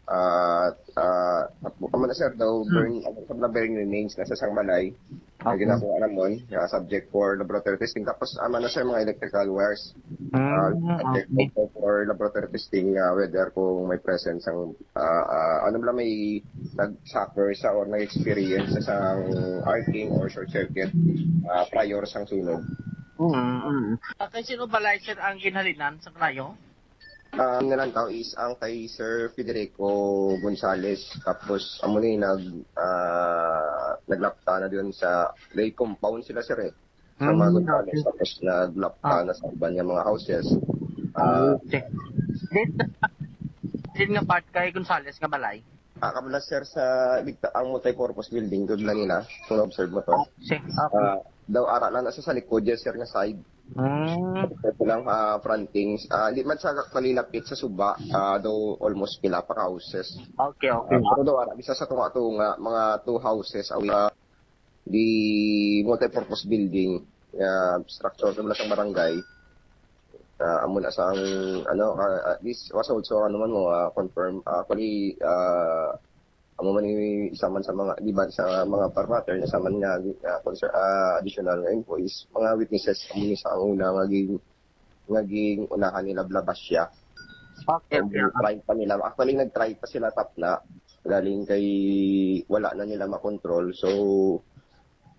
Ah, ah, amo na, sir, daw Hmm. burn, ano, sa mga burn remains na sa sang balay. Ang Okay. ginakuha namon, ah, subject for laboratory testing. Tapos, amo na, sir, mga electrical wires. Ah, Hmm, subject okay. for, for laboratory testing, ah, whether kung may presence ang, ah, ah, ano bala may nag-suffer sa or nag-experience sa sang arcing or short circuit, ah, prior sang sunog. Mm, mm. Ah, kay sino balay, sir, ang ginhalinan sa kalayo? Ah, ang nalantaw is ang kay Sir Federico Gonzales. Tapos, amo ni nag, ah, naglapta na doon sa, may compound sila, sir, eh. Sa mga Mm, Gonzales. Okay. Tapos, naglapta Ah. na sa iban nga mga houses. Ah, Okay. Din, din nga part kay Gonzales nga balay? Ah, kabla, sir, sa ligta-, ang multi-purpose building, doon lang nila, kung observe mo to. Ah, sir. Okay. Ah, daw ara lang na sa, sa likod, yes, sir, nga side. Mm. Ito lang, ah, fronting. Ah, di man sa malilapit sa suba, ah, daw almost pila pa ka houses. Okay, okay. Ah, pero daw ara, bisa sa tunga-tunga, mga two houses away, ah, di multi-purpose building, ah, structure sa mga barangay. Ah, amo na sa ang, ano, ah, at least, was also, ano man mo, ah, confirm, ah, actually, ah, amo man ni isa man sa mga, di ba, sa mga parameter, isa man nga, ah, concern, ah, additional nga info is mga witnesses, amo ni sa ang una nga ging-, nga ging-unahan nila blabasya. Okay, And okay. try pa nila, actually, nag-try pa sila tapna, galing kay wala na nila makontrol. So,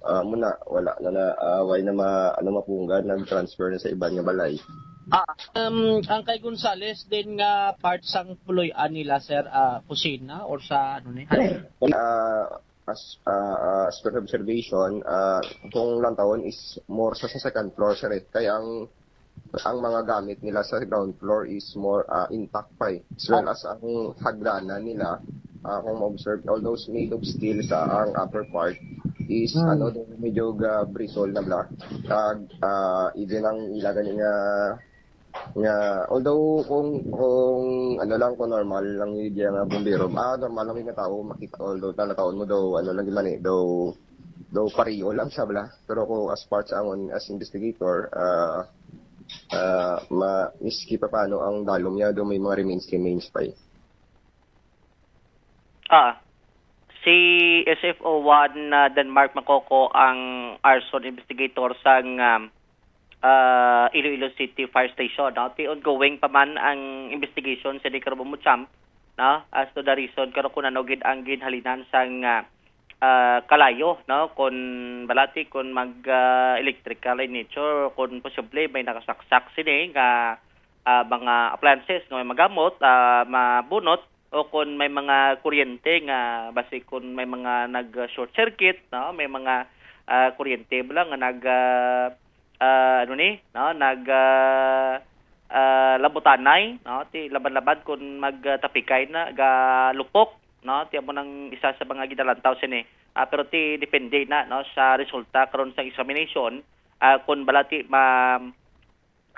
ah, muna, wala na na, ah, way na ma-, ano, mapunggan, nag-transfer na sa iban nga balay. Ah, um, ang kay Gonzales din nga part sang puloy-an nila, sir, ah, kusina or sa ano ni? Ah, as, ah, ah, as per observation, ah, kung lantawon is more sa, sa second floor siya, eh. Kaya ang, ang mga gamit nila sa ground floor is more, ah, intact pa, eh. As well as ang hagdanan nila, ah, kung ma-observe, although made of steel sa ang upper part, is, Hmm. ano, medyo ga-, bristle na bla. Kag, ah, even ang ila gani nga, nga, although kung, kung ano lang, kung normal lang yung nga bumbero, ah, normal lang yung nga tao, makita, although talataon mo daw, ano lang man eh, daw, daw pareho lang siya bla. Pero kung as part sa angon, as investigator, ah, ah, ma-, miski pa paano ang dalom niya, daw may mga remains, remains pa eh. Ah, si S F O one na Denmark Makoko ang arson investigator sang, um, ah, Iloilo City Fire Station, no? Ti ongoing pa man ang investigation sa di karon mo champ, no? As to the reason karon kung ano gid ang ginhalinan sang, ah, ah, kalayo, no? Kung balati, kung mag, ah, electrical in nature, kung posible may nakasaksak sini nga, ah, mga appliances nga may magamot, ah, mabunot, o kung may mga kuryente nga basi kung may mga nag-short circuit, no? May mga, ah, kuryente bala nga nag, ah, ah, ano ni, no? Nag, ah, ah, labutanay, no? Ti laban-laban kung magtapikay na, galupok, no? Ti amo nang isa sa mga ginalantaw sini. Ah, pero ti depende na, no, sa resulta karon sa examination, ah, kung balati ma-,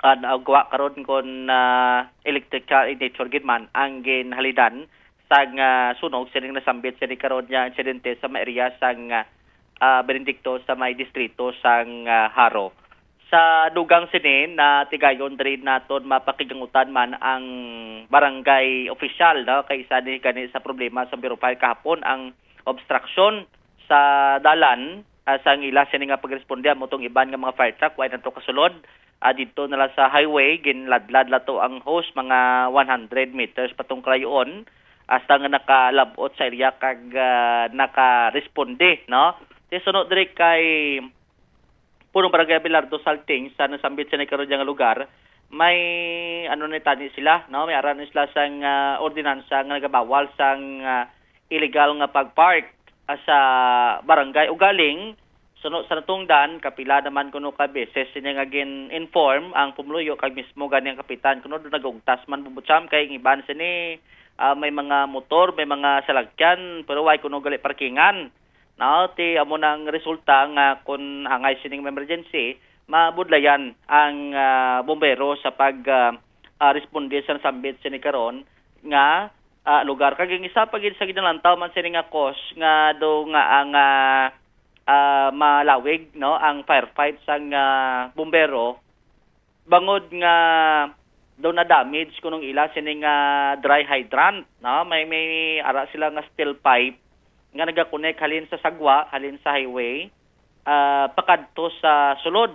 ah, naugwa karon kung, ah, electrical in nature gid man ang ginhalidan sang, ah, sunog sining nasambit sini karon nga insidente sa may area sang, ah, ah, Benedicto sa may distrito sang, ah, Jaro. Sa dugang sini, natigayon diri naton mapakigangutan man ang barangay opisyal, no, kay isa ni gani sa problema sa Bureau of Fire kahapon ang obstruction sa dalan, ah, sang ila sini nga pagresponde amo tong iban nga mga fire truck way nato kasulod, ah, didto na lang sa highway, ginladlad lato ang hose mga one hundred meters pa tong kalayoon, hasta nga nakalabot sa area kag, ah, nakaresponde, no? Ti suno diri kay Punong Barangay Abelardo Salting sa nasambit sa nagkaroon nga lugar, may ano na tani sila, no? May ara na sila sang, ah, ordinansa nga nagabawal sang, ah, illegal nga pag-park, ah, sa barangay. Ugaling, suno sa natungdan, kapila naman kuno ka beses sini nga gin-inform ang pumuluyo kag mismo gani ang kapitan kuno do nagugtas man bubutsam kay ang iban sini, ah, may mga motor, may mga salakyan, pero way kuno gali parkingan. No, ti amo na ang resulta nga kun angay sining emergency, mabudlayan ang, ah, bombero sa pag, ah, ah, responde sa nasambit sini karon nga, ah, lugar. Kag ang isa pa gid sa ginalantaw man sini nga cause nga do nga ang, ah, ah, malawig, no, ang firefight sang, ah, bombero bangod nga daw na-damage kunong ila sini nga dry hydrant, no? May, may ara sila nga steel pipe nga nagakonek halin sa sagwa, halin sa highway, ah, pakadto sa sulod.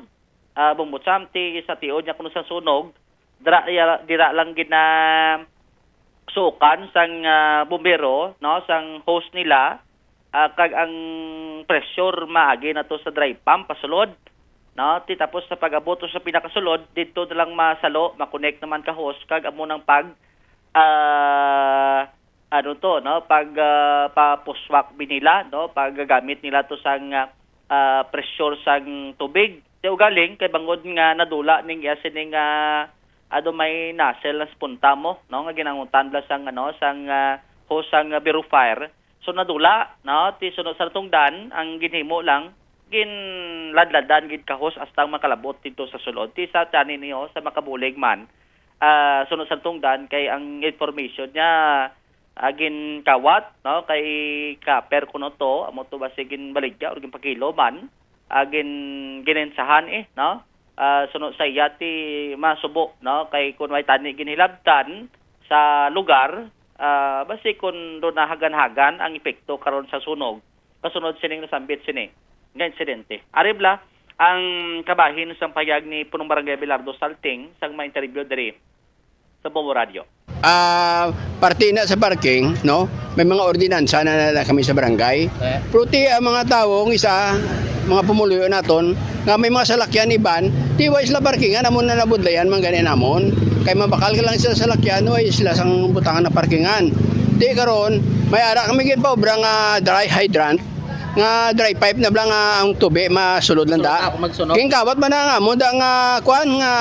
Ah, bumbutsam ti sa tiod niya kuno sa sunog, dira, dira lang gina sukan sang, ah, bumbero, no, sang hose nila, ah, kag ang pressure maagi na to sa dry pump pasulod, no? Ti tapos sa pag-abot to sa pinakasulod, didto na lang masalo, makonek naman ka hose, kag amo nang pag, ah, ano to, no? Pag, ah, papuswak bi nila, no? Paggamit nila to sang, ah, ah, pressure sang tubig. Ti ugaling kay bangod nga nadula ning iya sining, ah, ado may nozzle na spunta mo, no? Nga ginangutan bala sang, ano, sang, ah, hose sang, ah, Bureau of Fire. So nadula, no, ti suno sa natungdan, ang ginhimo lang, ginladladan gid ka hose hasta ang makalabot didto sa sulod. Ti sa tani niyo, sa makabulig man, ah, suno sa natungdan, kay ang information niya, ah, ginkawat, no, kay copper kuno to, amo to basi ginbaligya or ginpakilo man, ah, gin-, ginensahan eh, no? Ah, suno sa iya ti masubo, no, kay kun may tani ginhilabtan sa lugar, ah, basi kun do nahagan-hagan ang epekto karon sa sunog kasunod sining nasambit sini nga insidente. Ari bala ang kabahin sang pahayag ni Punong Barangay Abelardo Salting sang ma-interview diri sa Bombo Radio. Ah, parte na sa parking, no? May mga ordinansa na, na kami sa barangay. Pero ti ang mga tawo, ang isa, mga pumuluyo naton, nga may mga salakyan iban, ti way sila parkingan, amo na nabudlayan man gani namon. Kay mabakal ka lang sila salakyan, way sila sang butangan na parkingan. Ti karon, may ara kami ginpaobra nga dry hydrant. Nga dry pipe na bala nga ang tubi masulod lang Sulod da. na ako magsunod. Gingkawat man na nga mo da nga kuan nga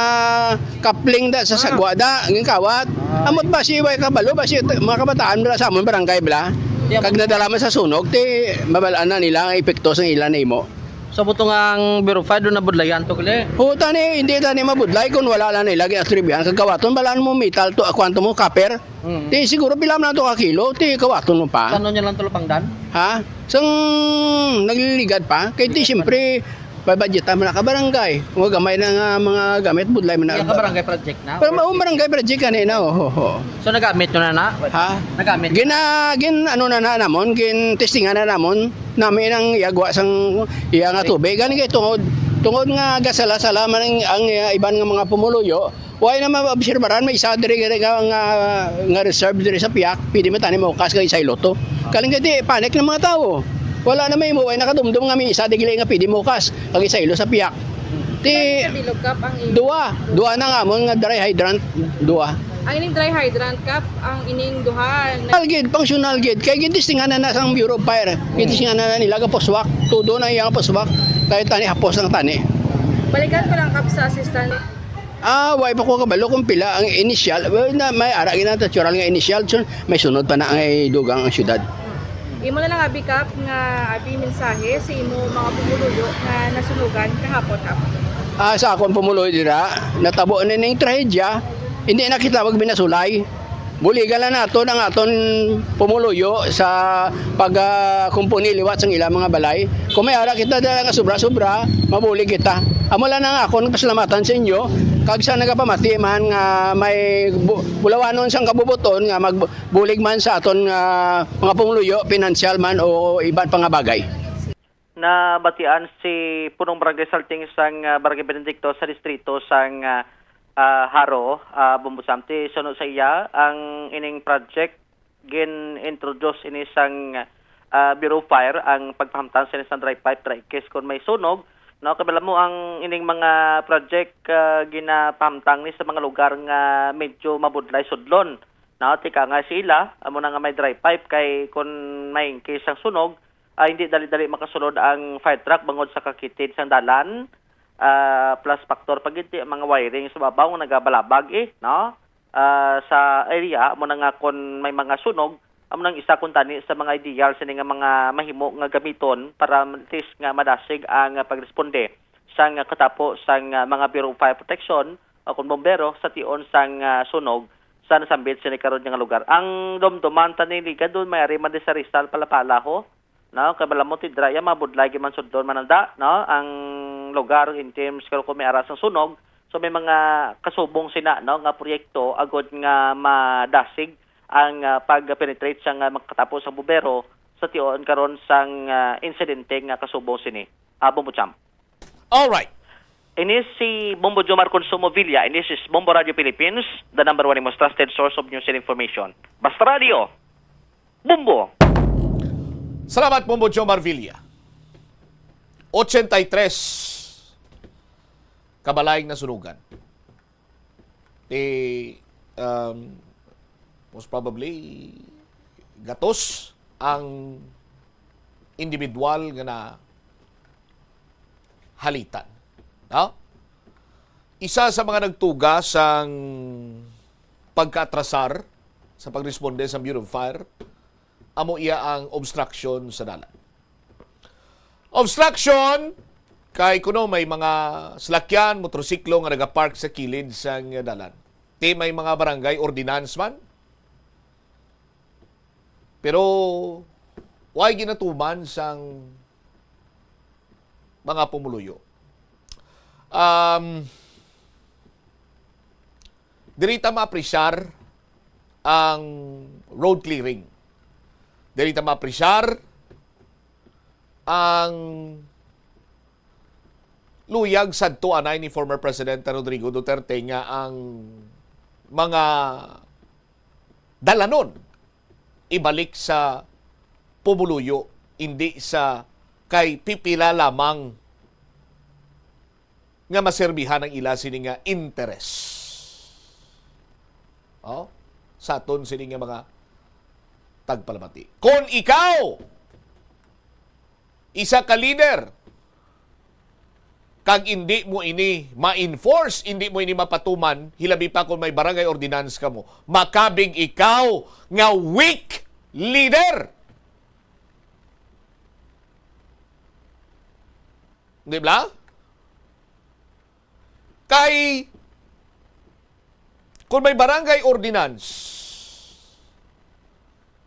kapling da sa sagwa da, gingkawat. Ah. Amot ba si way kabalo ba si mga kabataan bala sa amon barangay bala? Di, Kag amot- nadala man sa sunog, ti mabalaan na nila ang epekto sang ila nahimo. Sa buto nga ang Bureau of Fire, doon nabudlayan to, gali? Oo, tani, hindi tani mabudlay kung wala lang nila giatribihan. Kag kawaton, balaan mo metal to, kwanto mo, copper. Mm. Ti siguro pila man to ka kilo, ti kawaton mo pa. Kano niya lang to lapangdan? Ha? Sang nagliligad pa? Kay ti siyempre, babadgetan man na ka barangay. Kung gamay na nga mga gamit, budlay man na. Iya ka barangay project na? Pero Or mao barangay project gani na, oh, oh, oh. So, nagamit nyo na na? Ha? Nagamit? Gina, gin, ano na na namon, gin testingan na namon, nami nang iyagwa sang iya nga tubig. Gani kay tungod, tungod nga gasala-sala man ang, ang, uh, iban nga mga pumuluyo, wala na maobserbaran, may isa diri, diri nga, nga, nga reserve diri sa piyak, pwede man tani maukas kag isaylo to. Kaling gadi, panic ng mga tao. Wala na may mo, ay nakadumdum nga may isa digili nga pwede maukas kag isaylo sa piyak. Ti Bilog Kap ang imo. Dua, dua na nga mo nga dry hydrant, dua. Ang ining dry hydrant, Kap, ang ining duha, na- Algid, pangsyonal gid. Kay gidistingan na na sang Bureau of Fire. Gidistingan na na nila, gapuswak. Todo na iyang puswak. Kay tani, hapos lang tani. Balikan ko lang, Kap, sa assistant. Ah, wa pa ko kabalo kung pila ang initial. Well, na, may ara gina natural nga initial. So, may sunod pa na ang dugang ang syudad. Imo na lang, abi, Kap, nga abi mensahe sa imo mga pumuluyo nga nasunugan kahapon, Kap. Ah, sa akon pumuluyo dira, natabo na ning trahedya, hindi na kita magbinasulay. Buligan lang naton ang aton pumuluyo sa pag, ah, kumpuni liwat sang ilang mga balay. Kung may ara kita dala nga sobra-sobra, mabulig kita. Amo lang ang akon pasalamatan sa inyo, kag sa nagapamati man nga may bu-, bulawanon sang kabubuton nga magbulig man sa aton nga mga pumuluyo, pinansyal man o iban pa nga bagay. Nabatian si Punong Barangay Salting sang, ah, Barangay Benedicto sa distrito sang, ah, ah, Jaro, ah, Bombo Sam. Ti suno sa iya, ang ining project gin-introduce ini sang, ah, Bureau of Fire ang pagpahamtang sa ining sang dry pipe, dry case kon may sunog, no? Kabalo mo ang ining mga project, ah, ginapahamtang ni sa mga lugar nga medyo mabudlay sudlon, no? Ti kaangay sa ila, amo na nga may dry pipe kay kon may case ang sunog, ah, hindi dali-dali makasulod ang fire truck bangod sa kakitid sang dalan, ah, plus factor pa gid ti ang mga wiring sa babaw nga nagabalabag, eh, no? Ah, sa area, amo na nga kon may mga sunog, amo nang isa kuntani sa mga ideal sini nga mga mahimo nga gamiton para at least nga madasig ang pagresponde sang katapo sang mga Bureau of Fire Protection o kon bombero sa tion sang, ah, sunog sa nasambit sini karon nga lugar. Ang dumduman tani, Liga, dun may ari man di sa Rizal, Palapala, ho. No, kay balamot ti dira, iya mabudlay gid man sudlon man anda, no, ang lugar in terms karo kung may aras ang sunog. So may mga kasubong sina, no, nga proyekto agod nga madasig ang, ah, pag-penetrate sang, ah, makatapo sang bumbero sa tion karon sang, ah, insidente nga kasubong sini. Ah, Bombo Champ. Alright. Ini si Bombo Jomar Consumo Villa. Ini si Bombo Radio Philippines, the number one, most trusted source of news and information. Basta Radio. Bombo. Salamat, Bombo Jomar Villa. Ochenta y tres kabalay nga sunugan. Ti, um, most probably, gatos ang individual nga nahalitan. No? Isa sa mga nagtuga sang pagkaatrasar sa pagresponde sa Bureau of Fire, amo iya ang obstruction sa dalan. Obstruction, kay kuno may mga salakyan, motorsiklo nga nagapark sa kilid sang dalan. Ti may mga barangay ordinance man. Pero, way ginatuman sang mga pumuluyo. Um, diri ta maapresyar ang road clearing. Diri ta maapresyar ang luyag sadto anay ni former Presidente Rodrigo Duterte nga ang mga dalanon ibalik sa pumuluyo, hindi sa kay pipila lamang nga maserbihan ang ila sini nga interes. Oh, sa aton sini nga mga tagpalamati. Kon ikaw Isa ka leader, kag indi mo ini ma-enforce, indi mo ini mapatuman, hilabi pa kung may barangay ordinance kamo, makabig ikaw nga weak leader. Di ba? Kay, kung may barangay ordinance,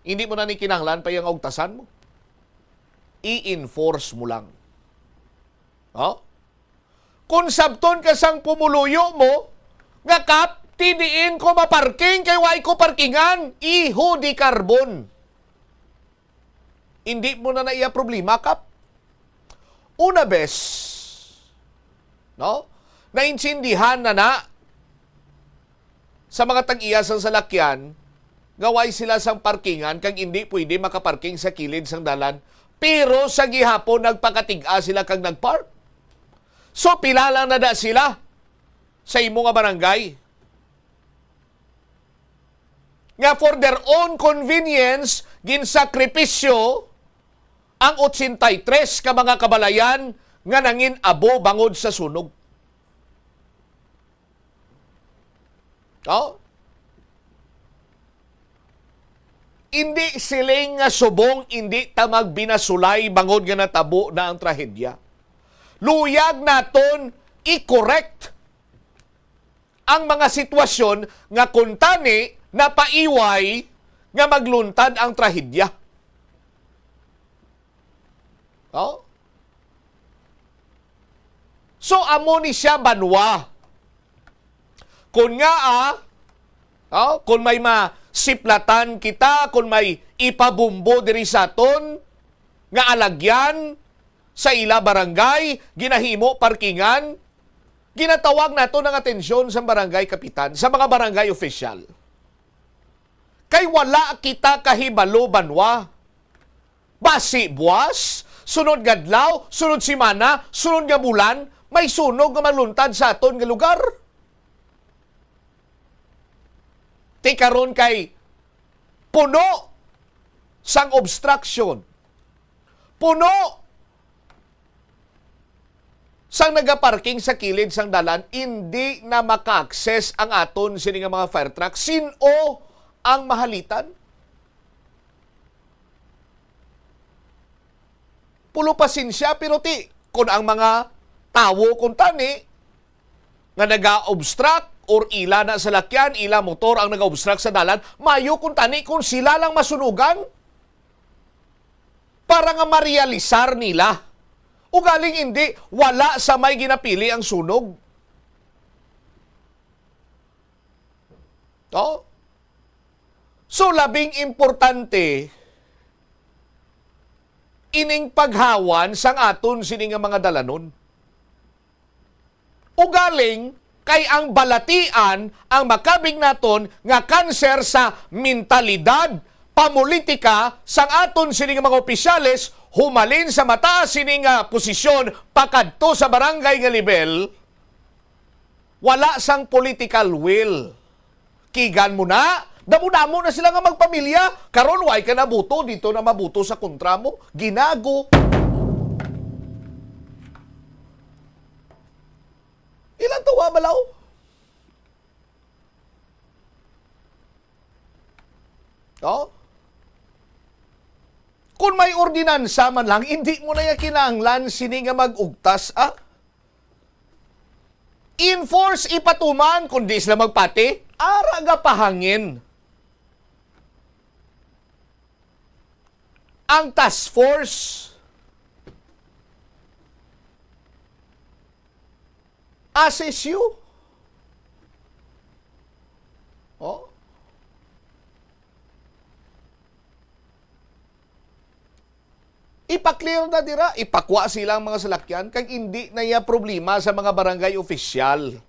hindi mo na ni kinahanglan pa yung ugtasan mo. I-enforce mo lang. Oh? Kung sabton ka sang pumuluyo mo, nga, "Kap, ti diin ko maparking kay way ko parkingan," iho di karbon. Hindi mo na na iya problema, Kap. Una bes, no? Naintindihan na na sa mga tag-iya sang salakyan nga way sila sang parkingan kag hindi pwede makaparking sa kilid sang dalan, pero sa gihapon nagpakatig-a sila kag nagpark. So, pila lang na da sila sa imo nga barangay nga for their own convenience, ginsakripisyo ang ochenta y tres ka mga kabalayan nga nangin-abo bangod sa sunog. Oh? Indi siling nga subong indi ta magbinasulay bangod nga natabo na ang trahedya. Luyag naton i-correct ang mga sitwasyon nga kuntani napaiway nga magluntad ang trahedya. Oh? So, amo ni siya banwa. Kun nga, ah, oh, kun may masiplatan kita, kun may ipabumbo diri sa aton nga alagyan sa ila barangay, ginahimo parkingan, ginatawag nato ng atensyon sa barangay kapitan, sa mga barangay official. Kay wala kita kahibalo, banwa. Basi buwas, sunod nga adlaw, sunod semana, sunod nga bulan, may sunog nga maluntad sa aton nga lugar. Ti karon kay puno sang obstruction, puno sang nagaparking sa kilid sang dalan, indi na maka-access ang aton sini nga mga fire truck. Sin-o ang mahalitan? Pulo pasensya, pero ti, kun ang mga tawo kuntani nga naga-obstruct or ila na salakyan, ila motor ang naga-obstruct sa dalan, mayo kuntani kung sila lang masunugan para nga marealisar nila. Ugaling indi, wala sa may ginapili ang sunog. Oh? So, labing importante ining paghawan sang aton sini nga mga dalanon. Ugaling kay ang balatian ang makabig naton nga kanser sa mentalidad, pamulitika sang aton sini nga mga opisyales, humalin sa mataas sini nga posisyon pakadto sa barangay nga level, wala sang political will. Kigan mo na, damo-damo na sila nga magpamilya. Karon, way ka na buto, dito na mabuto sa kontra mo. Ginago. Ilang tuwa, balaw? Oh? Kung may ordinansa man lang, hindi mo na ya kinahanglan sini nga mag-ugtas, ah? Enforce, ipatuman, kung di sila magpati, ara ga pahangin. Ang task force assess you. Oh? Ipa-clear na dira, ipakwa sila ang mga salakyan, kag indi na iya problema sa mga barangay opisyal.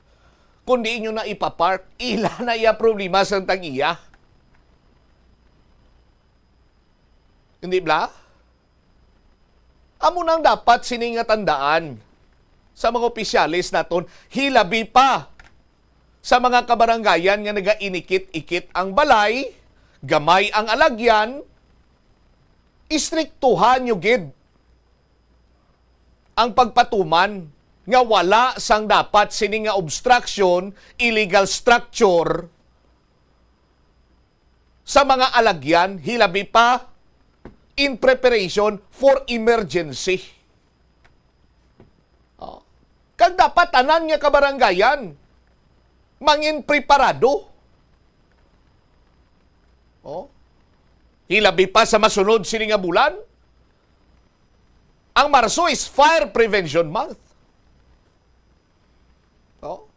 Kundi inyo na ipapark, ila na iya problema sa tag-iya. Hindi bla? Amo nang dapat sini nga tandaan sa mga opisyales naton, hilabi pa sa mga kabarangayan nga nagainikit-ikit ang balay, gamay ang alagyan, istriktuhan nyo gid. ang pagpatuman nga wala sang dapat sini nga obstruction, illegal structure sa mga alagyan, hilabi pa in preparation for emergency. Oh. Kag dapat tanan nga kabarangayan mangin preparado. Oh. Hilabi pa sa masunod sini nga bulan, ang Marso is Fire Prevention Month. Oh.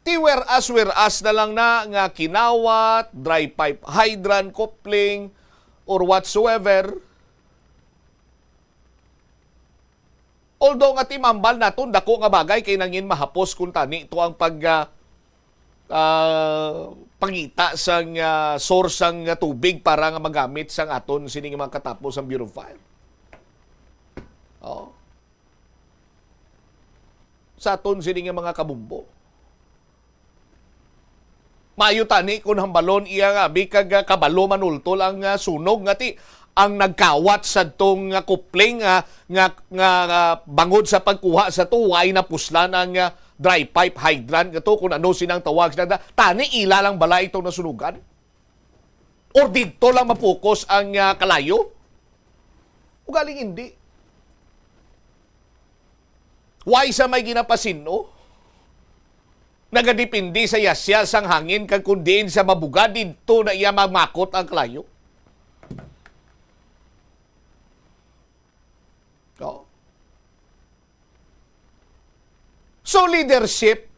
Ti whereas, whereas na lang na nga kinawat, dry pipe hydrant, coupling, or whatsoever. Although nga timambal naton, dako nga bagay kay nangin mahapos kung tani to ang pag, ah, ah, pangita sang, ah, source sang, ah, tubig para nga magamit sang aton sini nga mga katapo sang Bureau of Fire. Oh. Sa aton sini nga mga kabumbo. Maayo tani kun hambalon iya nga abi kag, ah, kabalo manultol ang, ah, sunog nga ti ang nagkawat sadtong, ah, kupling, ah, nga, nga, ah, bangod sa pagkuha sa to, way napuslan ang, ah, dry pipe hydrant nga to, kun ano sinang tawag sila, tani ila lang bala itong nasunugan? Or didto lang mapukos ang, ah, kalayo? Ugaling hindi. Why sa may ginapasin-o? Nagadepende sa yasya sang hangin kag kung diin sa mabuga, didto na iya mamakot ang kalayo. Oh. So, leadership,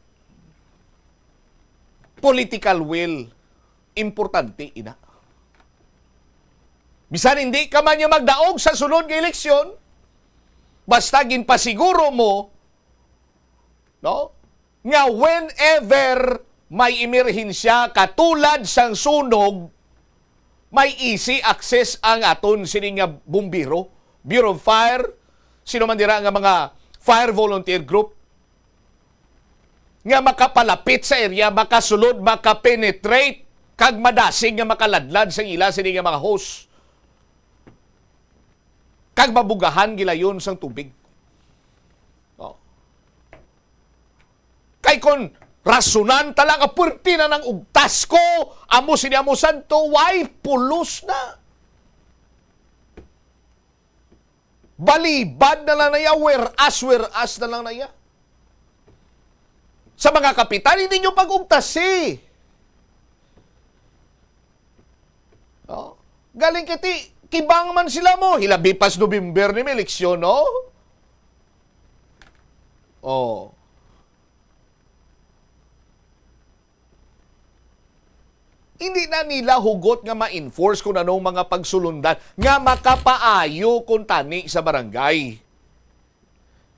political will, importante ina. Bisan hindi ka man niya magdaog sa sunod nga eleksyon, basta ginpasiguro mo, no, nga whenever may emerhensya katulad sang sunog, may easy access ang aton sini nga bumbero, Bureau of Fire, sino man dira nga mga fire volunteer group nga makapalapit sa area, makasulod, makapenetrate, kag madasig nga makaladlad sa ila sini nga mga hose, kag mabugahan gilayon sang tubig. Oh. Kay kon rasunan ta lang nga puwerte na nang ugtas ko, amo sini, amo sadto, way pulos na. Balibad na lang na iya, whereas, whereas na lang na iya. Sa mga kapitan, hindi nyo pag-ugtasi. Oh. Galing kiti, kibang man sila mo. Hilabi pas November ni may eleksyon, no? Oh. Hindi na nila hugot nga ma-enforce kung anong mga pagsulundan nga makapaayo kung tani sa barangay.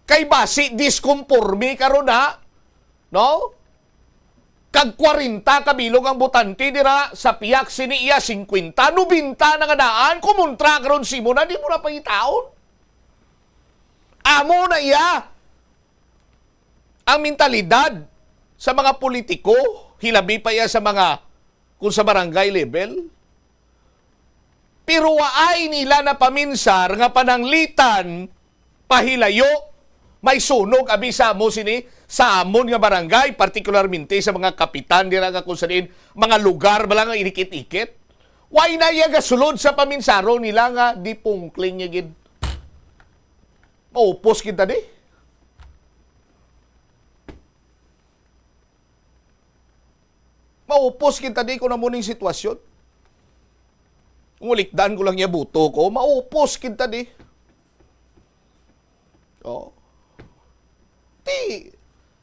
Kay basi diskonporme karon, ha? No? Kag kwarenta ka bilog ang botante dira, sa piyak sini iya, singkwenta, nobenta na nga daan, kumontra karon simo na, di mo na pangitaon. Amo na iya ang mentalidad sa mga politiko, hilabi pa iya sa mga, kung sa barangay level. Pero waay nila napaminsar nga pananglitan, pahilayo, may sunog, abi sa amo sini, sa amon nga barangay, partikularmente sa mga kapitan dira nga kung sa diin, mga lugar bala nga inikit-ikit. Way na iya gasulod sa paminsaron nila nga di pungkling niya gid. Maupos kita di. Maupos kita di kung amo ning sitwasyon. Kung ulikdan ko lang niya buto ko, maupos kita di. Oh. Ti,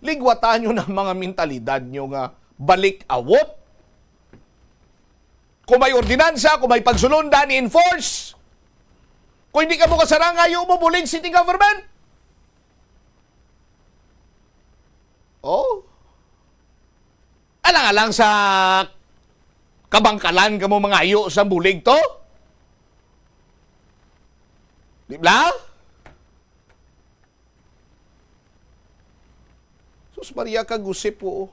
ligwatan nyo na mga mentalidad nyo nga balik awot. Kung may ordinansa, kung may pagsulundan, i-enforce. Kung hindi ka mo kasarang, ayaw mo bulig city government. Oh. Alang-alang sa kabangkalan kamo mangayo sa bulig to? Di ba? Sus Maria, kagusip po.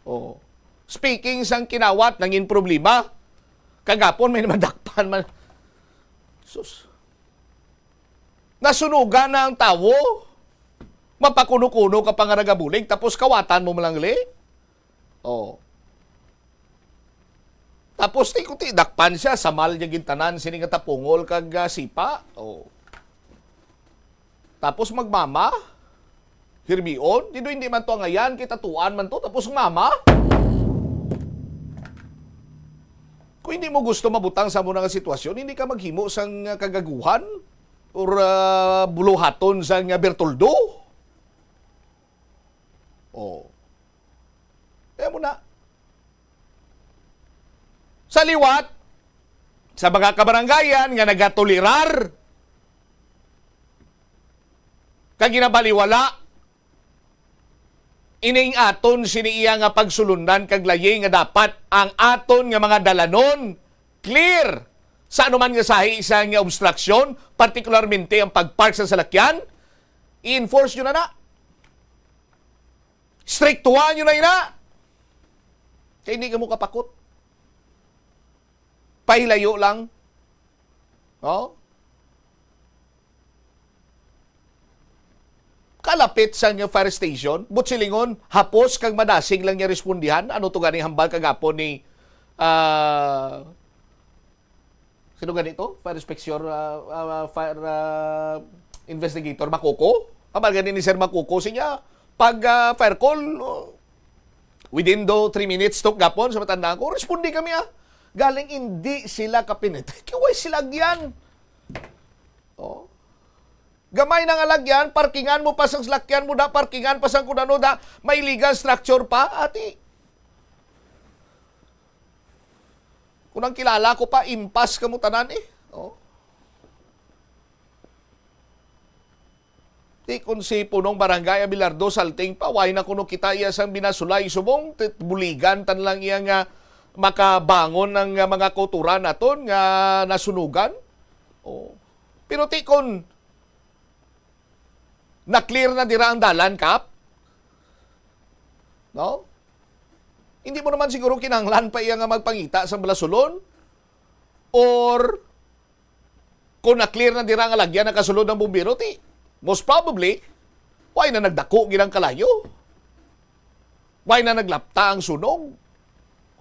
Oh. Speaking sang kinawat, nangin problema. Kagapon may naman dakpa. Han man. Sus. Nasunugan na ang tawo. Mapakuno-kuno ka pa nga nagabulig, tapos kawatan mo man lang gali? Oh. Tapos ti, kuti dakpan siya, samal niya gintanan sini nga tapungol kag, ah, sipa. Oh. Tapos magmama, hirmion, di do hindi man to angayan, kay tatuan man to, tapos mama. Kung hindi mo gusto mabutang sa amo na nga sitwasyon, hindi ka maghimo sang, ah, kagaguhan or, ah, buluhaton sang, ah, Bertoldo. Oh. Kaya mo na. Sa liwat, sa mga kabarangayan nga nagatolerar kag ginabaliwala ining aton sini iya nga pagsulundan kag layi nga dapat ang aton nga mga dalanon clear sa anuman nga sahi sa nga obstruction, partikularmente ang pag-park sa salakyan, i-enforce nyo na na. Striktuhan nyo na ina. Kay hindi ka mo kapakot. Pahilayo lang. Oh? Kalapit sa nga fire station, but silingon, hapos kag madasig lang niya respondihan. Ano to gani hambal kagapon ni, ah, sino gani to? Fire inspector, ah, ah, fire, ah, investigator Makuko? Hambal gani ni Sir Makuko, siya, pag, ah, fire call, oh, within do three minutes to gapon, sa matandaan ko, respondi kami, ah. Galing hindi sila kapinit. Kiway sila agyan. Oh. Gamay na nga lagyan, parkingan mo pa sang salakyan mo da, parkingan pa sang kunano da, may legal structure pa, ati. Kung ang kilala ko pa, impas ka mo tanan eh. Oh. Ti kon si punong barangay Abelardo Salting pa, why na kuno kita iya sang binasulay subong, ti-, buligan tan lang iya nga makabangon ang, ah, mga kauturan naton nga nasunugan. Oh. Pero ti kon na-clear na dira ang dalan, Kap? No? Hindi mo naman siguro kinahanglan pa iya nga magpangita sa balasulon? Or kung na-clear na dira nga lagyan nakasulod ang bumbero, ti, most probably, why na nagdako gid ang kalayo? Why na naglapta ang sunog?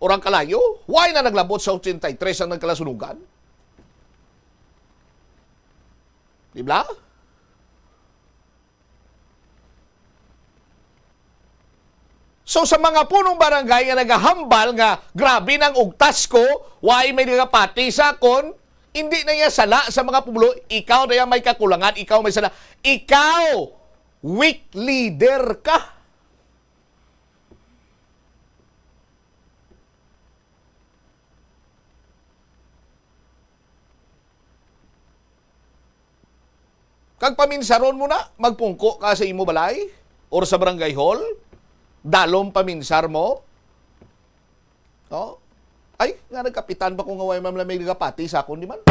Or ang kalayo? Why na naglabot sa eighty-three ang nagkalasunugan? Di ba? So, sa mga punong barangay nga nagahambal nga grabe nang ugtas ko, why may nagapati sa akon, hindi na iya sala sa mga pumulo, ikaw na iya may kakulangan, ikaw may sala. Ikaw, weak leader ka. Kag paminsaron mo na, magpungko ka sa imo balay or sa barangay hall, dalom paminsar mo. No? Ay, nga nagkapitan pa ko nga way man lang may nagapati sa akon, di man?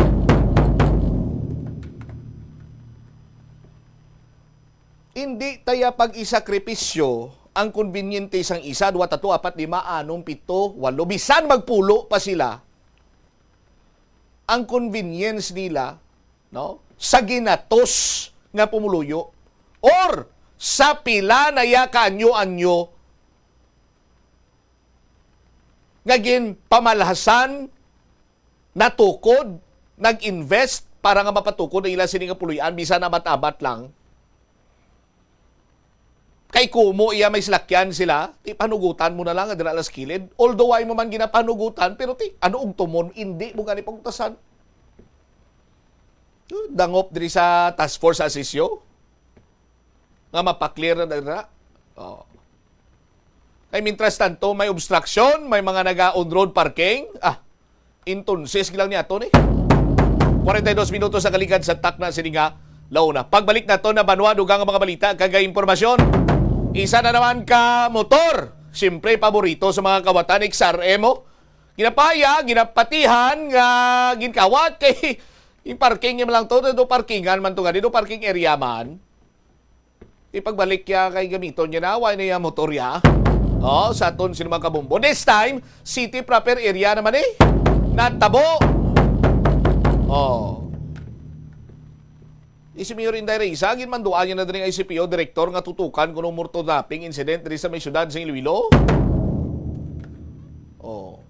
Hindi taya pag-isakripisyo ang konbinyente sang isa, dua, tatlo, apat, lima, anom, pito, walo. Bisan magpulo pa sila, ang convenience nila, no, sa ginatos nga pumuluyo or sa pila na iya ka anyo-anyo nga ginpamalhasan, natukod, nag-invest para nga mapatukod ang ila sini nga puloy-an, bisan abat-abat lang. Kay kumo iya may salakyan sila, ti panugutan mo na lang dira lang sa kilid. Although ay mo man ginapanugutan, pero ti, ano og tumon, hindi mo gani pagutasan. Dangop diri sa task force sa Asisyo nga mapaklear na dira. Oh. Kay mintras tanto, may obstruction, may mga naga-on-road parking. Ah, entonces lang niya to ni. Kwarenta y dos minutos sa kaligad sa takna sini nga launa. Pagbalik nato na banwa, dugang ang mga balita kag impormasyon. Isa na naman ka motor. Siyempre, paborito sa mga kawatan, X R M, oh. Ginapaya, ginapatihan nga ginkawat kay yung parking niya lang to, do parkingan man to nga, do parking area man. Ipagbalik ya kay gamiton niya na, why na ya motor ya? Oh, sa aton sino mga kabombo. This time, city proper area naman eh. Natabo. Oh. Di si Mayor Inday Reysa, ginmanduan niya na diri ang I C P O direktor nga tutukan kuno morto napping incident diri sa may siyudad sa Iloilo. Oh.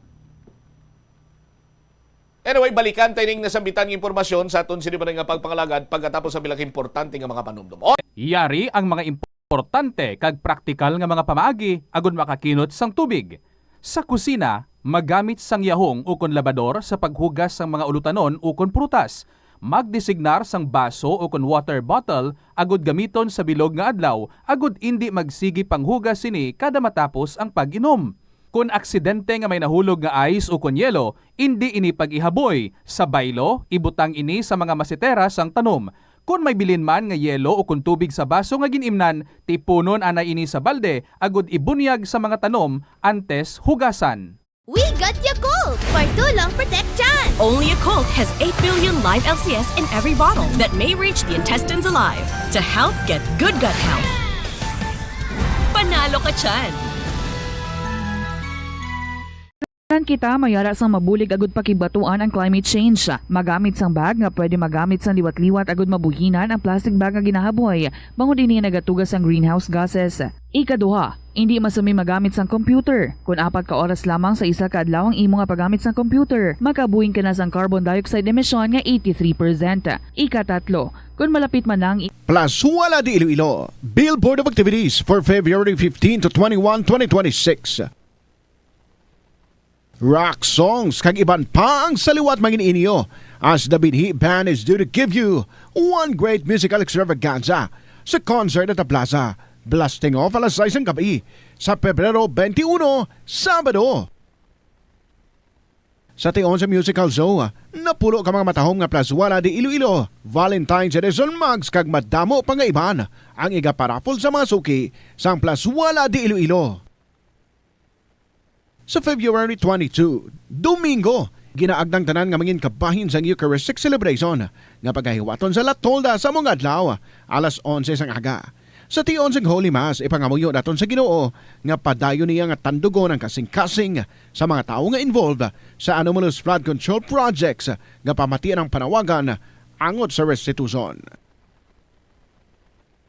Anyway, balikan tayo ning nasambitan nga impormasyon sa aton sini nga pagpangalagad pagkatapos sa pila ka importante nga mga panumdum. Oh! Yari ang mga importante kag praktikal nga mga pamaagi agud makakinot sang tubig. Sa kusina, magamit sang yahong ukon labador sa paghugas sang mga ulutanon ukon prutas. Magdesignar sang baso ukon water bottle agud gamiton sa bilog nga adlaw agud indi magsigi panghugas sini kada matapos ang pag-inom. Kon aksidente nga may nahulog nga ice ukon yelo, indi ini pag-ihaboy. Sa baylo, ibutang ini sa mga masitera sang tanom. Kon may bilin man nga yelo ukon tubig sa baso nga gin-imnan, tipunon anay ini sa balde agud ibunyag sa mga tanom antes hugasan. We got Yakult for too long protection. Only Yakult has eight billion live L C S in every bottle that may reach the intestines alive to help get good gut health. Panalo ka dyan! Kailangan kita mayara sang mabulig agud pakibatuan ang climate change. Magamit sang bag nga pwede magamit sang liwat-liwat agud mabuhinan ang plastic bag nga ginahaboy, bangod ini nagatuga sang greenhouse gases. Ikaduha, indi masumi magamit sang computer. Kon apat ka oras lamang sa isa ka adlaw ang imo nga paggamit sang computer, makabuhing ka na sang carbon dioxide emission nga eighty-three percent. Ikatatlo, kon malapit man lang. Plazuela de Iloilo, Billboard of Activities for February fifteen to twenty-one, twenty twenty-six. Rock songs kag iban pa ang sa liwat mangin-inyo, as the Binhi Band is due to give you one great musical extravaganza sa concert at the plaza, blasting off alas sais sang gab-i sa Pebrero twenty-one, Sabado. Sa tion sa musical show, napulo ka mga matahom nga Plazuela de Iloilo Valentine's Edition mugs kag madamo pa nga iban ang igaparaffle sa mga suki sang Plazuela de Iloilo. Sa February twenty-two, Domingo, ginaagda ang tanan nga mangin kabahin sang Eucharistic celebration nga pagahiwaton sa La Tolda sa mga adlaw, alas onse sang aga. Sa tion sang Holy Mass, ipangamuyo naton sa Ginoo nga padayon niya nga tandugon ang kasing-kasing sa mga tawo nga involved sa anomalous flood control projects nga pamatian ang panawagan angot sa restitution.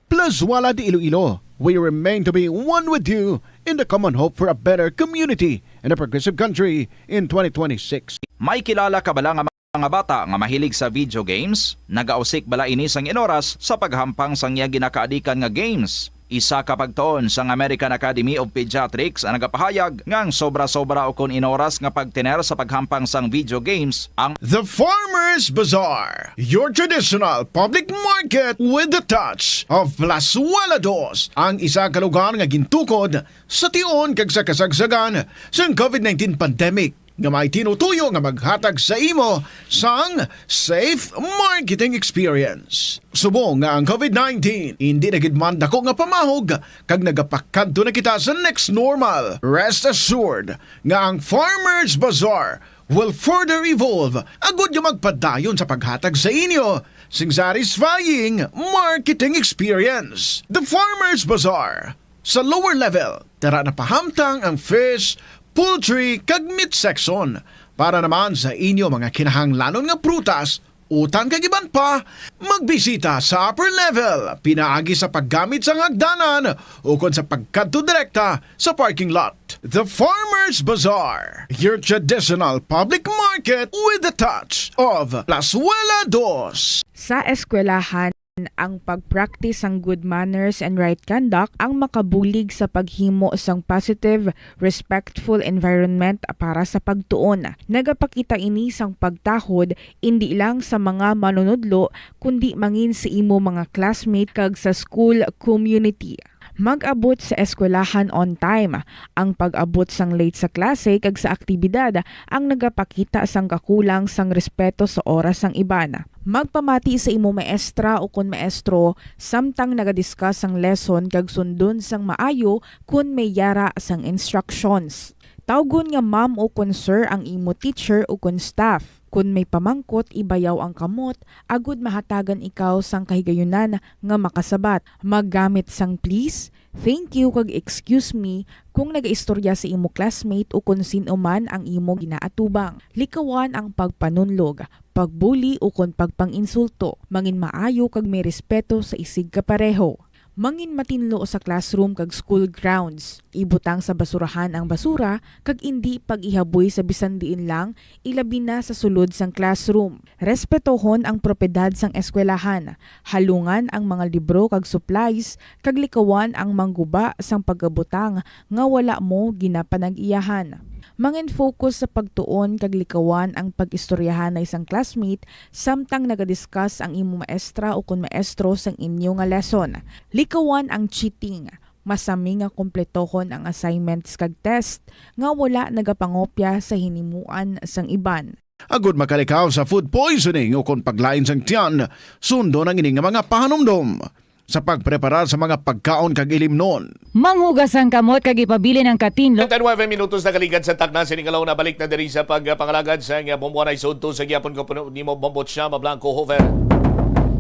Plazuela de Iloilo, we remain to be one with you in the common hope for a better community and a progressive country in twenty twenty-six. May kilala ka bala nga mga bata nga mahilig sa video games? Nagausik bala ini sang inoras sa paghampang sang iya ginakaadikan nga games? Isa ka pagtuon sang American Academy of Pediatrics ang nagapahayag nga ang sobra-sobra ukon inoras nga pagtener sa paghampang sang video games ang The Farmers Bazaar, your traditional public market with the touch of Plazuela Dos, ang isa ka lugar nga gintukod sa tion kag sa kasagsagan sang covid nineteen pandemic, nga may tinutuyo nga maghatag sa imo sang safe marketing experience. Subong nga ang covid nineteen indi na gid man dako nga pamahog kag nagapakadto na kita sa next normal, rest assured nga ang Farmers Bazaar will further evolve agud nga magpadayon sa paghatag sa inyo sing satisfying marketing experience. The Farmers Bazaar, sa lower level, tara na pahamtang ang fish, poultry, kag meat section. Para naman sa inyo mga kinahanglanon nga prutas, utan kag iban pa, magbisita sa upper level pinaagi sa paggamit sang hagdanan ukon sa pagkadto direkta sa parking lot. The Farmers Bazaar, your traditional public market with the touch of Plazuela Dos. Sa eskwelahan, ang pag-practice sang good manners and right conduct ang makabulig sa paghimo sang positive, respectful environment para sa pagtuon. Nagapakita ini sang pagtahod indi lang sa mga manunudlo, kundi mangin sa imo mga classmate kag sa school community. Mag-abot sa eskwelahan on time. Ang pag-abot sang late sa klase kag sa aktibidad ang nagapakita sang kakulang sang respeto sa oras sang iban. Magpamati sa imo maestra ukon maestro samtang naga-discuss sang lesson kag sundon sang maayo kon may yara sang instructions. Tawgon nga ma'am o kon sir ang imo teacher o kon staff. Kon may pamangkot, ibayaw ang kamot agud mahatagan ikaw sang kahigayunan nga makasabat. Maggamit sang please, thank you, kag excuse me kung nagaistorya sa imo classmate o kon sin-o man ang imo ginaatubang. Likawan ang pagpanunlog, pagbuli, o kon pagpang-insulto. Mangin maayo kag may respeto sa isigkapareho. Mangin matinlo sa classroom kag school grounds. Ibutang sa basurahan ang basura kag indi pag-ihaboy sa bisan diin lang, ilabi na sa sulod sang classroom. Respetohon ang propiedad sang eskwelahan. Halungan ang mga libro kag supplies kag likawan ang mangguba sang pagabutang nga wala mo ginapanag-iyahan. Mangin-focus sa pagtuon kag likawan ang pag-istoryahanay sang classmate samtang nagadiscuss ang imo maestra o kon maestro sang inyo nga lesson. Likawan ang cheating. Masami nga kompletohon ang assignments kag test nga wala nagapangopya sa hinimuan sang iban. Agud makalikaw sa food poisoning o kon paglain sang tiyan, sundon ang ini nga mga pahanumdom. Sa pagpreparar sa mga pagkaon kag ilimnon. Manghugas ang kamot kag ipabilin ang katinlo. Ten nueve minutos nakaligad sa takna sini nga law na balik na diri sa pagpangalagad sa nga bombo na isudto sa gihapon ko puno nimo bombo siya mablanco hover.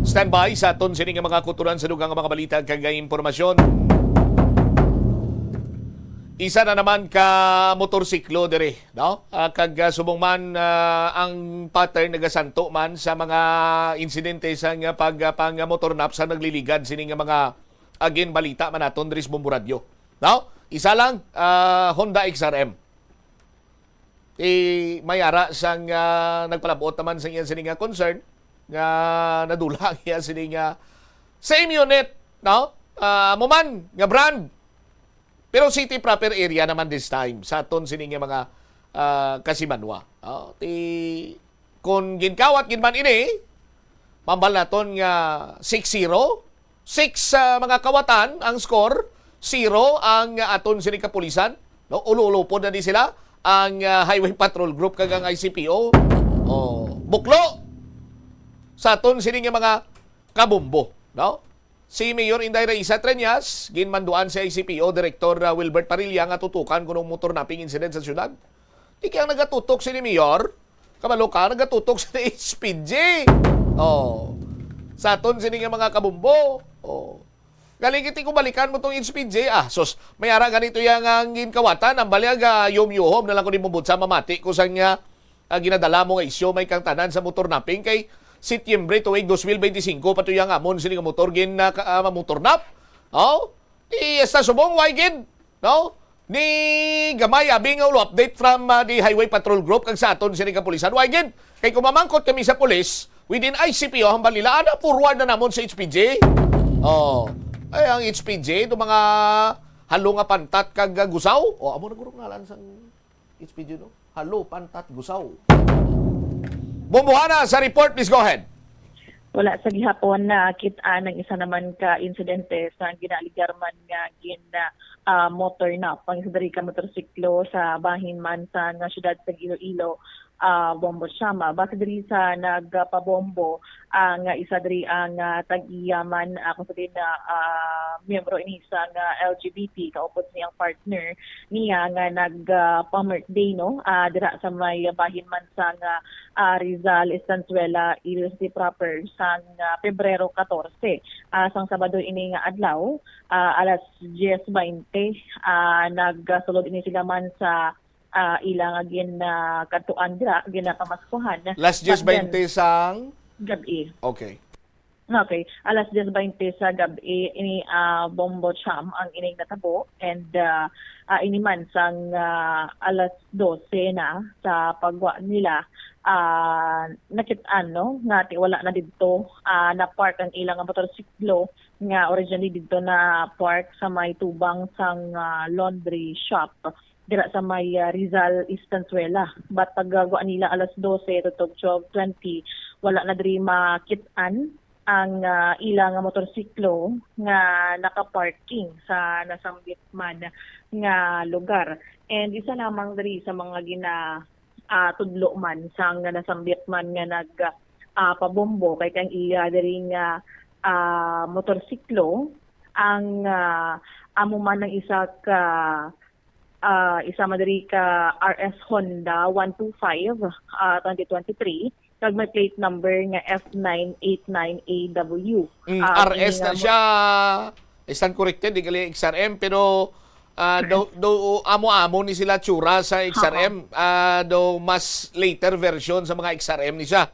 Standby sa aton sini nga mga kuturan sa dugang nga mga balita kag impormasyon. Isa na naman ka motorsiklo diri, no? Ah, kag, ah, subong man, ah, ang pattern nagasanto man sa mga insidente sa nga pag, ah, pang motor nap sa nagliligad sini nga mga, ah, ginbalita man naton diri sa Bombo Radyo, no? Isa lang, ah, Honda X R M. Eh, may ara sang, ah, nagpalabot naman sa iya sini nga concern nga nadula ang iya sini nga same unit, no? Ah, amo man nga brand. Pero city proper area naman this time sa aton sini nga mga, ah, kasimanwa. Oh, ti, kung ginkawat gid man ini, mambal naton nga six zero, six, ah, mga kawatan ang score, zero ang aton sini kapulisan, no? Ulo-ulo pod na di sila ang, ah, Highway Patrol Group kag ang I C P O. Oh, buklo sa aton sini nga mga kabombo, no? Si Mayor Inday Raisa Treñas, ginmanduan si I C P O Director, ah, Wilbert Parilla nga tutukan kuno motor napping incident sa syudad. Di kaya nagatutok sini Mayor, kabalo ka, nagatutok sa H P G. Oh. Sa aton sini nga mga kabombo. Oh. Galing iti ko balikan mo tong H P G. Ah, sus, may ara ganito yang ang ginkawatan, ang balyag, ah, yom-yuhom na lang ko di mo butsa mamati ko sa nga, ah, ginadala mo nga isyu may kang tanan sa motor napping kay Setyembre tuig dos mil bente singko pa to yang amon sini nga motor gin, ah, ka-, ah, motor nap. Oh? Di esta subong, why gid? No? Ni gamay abi nga ulo update from, ah, the Highway Patrol Group kag sa aton sini kapulisan. Why gid? Kay kung mamangkot kami sa pulis, within I C P O, hambal nila, ana, forward na namon sa H P G. Oh. Ay, ang H P G, ito mga halo nga pantat kag, ah, gusaw. Oh, amo na guro ngalan sang H P G, no? Halo, pantat, gusaw. Bumbuhana sa report, please go ahead. Wala sa gihapon na kit-an ang isa naman ka insidente sa ginaligarman nga gin, ah, motor nap ang isa diri ka motorsiklo sa bahin man sa nga syudad sa Iloilo, ah, Bombo Siama. Base diri sa nagpabombo, ah, nga isa diri ang, ah, tag-iya man, ah, kung sa din, ah, ah, miyembro ini sa nga L G B T, kaupod ni ang partner niya nga nag, ah, pa-birthday, no? Ah, dira sa may bahin man sa nga, ah, Rizal, Estanzuela, Iloilo City proper, sang, ah, Pebrero katorse. Ah, sang Sabado ini nga adlaw, ah, alas diyes baynte, ah, nagsulod ini sila man sa, ah, ila nga gin, ah, kadtuan dira, ginapamaskuhan. Last diyes baynte sang? Gab-i. Okay. Okay. Alas diyes baynte sa gab-i, ini, ah, Bombo Cham ang ining natabo. And, ah, ah, ini man sang, ah, alas dose na sa pagwa nila, ah, nakit-an, no, nga ti-, wala na didto, ah, na-park ang ilang motorsiklo nga originally didto na-park sa may tubang sang, ah, laundry shop dira sa may, ah, Rizal, Estanzuela. But pagwa nila alas dose to twelve twenty, wala na diri makit-an ang, ah, ila nga motorsiklo nga naka-parking sa nasambit man nga lugar. And isa lamang diri sa mga gina-, ah, tudlo man sang nasambit man nga nag, ah, pabombo kay kang iya diri nga, ah, motorsiklo ang, ah, amo man ang isa ka ah, isa man diri ka R S Honda one two five, ah, twenty twenty-three, kag may plate number nga F nine eight nine A W. Mm, Ah, R S ini na nga mo- siya. Stand corrected, di gali X R M, pero ah, do, do amo-amo ni sila tsura sa X R M, ah, do mas later version sa mga X R M ni siya.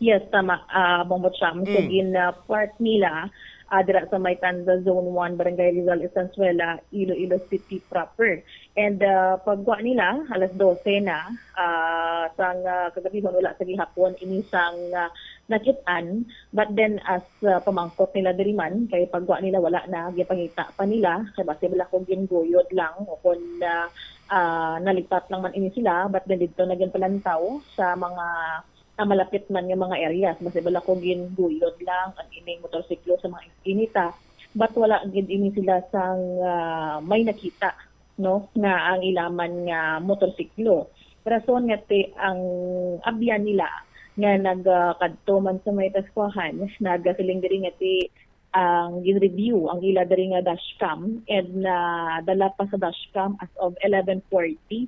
Yes, tama, ah, Bongbot Sam. So, Mm. gin-park nila ah, dira sa may Tanza Zone one, Barangay Rizal, Estanzuela, Iloilo City proper. And ah, pagwa nila, alas dose na, ah, sang ah, kagabihon, wala sa gihapon ini sang ah, nakit-an. But then, as ah, pamangkot nila diri man, kay pagwa nila, wala na, gipangita pa nila, kay basi bala ko ginguyod lang, o kon ah, ah, nalipat lang man ini sila, but then didto na ginpalantaw sa mga ah, malapit man nga mga areas. Basi bala ko ginguyod lang ang ining motorsiklo sa mga inita, but wala gid ini sila sang ah, may nakita, no, nga ang ila man nga motorsiklo. Rason nga ti ang abyan nila nga nagakadto man sa may Pascuahan, nagasiling diri nga ti ang gin-review ang ila diri nga dashcam, and nadala pa sa dashcam as of eleven forty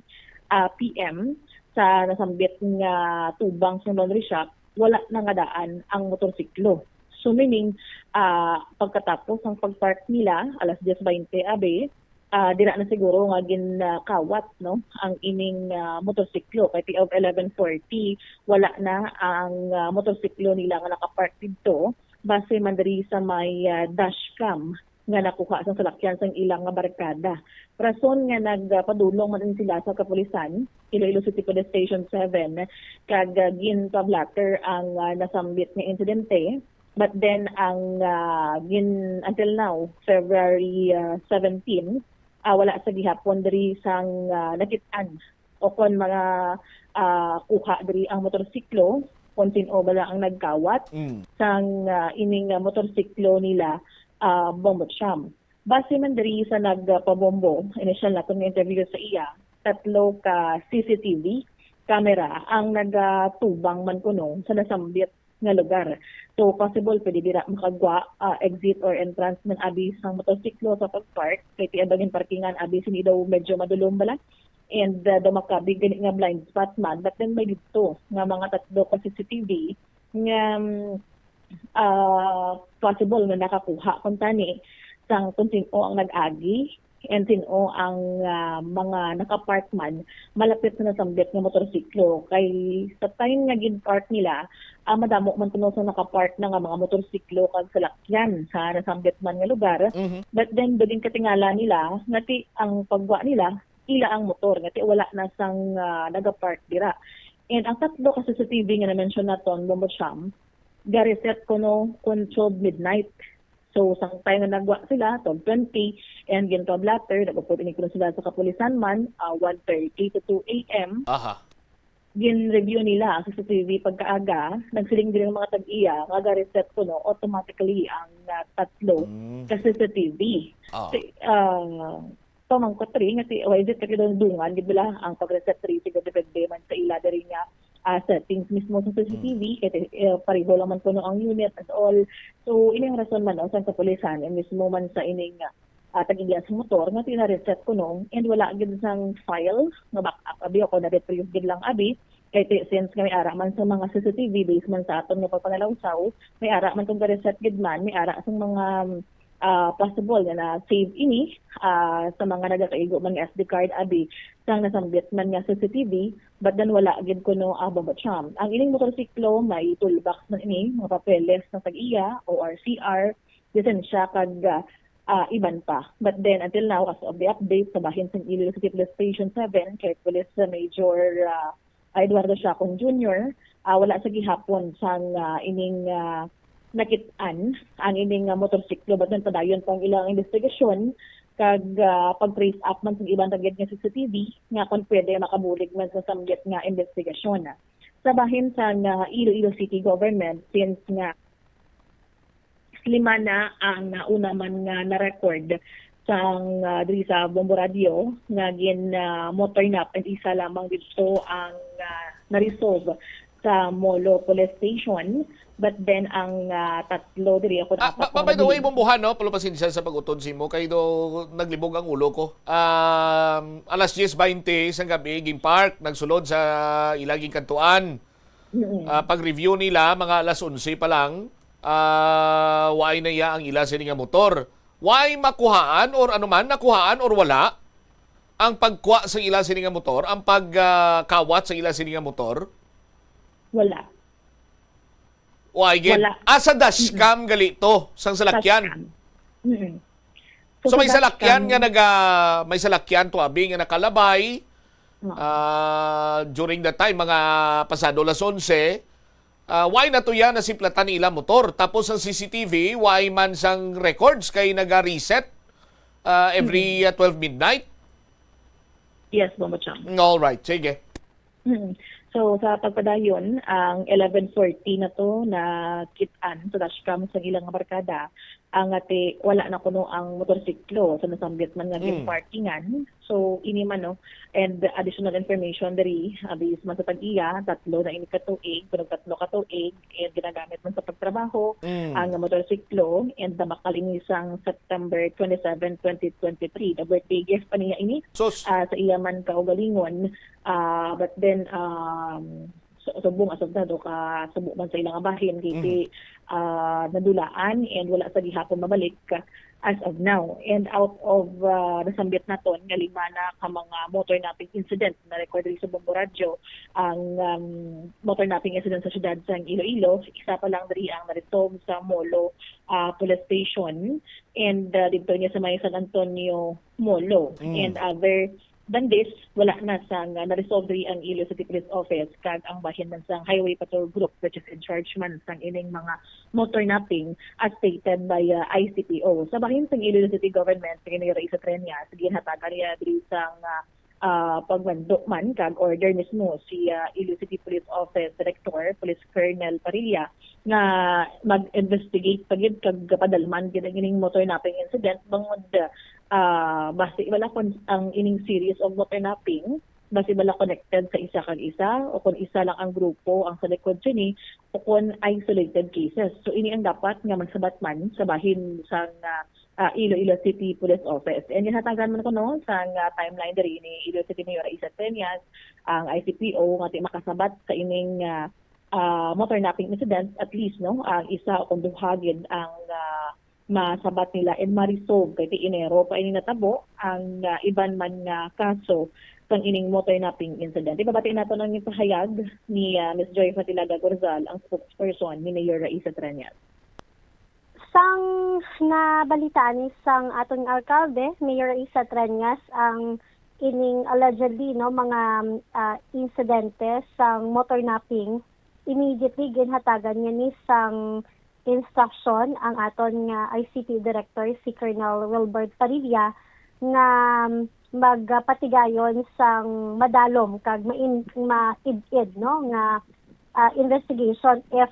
ah, P M sa nasambit nga tubang sa laundry shop, wala na nga daan ang motorsiklo. So, meaning, ah, pagkatapos ang pag-park nila, alas diyes baynte abi, ah, dira na siguro nga ginkawat, no, ang ining ah, motorsiklo. Kay ti of eleven forty, wala na ang ah, motorsiklo nila nga nakapark didto, base man diri sa may ah, dashcam nga nakuha sang salakyan sang ilang nga barkada. Rason nga nagpadulong man sila sa kapulisan, Iloilo City Police Station seven, kag ah, ginpa-blotter ang ah, nasambit nga insidente. But then, ang ah, gin until now, February ah, seventeen, ah, wala sa gihapon diri sang ah, nakit-an o kon mga ah, kuha diri ang motorsiklo, kung sin-o bala ang nagkawat Mm. sang ah, ining ah, motorsiklo nila, ah, Bongbot Sam. Base man diri sa nagpabombo, initial naton nga interview sa iya, tatlo ka C C T V camera ang nagatubang man kuno sa nasambit nga lugar. So, possible pwede dira makagwa ah, exit or entrance man abi sang motorsiklo sa pag-park, kay ti ang ginparkingan abi sini daw medyo madulom bala. And ah, daw makabig gani nga blind spot man, but then may didto nga mga tatlo ka C C T V nga mm, ah, possible nga nakakuha kung tani sang kung sin-o ang nag-agi and sin-o ang ah, mga nakapark man malapit sa nasambit nga motorsiklo. Kay sa time nga gin-park nila, ah, madamo man kuno sa nakapark na nga mga motorsiklo kag salakyan sa nasambit man nga lugar. Mhm. But then, daging katingala nila nga ti ang pagwa nila, ila ang motor, nga ti wala na sang ah, nagapark dira. And ang tatlo ka C C T V nga na-mention naton, Bongbot Sam, ga-reset kuno kun twelve midnight. So, sang time nga nagwa sila, twelve twenty, and ginpa-blotter, nag-upod ini kuno sila sa kapulisan man, ah, one thirty to two A M. Aha. Gin-review nila ang C C T V pagkaaga, nagsiling diri ang mga tag-iya nga ga-reset kuno automatically ang ah, tatlo Mm. ka C C T V. Ah. Ti, ah, pamangkot ri nga ti, why is it kay dungan gid bala ang pag-reset ri, siguro depende man sa ila diri nga ah, settings mismo sa C C T V, kay eh, pareho lang man kuno ang unit and all. So, ini ang rason man, no, sa kapulisan, and mismo man sa ining ah, tag-iya sa motor nga ti na-reset kuno, and wala gid sang file nga backup abi, o kon na-retrieve gid lang abi, kay ti, since nga may ara man sa mga C C T V, based man sa aton nga pagpanalawsaw, may ara man kung ga-reset gid man, may ara sang mga ah, possible nga na-save ini ah, sa mga nagakaigo man nga S D card abi sang nasambit man nga C C T V, but then wala gid kuno, ah, Bongbot Sam. Ang ining motorsiklo may toolbox man ini, mga papeles na tag-iya, O R C R, lisensya kag ah, ah, iban pa. But then, until now, as of the update sa bahin sang Iloilo City Police Station seven kay Police Major ah, Eduardo Siacon Junior, ah, wala sa gihapon sang ah, ining ah, nakit-an ang ining ah, motorsiklo, but then padayon pa ang ilang investigasyon kag ah, pag-trace up man sa iban pa gid nga C C T V nga kung pwede makabulig man sa samgyup nga investigasyon. Sa bahin sang ah, Iloilo City Government, since nga lima na ang nauna man nga na-record sang ah, diri sa Bombo Radio nga gin ah, motor nap, and isa lamang didto ang ah, na-resolve sa Molo Police Station. But then ang ah, tatlo diri ako Ah, apat ba- ang by the way, nabilin. Bumbuhan, no? Palo pasensya sa pag-utod sa imo kay do naglibog ang ulo ko. Um, alas diyes baynte sang gabi, ginpark, nagsulod sa ila ginkantuan. Mm-mm. Ah, pag-review nila, mga alas onse pa lang, ah, waay na iya ang ila sini nga motor. Waay makuhaan or ano man, nakuhaan or wala ang pagkuha sa ila sini nga motor, ang pagkawat sa ila sini nga motor? Wala. Waay gid. Wala. Ah, sa dashcam gali to, sang salakyan. Sa scam. Mm-mm. So, may sa salakyan dashcam, nga naga may salakyan to abi nga nakalabay Oo. ah, during that time, mga pasado las onse, ah, waay na to yan nasiplatan ni ila motor. Tapos ang C C T V, waay man sang records kay naga-reset ah, every ah, twelve midnight. Yes, Bombo Chang. All right, sige. Mm. So sa pagpadayon, ang eleven forty na to na kit-an sa dashcam sa ilang barkada ang ati wala na kuno ang motorsiklo sa nasambit man nga Mm. ginparkingan. So ini man no, and additional information diri, uh, based man sa tag-iya, tatlo na ini ka tuig, kuno tatlo ka tuig, and ginagamit man sa pagtrabaho Mm. ang motorsiklo, and nabakal ini sang September twenty-seven, twenty twenty-three. The birthday gift pa niya ini Sus. ah, sa iya man kaugalingon. Ah, but then, um, su- subong asubnado ka subo man sa ilang bahin kay Mm. si ah, nadulaan and wala sa gihapon mabalik as of now. And out of ah, nasambit naton nga lima na ka mga motor napping incident na record diri sa Bombo Radyo, ang um, motor napping incident sa siyudad sang Iloilo, isa pa lang diri ang na-resolve sa Molo ah, Police Station, and ah, didto niya sa may San Antonio Molo. Mm. And other than this, wala na sang ah, na-resolve diri ang Iloilo City Police Office kag ang bahin man sang Highway Patrol Group, which is in charge man sang ining mga motor napping, as stated by ah, I C P O. Sa bahin sang Iloilo City Government, kay Mayor Raisa Treñas, ginhatagan niya diri sang ah, ah, pagmando man kag order mismo si ah, Iloilo City Police Office Director, Police Colonel Parilla, nga mag-investigate pa gid kag padalman gid ang ining motor napping incident bangod ah, basi wala kon ang ining series of motor napping basi wala connected sa isa kag isa o kon isa lang ang grupo ang sa likod sini o kon isolated cases. So ini ang dapat nga magsabat man sa bahin sang ah, ah, Iloilo City Police Office. And ginhatagan man kuno sang ah, timeline diri ni Iloilo City Mayor Raisa Treñas, ang I C P O, nga ti makasabat sa ining ah, ah, motor napping incident, at least no, ang isa o kon duha gid ang ah, masabat nila and ma-resolve kay ti Enero pa ini natabo ang ah, iban man nga kaso sang ining motor napping incident. Ibabati nato ang pahayag ni ah, Miss Joy Fatilaga Gorzal, ang spokesperson ni Mayor Raisa Treñas. Sang nabalitaan ni sang aton nga alkalde, Mayor Raisa Treñas, ang ining allegedly no mga ah, insidente sang motor napping, immediately ginhatagan niya ni sang instruction ang aton nga I C T director, si Colonel Wilbert Padilla, nga magpatigayon sang madalom kag main, maid-id no nga ah, investigation if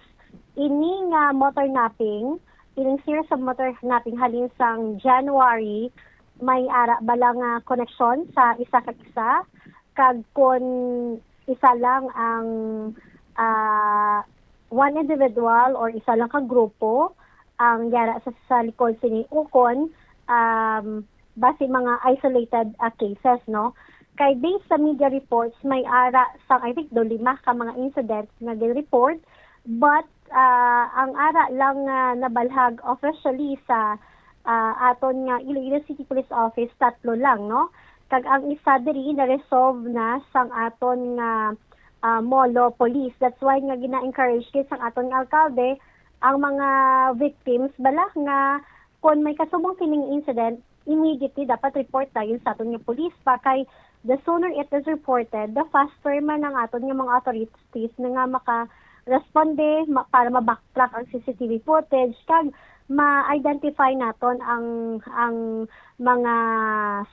ini nga motor napping, ining series of motor napping halin sang January, may ara bala nga koneksyon sa isa ka isa, kag kon isa lang ang ah, one individual or isa lang ka grupo ang yara sa, sa likod sini, ukon um, basi mga isolated ah, cases, no? Kay based sa media reports, may ara sang, I think, do lima ka mga incidents nga gin-report, but ah, ang ara lang nga nabalhag officially sa ah, aton nga Iloilo City Police Office, tatlo lang, no? Kag ang isa diri na-resolve na sang aton nga ah, Molo Police. That's why nga gina-encourage gid sang aton nga alkalde ang mga victims bala nga kon may kasubong kining incident, immediately dapat report dayon sa aton nga police pa, kay the sooner it is reported, the faster man ang aton nga mga authorities na nga maka-responde ma- para ma-backtrack ang C C T V footage kag ma-identify naton ang ang mga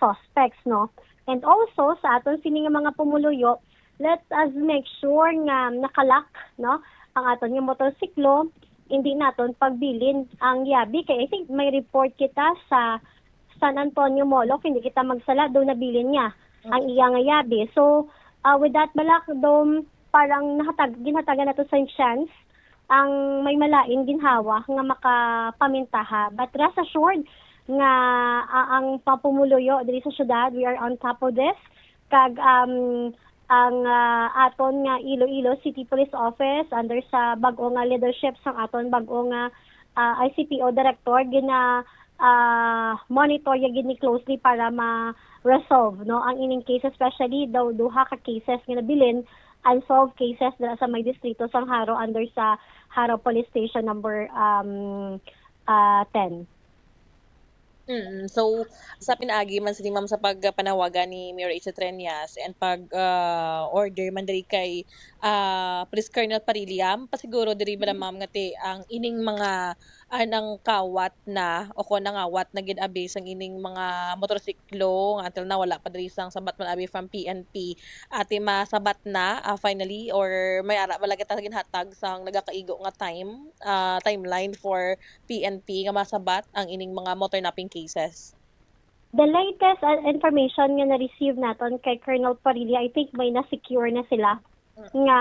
suspects, no? And also sa aton sini nga mga pumuluyo, let us make sure nga naka-lock, no, ang aton nga motorsiklo, hindi naton pagbilin ang yabi, kay I think may report kita sa San Antonio Molo, hindi kita magsala, do nabilin niya ang iya nga yabi. So uh, with that, bala, do parang nahatag ginhatagan nato sang chance ang may malain ginhawa nga makapamintaha. But rest assured nga, ah, ang pamumuluyo diri sa syudad, we are on top of this. Kag, um, ang, ah, aton nga Iloilo City Police Office under sa bag-o nga leadership sang aton bag-o nga, ah, I C P O director gina, ah, monitor ya gid ni closely para ma-resolve, no, ang ining case, especially daw duha ka cases nga nabilin, unsolved cases dira sa may distrito sang Jaro under sa Jaro Police Station number, um, ah, ten. Mm. So, sa pinaagi man sini, ma'am, sa pagpanawagan ni Mayor Rachel Treñas and pag, ah, order man diri kay, ah, Police Colonel Parilla, pasiguro diri bala, ma'am, nga ti ang ining mga, ah, nangkawat na o kon nangawat na gid abi sang ining mga motorsiklo nga until now wala pa diri sang sabat man abi from P N P, ati masabat na, ah, finally, or may ara bala kita ginhatag sang nagakaigo nga time, ah, timeline for P N P nga masabat ang ining mga motor napping cases? The latest, uh, information nga na-receive naton kay Colonel Parilla, I think may na-secure na sila nga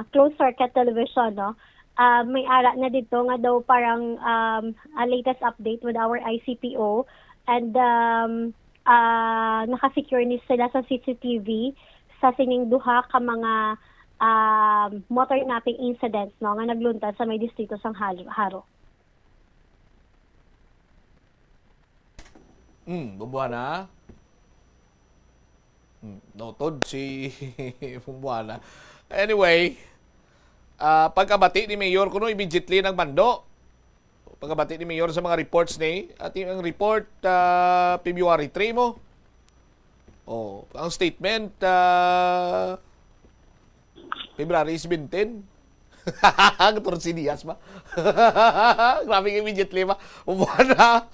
closed circuit television, no? Ah, may ara na dito nga daw parang, um, a latest update with our I C P O, and, um, ah, naka-secure ni sila sa C C T V sa sining duha ka mga, um, motor napping incidents, no, nga nagluntad sa may distrito sang Hal-, Jaro. Hmm, Bumbuana. Hmm, notod si Bumbuana. Anyway, ah, pagkabati ni Mayor kuno immediately nagmando. Pagkabati ni Mayor sa mga reports ni, ati ang report, ah, February three mo. Oh, ang statement, ah, February seventeen. Ang torsi Diaz ba? Grabe, immediately ba? Bumbuana.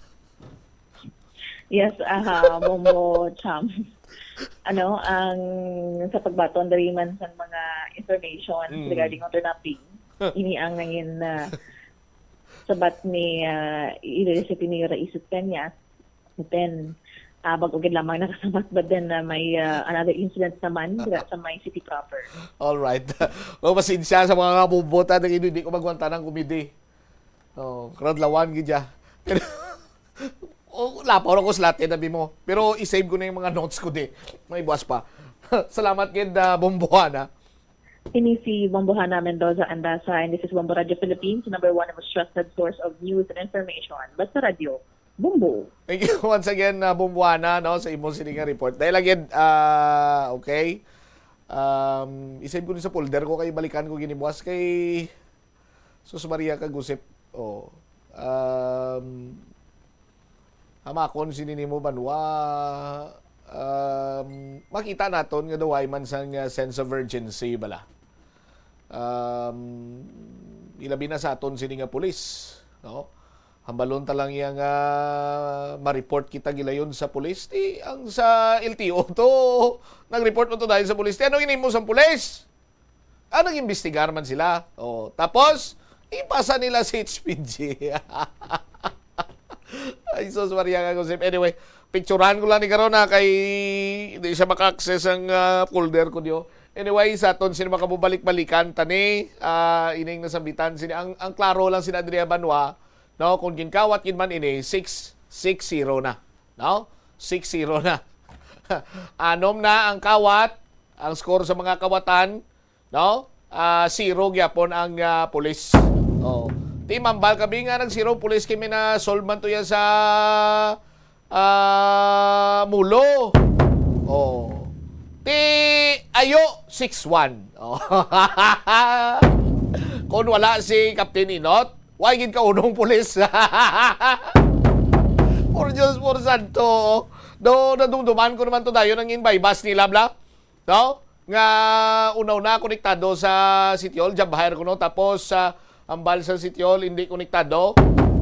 Yes, aha, Bombo Cham. Ano, ang sa pagbaton diri man sa mga information Mm. regarding motor napping, ini ang nangin, ah, sabat ni, ah, Iloilo City Mayor Raiso Treñas. Then, ah, bag-o gid lamang nakasabat, but then, ah, may, ah, another incident naman dira sa may city proper. All right. Well, pasensya sa mga kabubutan na hindi ko magwanta ng komedi. Oh, karadlawan gid ya. Pero, oh, lapaw lang ko sa latte, nabi mo. Pero i-save ko na yung mga notes ko di. May buwas pa. Salamat gid, ah, Bombohana. Ini si Bombohana Mendoza Andaza, and this is Bombo Radio Philippines, number one and most trusted source of news and information. Basta Radio, Bombo. Thank you once again, uh, Bombohana, no, sa imong sini nga report. Dahil again, ah, okay. Um, isave ko ni sa folder ko kay balikan ko ginibuwas kay Sus Maria Kagusip. Oh. Um, hamakon sini nimo banwa. Um, makita naton nga daw ay man sang, uh, sense of urgency bala. Um, ilabi na sa aton sini nga pulis, no? Hambalon ta lang iya nga ma-report kita gilayon sa pulis. Ti ang sa L T O to, nag-report mo to dahil sa pulis. Ti ano ginimo sa pulis? Ah, nag-imbestigar man sila. Oh, tapos, ipasa nila sa H P G. Ay, sus, Maria Kagusip. Anyway, picturean ko lang ni karon na kay di siya maka-access ang, ah, folder ko diyo. Anyway, sa aton sini makabubalik-balikan tani, ah, ining nasambitan sini ang, ang klaro lang sina Andrea Banwa, no, kung ginkawat gid man ini six six zero na, no? Six zero na. Anom na ang kawat, ang score sa mga kawatan, no? Ah, zero gyapon ang, ah, pulis. Oh. Ti mambal kami nga nag-zero pulis kami na solve man to yan sa, ah, Mulo. Oh. Ti ayo six one. Oh. Kung wala si Captain Inot, why gid ka unong pulis? Por Diyos, por santo. Do, nadumduman ko naman to dayon ang inbaybas nila, bla. No? Nga unaw na konektado sa City Hall, job hire ko, no? Tapos, ah, hambal sa City Hall, hindi konektado.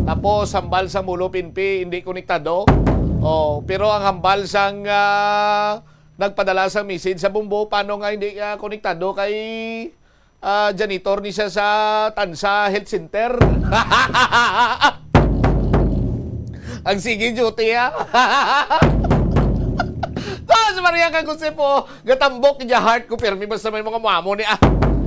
Tapos, hambal sa Mulo Pinpi, hindi konektado. Oh, pero ang hambal sang, ah, nagpadala sang message sa Bumbo, paano nga hindi, ah, konektado kay, ah, janitor ni siya sa Tansa Health Center? Ang sige duty, ha? Tapos, Maria Kagusip, oh, gatambok niya heart ko, pirmi basta may mga muamo ni, ah.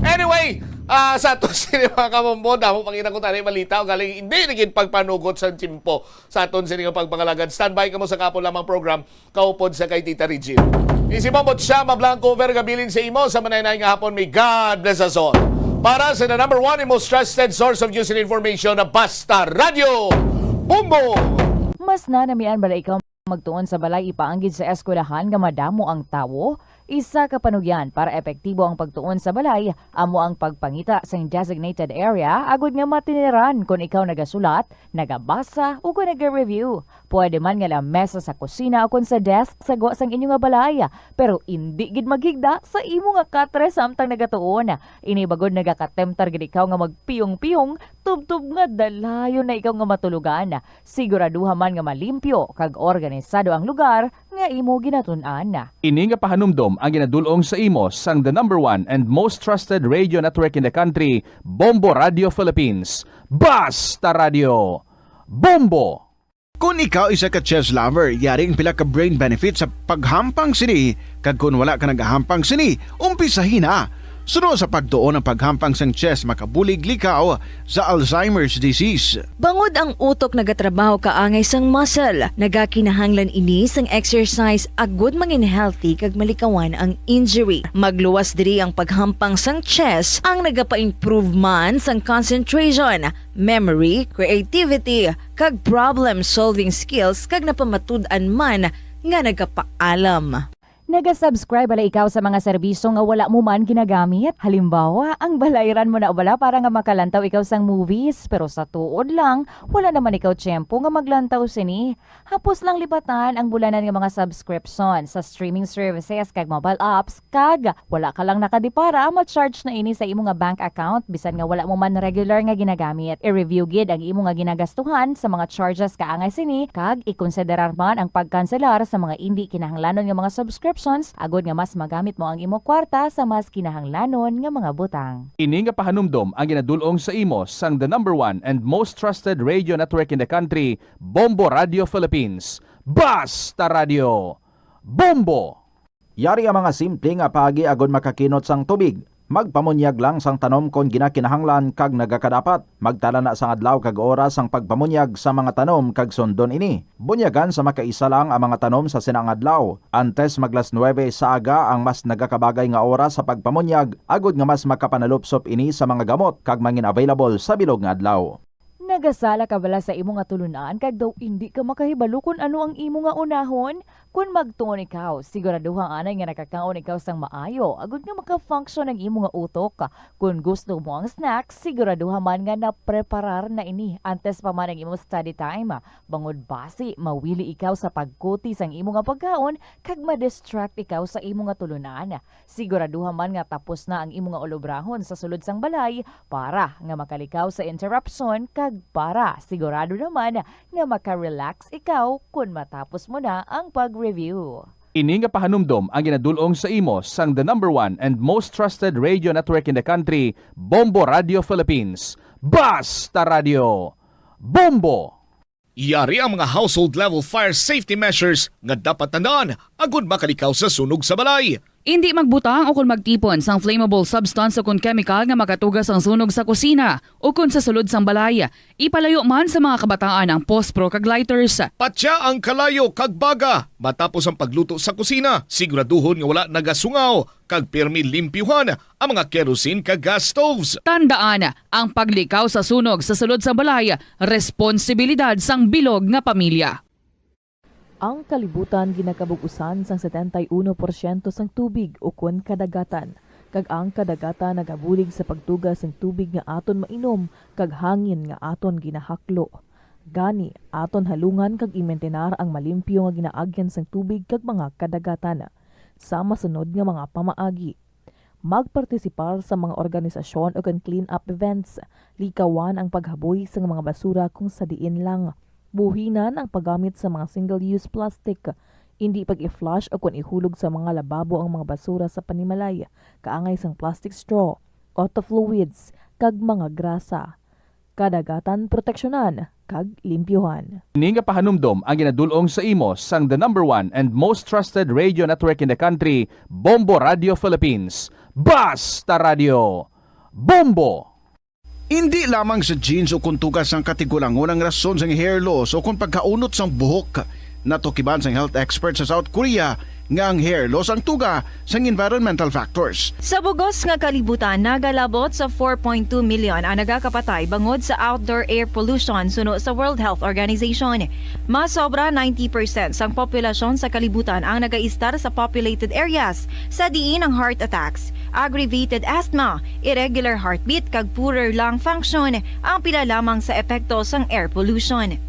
Anyway, Ah, sa aton sini, mga kabombo, damo pang inang kutani balita o galing hindi na gid pagpanugot sa tiyempo sa aton sini nga pagpangalagad. Standby kamo sa kapo lamang program, kaupod sa kay Tita Regine. Isi Bombo siya mablang cover nga bilin sa imo sa manaynayan nga hapon. May God bless us all. Para sa the number one and most trusted source of news and information na Basta Radio Bombo! Mas nanamian bala ikaw magtuon sa balay ipaanggid sa eskwelahan nga madamo ang tawo? Isa ka panugyan para epektibo ang pagtuon sa balay amo ang pagpangita sang designated area agud nga matiniran kon ikaw nagasulat, nagabasa, o kon naga-review. Pwede man nga lamesa sa kusina o kon sa desk sa gwa sang inyo nga balay, pero indi gid maghigda sa imo nga katre samtang nagatuon. Ini bagod nagakatemtar gid ikaw nga magpiyong-piyong tubtob nga dalayon na ikaw nga matulugan. Siguraduha man nga malimpyo kag organisado ang lugar nga imo ginatun-an. Ini nga pahanumdom ang ginadul-ong sa imo sang the number one and most trusted radio network in the country, Bombo Radio Philippines. Basta Radio! Bombo! Kon ikaw isa ka chess lover, yari ang pila ka brain benefits sa paghampang sini, kag kon wala ka nagahampang sini, umpisahi na. Suno sa pagtuon ang paghampang sang chess makabulig likaw sa Alzheimer's disease. Bangod ang utok nagatrabaho kaangay sang muscle, nagakinahanglan ini sang exercise agud mangin healthy kag malikawan ang injury. Magluwas diri ang paghampang sang chess ang nagapa-improve man sang concentration, memory, creativity, kag problem-solving skills kag napamatud-an man nga nagapaalam. Naga-subscribe bala ikaw sa mga serbisyo nga wala mo man ginagamit? Halimbawa, ang balayran mo na bala para nga makalantaw ikaw sang movies, pero sa tuod lang, wala naman ikaw tiyempo nga maglantaw sini. Hapos lang lipatan ang bulanan nga mga subscription sa streaming services kag mobile apps, kag wala ka lang nakadipara, ma-charge na ini sa imo nga bank account bisan nga wala mo man regular nga ginagamit. I-review gid ang imo nga ginagastuhan sa mga charges kaangay sini, kag ikonsiderar man ang pagkanselar sa mga indi kinahanglanon nga mga subscriptions agud nga mas magamit mo ang imo kwarta sa mas kinahanglanon nga mga butang. Ini nga pahanumdom ang ginadul-ong sa imo sang the number one and most trusted radio network in the country, Bombo Radio Philippines. Basta Radio! Bombo! Yari ang mga simple nga paagi agod makakinot sang tubig. Magpamunyag lang sang tanom kon ginakinahanglan kag nagakadapat. Magtala na sang adlaw kag oras sang pagpamunyag sa mga tanom kag sundon ini. Bunyagan sa makaisa lang ang mga tanom sa sina nga adlaw. Antes mag las nuebe sa aga ang mas nagakabagay nga oras sa pagpamunyag agod nga mas makapanalupsop ini sa mga gamot kag mangin-available sa bilog nga adlaw. Nagasala ka bala sa imo nga tulunan kag daw indi ka makahibalo kon ano ang imo nga unahon? Kon magtuon ikaw, siguraduha anay nga nakakaon ikaw sang maayo agod nga maka-function ang imo nga utok. Kon gusto mo ang snack, siguraduha man nga napreparar na ini antes pa man ang imo study time. Bangod basi mawili ikaw sa pagkuti sang imo nga pagkaon kag ma-distract ikaw sa imo nga tulunan. Siguraduha man nga tapos na ang imo nga ulobrahon sa sulod sang balay para nga makalikaw sa interruption kag para sigurado naman nga maka-relax ikaw kon matapos mo na ang pag-review. Ini nga pahanumdom ang ginadul-ong sa imo sang the number one and most trusted radio network in the country, Bombo Radio Philippines. Basta Radio! Bombo! Yari ang mga household level fire safety measures nga dapat tandaan agud makalikaw sa sunog sa balay. Indi magbutang o kon magtipon sang flammable substance o kon chemical nga makatuga sang sunog sa kusina o kon sa sulod sang balay. Ipalayo man sa mga kabataan ang pospro kag lighters. Patya ang kalayo kag baga matapos ang pagluto sa kusina. Siguraduhon nga wala nagasungaw kag pirmi limpyuhan ang mga kerosene kag gas stoves. Tandaan, ang paglikaw sa sunog sa sulod sang balay responsibilidad sang bilog nga pamilya. Ang kalibutan ginakabug-usan sang setenta y uno porsyento sang tubig ukon kadagatan, kag ang kadagatan nagabulig sa pagtuga sang tubig nga aton mainom kag hangin nga aton ginahaklo. Gani, aton halungan kag imintinar ang malimpyo nga ginaagyan sang tubig kag mga kadagatan. Sa masunod nga mga pamaagi, magpartisipar sa mga organisasyon ukon clean-up events. Likawan ang paghaboy sang mga basura kon sa diin lang. Buhinan ang paggamit sa mga single-use plastic. Indi pag-i-flush ukon ihulog sa mga lababo ang mga basura sa panimalay, kaangay sang plastic straw, auto fluids, kag mga grasa. Kadagatan proteksyonan kag limpyuhan. Ini nga pahanumdom ang ginadul-ong sa imo sang the number one and most trusted radio network in the country, Bombo Radio Philippines. Basta Radio! Bombo! Indi lamang sa genes o kon tuga sang katigulangon ang rason sang hair loss o kon pagkaunot sang buhok. Natukiban sang health expert sa South Korea nga ang hair loss ang tuga sang environmental factors. Sa bugos nga kalibutan, nagalabot sa four point two million ang nagakapatay bangod sa outdoor air pollution suno sa World Health Organization. Mas sobra ninety percent sang populasyon sa kalibutan ang nagaistar sa populated areas, sa diin ang heart attacks, aggravated asthma, irregular heartbeat, kag poorer lung function ang pila lamang sa epekto sang air pollution.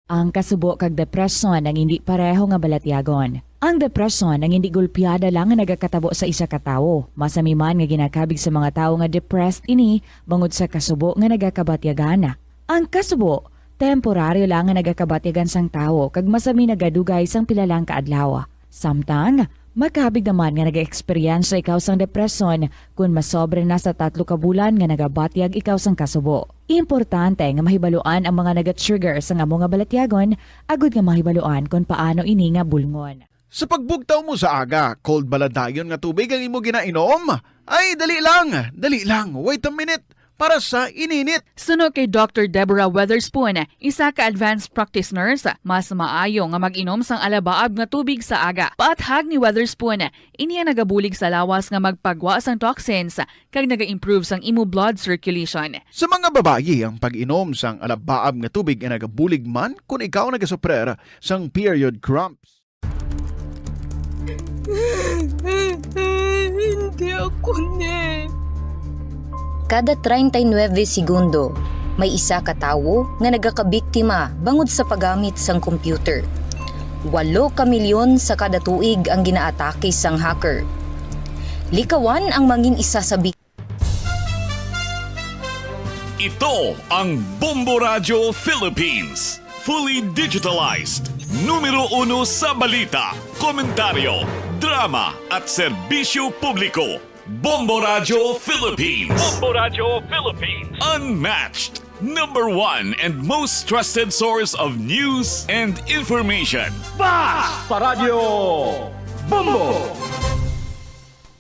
Ang kasubo kag depresyon ang indi pareho nga balatyagon. Ang depresyon ang indi gulpiada lang nga nagakatabo sa isa ka tawo. Masami man nga ginakabig sa mga tawo nga depressed ini bangod sa kasubo nga nagakabatyagan. Ang kasubo, temporaryo lang nga nagakabatyagan sang tawo kag masami nagadugay sang pila lang ka adlaw. Samtang, makabig naman nga nag-eksperyensya ikaw sang depresyon kon masobra na sa tatlo ka bulan nga nagabatyag ikaw sang kasubo. Importante nga mahibaluan ang mga naga-trigger sang amo nga balatyagon agud nga mahibaluan kon paano ini nga bulngon. Sa pagbugtaw mo sa aga, cold bala dayon nga tubig ang imo ginainom? Ay, dali lang, dali lang, wait a minute, para sa ininit. Suno kay Doctor Deborah Weatherspoon, isa ka advanced practice nurse, mas maayo nga mag-inom sang alabaab nga tubig sa aga. Paathag ni Weatherspoon, ini ang nagabulig sa lawas nga magpagwa sang toxins kag naga-improve sang imo blood circulation. Sa mga babayi, ang pag-inom sang alabaab nga tubig ay nagabulig man kon ikaw nagasuprer sang period cramps. Hindi ako ni. Kada treinta y nueve segundo, may isa ka tawo nga nagakabiktima bangod sa paggamit sang computer. Walo ka milyon sa kada tuig ang ginaatake sang hacker. Likawan ang mangin isa sa bik- Ito ang Bombo Radyo Philippines. Fully digitalized. Numero uno sa balita, komentaryo, drama, at serbisyo publiko. Bombo Radyo Philippines. Bombo Radyo Philippines. Unmatched. Number one and most trusted source of news and information. Basta Radyo Bombo!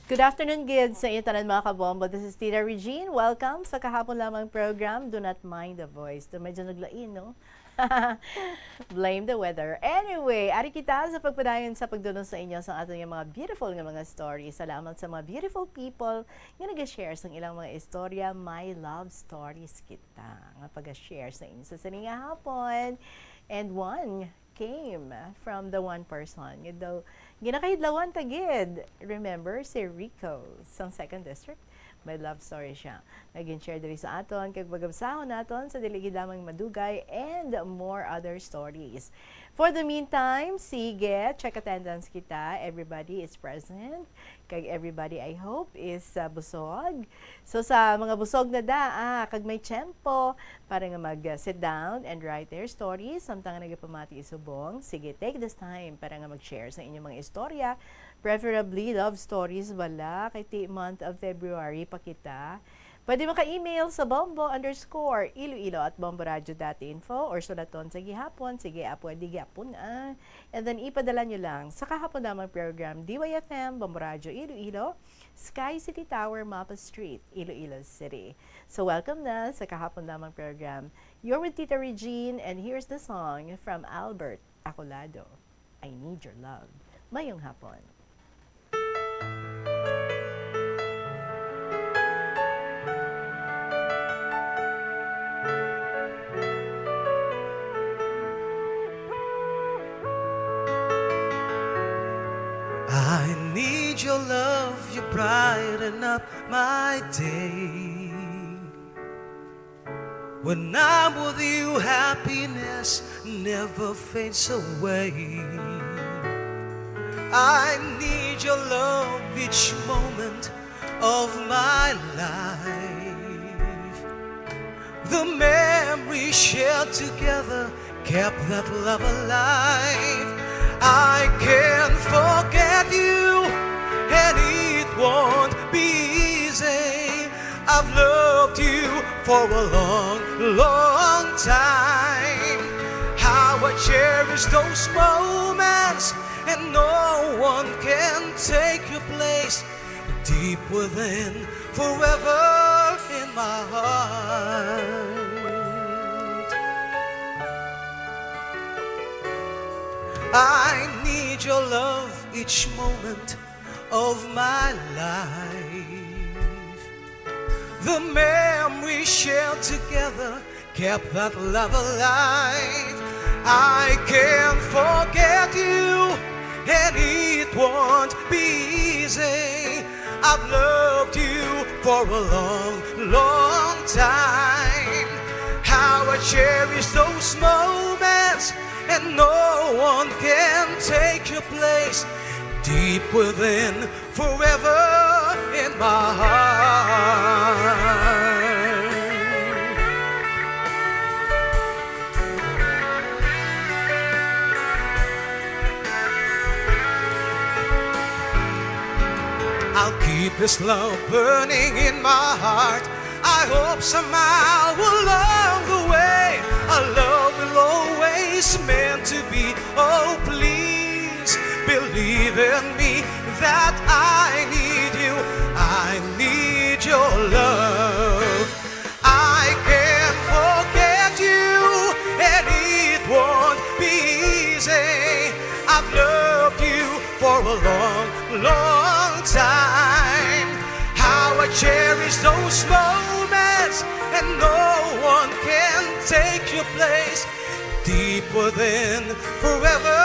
Good afternoon, gid, sa inyo tanan, mga kabombo. This is Tita Regine. Welcome sa kahapon lamang program, Do Not Mind the Voice. Do medyo naglain, no? Blame the weather. Anyway, ari kita sa pagpadayon sa pagdulong sa inyo sa aton nga mga beautiful nga mga stories. Salamat sa mga beautiful people nga nag-share sang ilang mga istorya. May love stories kita nga pag-share sa inyo sa sini nga hapon. And one came from the one person nga daw ginakahidlawan ta gid. Remember si Rico sang Second District? May love story siya nga gin-share diri sa aton, kag pagabsahon naton sa dili gid lamang madugay and more other stories. For the meantime, sige, check attendance kita. Everybody is present. Kag everybody, I hope, is, ah, busog. So, sa mga busog na daa, kag may tiyempo para nga mag, ah, sit down and write their stories, samtang nagapamati subong, sige, take this time para nga mag-share sa inyong mga istorya. Preferably, love stories bala, kay ti month of February pa kita. Pwede mo ka-email sa bombo underscore iloilo at bomboradio dot info or sulaton sa gihapon. Sige, ah, pwede gihapon, ah. And then, ipadala nyo lang sa kahapon lamang program, D Y F M, Bombo Radyo Iloilo, Sky City Tower, Mapa Street, Iloilo City. So, welcome na sa kahapon lamang program. You're with Tita Regine, and here's the song from Albert Acolado, I Need Your Love. Mayong hapon. I need your love, you brighten up my day. When I'm with you, happiness never fades away. I need your love each moment of my life. The memories shared together kept that love alive. I can't forget you, and it won't be easy. I've loved you for a long, long time. How I cherish those moments, and no one can take your place. Deep within, forever in my heart. I need your love each moment of my life. The memories shared together kept that love alive. I can't forget you, and it won't be easy. I've loved you for a long, long time. How I cherish those moments, and no one can take your place. Deep within, forever in my heart. I'll keep this love burning in my heart. I hope somehow along the way, our love will always meant to be. Oh, please believe in me that I need you. I need your love. I can't forget you, and it won't be easy. I've loved you for a long, long time. How I cherish those moments, and no one can take your place. Deep within, forever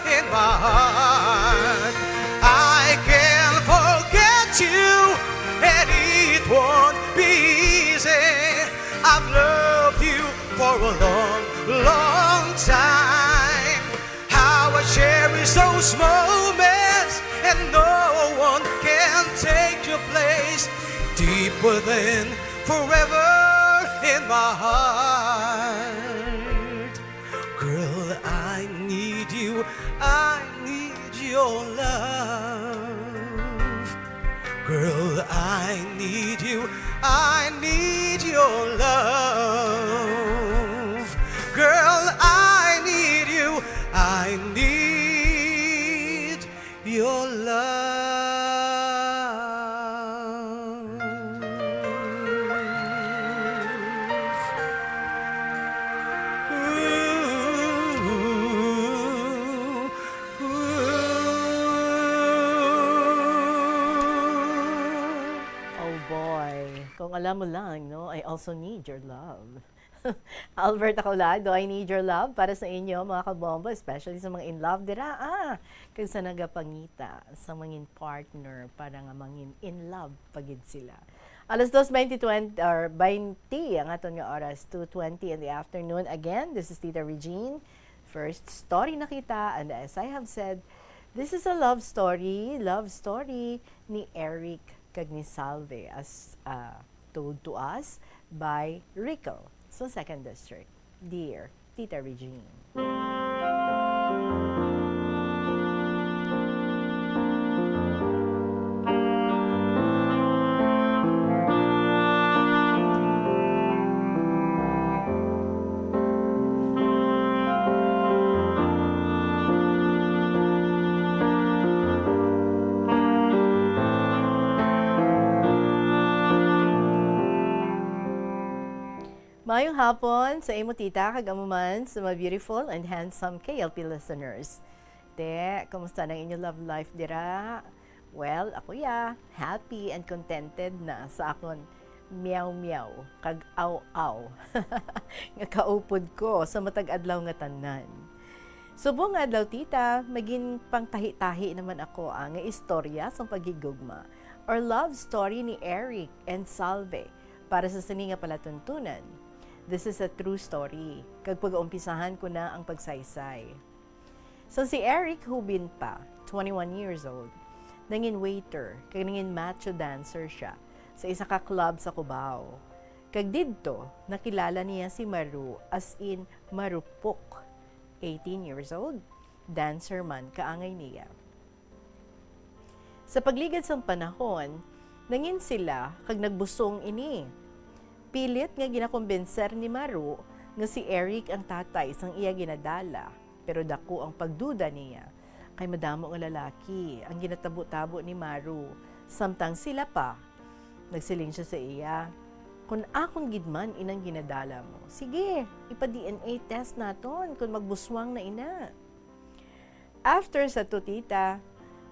in my heart. I can't forget you, and it won't be easy. I've loved you for a long, long time. How I cherish those moments, and no one can take your place. Deep within, forever in my heart. Girl, I need you, I need your love. Girl, I need you, I need your love. Girl, I need you, I need your love. Ooh, ooh, ooh. Oh boy, kung alam mo lang, no? I also need your love. Albert Acolado, I need your love para sa inyo, mga kabombo, especially sa mga in love dira, ah, kag sa nagapangita sa mangin partner para nga mangin in love pa gid sila. Alas dos twenty, twenty, or twenty ang aton nga oras, two twenty in the afternoon. Again, this is Tita Regine. First story na kita, and as I have said, this is a love story, love story ni Eric kag ni Salve, as, ah, told to us by Rico sa Second District. Dear Tita Regine. Maayong hapon sa imo, tita, kag amo man sa mga beautiful and handsome K L P listeners. Te, kumusta na ang inyo love life dira? Well, ako ya, happy and contented na sa akon meow-meow kag aw-aw nga kaupod ko sa matag adlaw nga tanan. Subong nga adlaw, tita, magin pangtahi-tahi naman ako, ah, nga istorya sang paghigugma or love story ni Eric and Salve para sa sini nga palatuntunan. This is a true story, kag pagaumpisahan ko na ang pagsaysay. So, si Eric Hubin pa, twenty-one years old, nangin waiter kag nangin macho dancer siya sa isa ka club sa Cubao. Kag didto, nakilala niya si Maru, as in, marupok, eighteen years old, dancer man kaangay niya. Sa pagligad sang panahon, nangin sila kag nagbusong ini. Pilit nga ginakumbinser ni Maru nga si Eric ang tatay sang iya ginadala, pero daku ang pagduda niya, kay madamo nga lalaki ang ginatabo-tabo ni Maru, samtang sila pa. Nagsiling siya sa iya, Kung akon gid man inang ginadala mo, sige, ipa-D N A test naton kung magbuswang na ina. After sa tutita,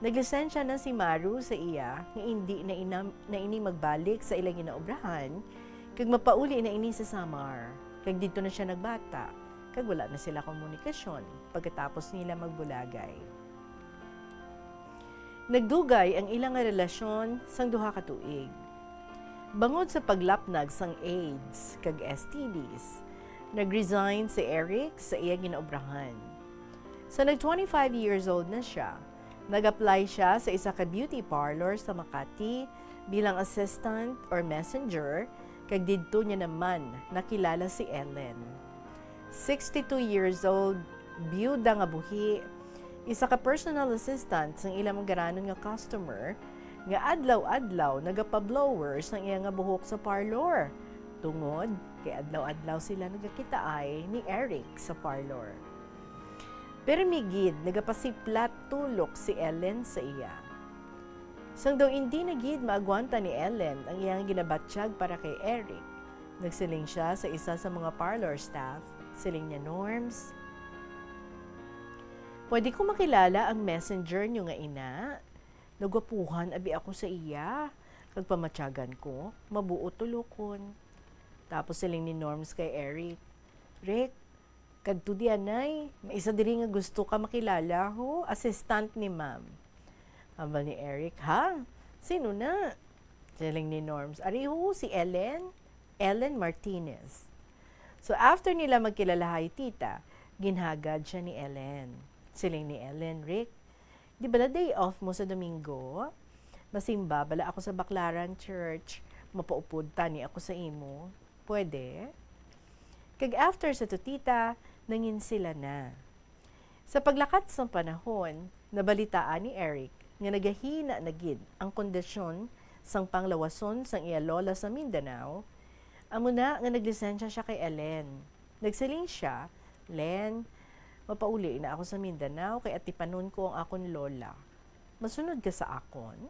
naglisensya na si Maru sa iya nga indi na, ina, na ini magbalik sa ilang ginaobrahan, kag mapauli na ini sa Samar, kag didto na sia nagbata, kag wala na sila komunikasyon pagkatapos nila magbulagay. Nagdugay ang ila nga relasyon sang duha ka tuig. Bangod sa paglapnag sang AIDS kag S T Ds, nag-resign si Eric sa iya ginaobrahan. Sa nag twenty-five years old na siya, nag-apply siya sa isa ka beauty parlor sa Makati bilang assistant or messenger, kag didto niya naman nakilala si Ellen. Sixty-two years old, biyuda nga buhi, isa ka personal assistant sang ilang mangaranon nga customer, nga adlaw-adlaw nagapa-blower sang iya nga buhok sa parlor, tungod kay adlaw-adlaw sila nagakitaay ni Eric sa parlor. Pero migid, nagapasiplat tulok si Ellen sa iya. Sang daw indi na gid maagwanta ni Ellen ang iyang ginabatyag para kay Eric, nagsiling siya sa isa sa mga parlor staff, siling niya, "Norms, pwede ko makilala ang messenger niyo nga ina? Nagwapuhan abi ako sa iya, kag pamatyagan ko, mabuot tulokon." Tapos siling ni Norms kay Eric, "Rick, kadto di anay, may isa diri nga gusto ka makilala, ho, assistant ni ma'am." Hambal ni Eric, "Ha? Sino na?" Siling ni Norms, "Ari ho, si Ellen, Ellen Martinez." So after nila magkilalahay, tita, ginhagad siya ni Ellen. Siling ni Ellen, "Rick, di bala day off mo sa Domingo? Masimba bala ako sa Baclaran Church, mapaupod tani ako sa imo. Pwede?" Kag after sa tutita, nangin sila na. Sa paglakat sang panahon, nabalitaan ni Eric nga nagahina na gid ang kondisyon sang panglawason sang iya lola sa Mindanao, amo na nga naglisensya siya kay Ellen. Nagsiling sia, "Len, mapauli na ako sa Mindanao kay atipanon ko ang akon lola. Masunod ka sa akon?"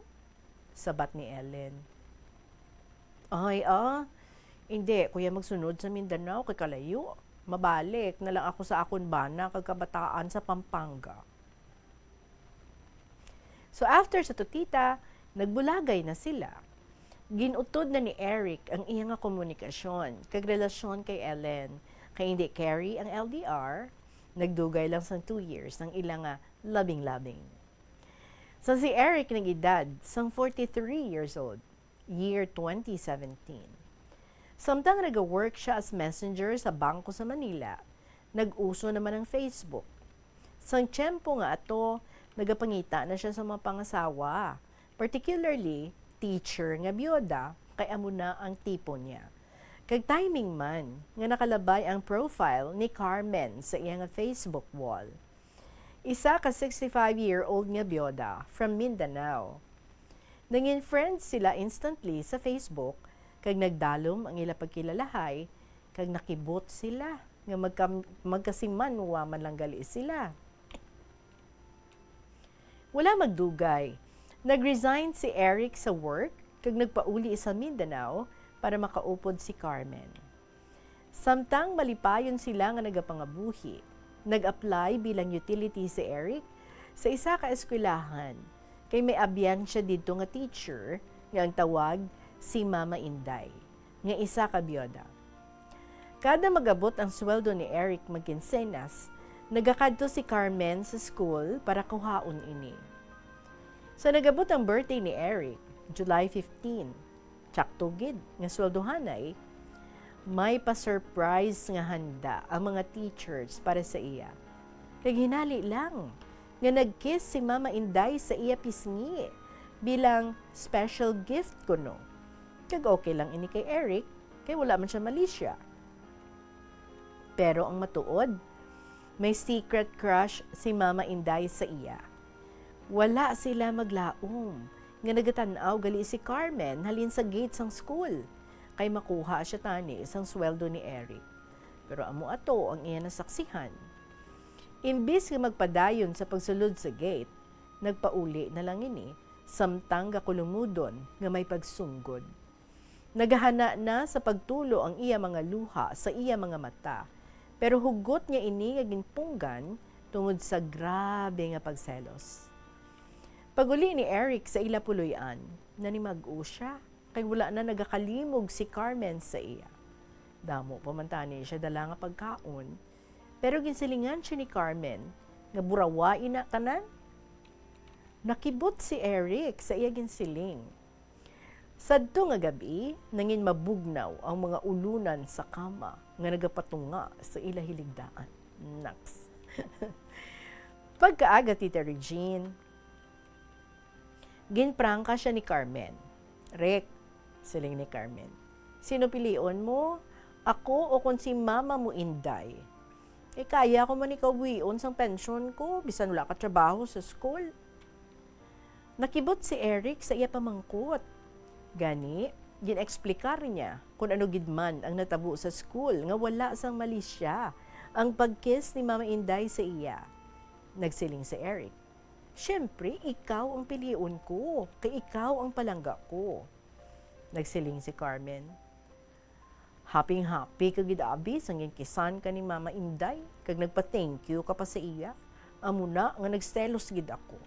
Sabat ni Ellen, "Ay, ah, indi ko ya magsunod sa Mindanao kay kalayo. Mabalik na lang ako sa akon bana kag kabataan sa Pampanga." So after sa tutita, nagbulagay na sila. Gin-utod na ni Eric ang iya nga komunikasyon kag relasyon kay Ellen, kay indi carry ang L D R, nagdugay lang sang two years ang ila nga labing-labing. Sa si Eric nag-edad sang forty-three years old, year twenty seventeen. Samtang naga-work siya as messenger sa bangko sa Manila, nag-uso naman ang Facebook. Sang tiyempo nga ato, nagapangita na siya sa mga pangasawa, particularly teacher nga biyuda, kay amo na ang tipo niya. Kag timing man nga nakalabay ang profile ni Carmen sa iya nga Facebook wall. Isa ka sixty-five-year-old nga biyuda from Mindanao. Nangin friends sila instantly sa Facebook, kag nagdalom ang ila pagkilalahay, kag nakibot sila nga magka-, magkasimanwa man lang gali sila. Wala magdugay, nag-resign si Eric sa work kag nagpauli sa Mindanao para makaupod si Carmen. Samtang malipayon sila nga nagapangabuhi, nag-apply bilang utility si Eric sa isa ka eskwelahan, kay may abyan siya didto nga teacher nga ang tawag si Mama Inday, nga isa ka biyuda. Kada mag-abot ang sweldo ni Eric magkinsenas, nagakadto si Carmen sa school para kuhaon ini. Sa nag-abot ang birthday ni Eric, July fifteen, tsakto gid nga sweldohanay, may pa-surprise nga handa ang mga teachers para sa iya. Kag hinali lang nga nag-kiss si Mama Inday sa iya pisngi bilang special gift kuno. Kag okay lang ini kay Eric, kay wala man siya malisya. Pero ang matuod, may secret crush si Mama Inday sa iya. Wala sila maglaom nga nagatan-aw gali si Carmen halin sa gate sang school, kay makuha siya tani sang sweldo ni Eric. Pero amo ato ang iya nasaksihan. Imbis nga magpadayon sa pagsulod sa gate, nagpauli na lang ini, samtang gakulumudon nga may pagsunggod. Nagahana na sa pagtulo ang iya mga luha sa iya mga mata, pero hugot niya ini nga ginpunggan tungod sa grabe nga pagselos. Pag-uli ni Eric sa ila puloy-an, nanimag-o sia, kay wala na nagakalimog si Carmen sa iya. Damo pa man tani siya dala nga pagkaon, pero ginsilingan siya ni Carmen nga burawa ina tanan. Nakibot si Eric sa iya ginsiling. Sadto nga gab-i, nangin mabugnaw ang mga ulunan sa kama nga nagapatunga sa ila hiligdaan. Naks. Pagkaaga, Tita Regine, ginprangka siya ni Carmen. "Rick," siling ni Carmen, "sino pilion mo? Ako o kon si mama mo, Inday? Eh, kaya ko man ikaw buhion sang pensyon ko, bisan wala ka trabaho sa school." Nakibot si Eric sa iya pamangkot. Gani, gin-eksplikar niya kon ano gid man ang natabo sa school nga wala sang mali sia ang pag-kiss ni Mama Inday sa iya. Nagsiling si Eric, "Siyempre, ikaw ang pilion ko, kay ikaw ang palangga ko." Nagsiling si Carmen, "Haping-happy ka gid, abi, sang ginkisan ka ni Mama Inday, kag nagpa-thank you ka pa sa iya. Amo na nga nagselos gid ako."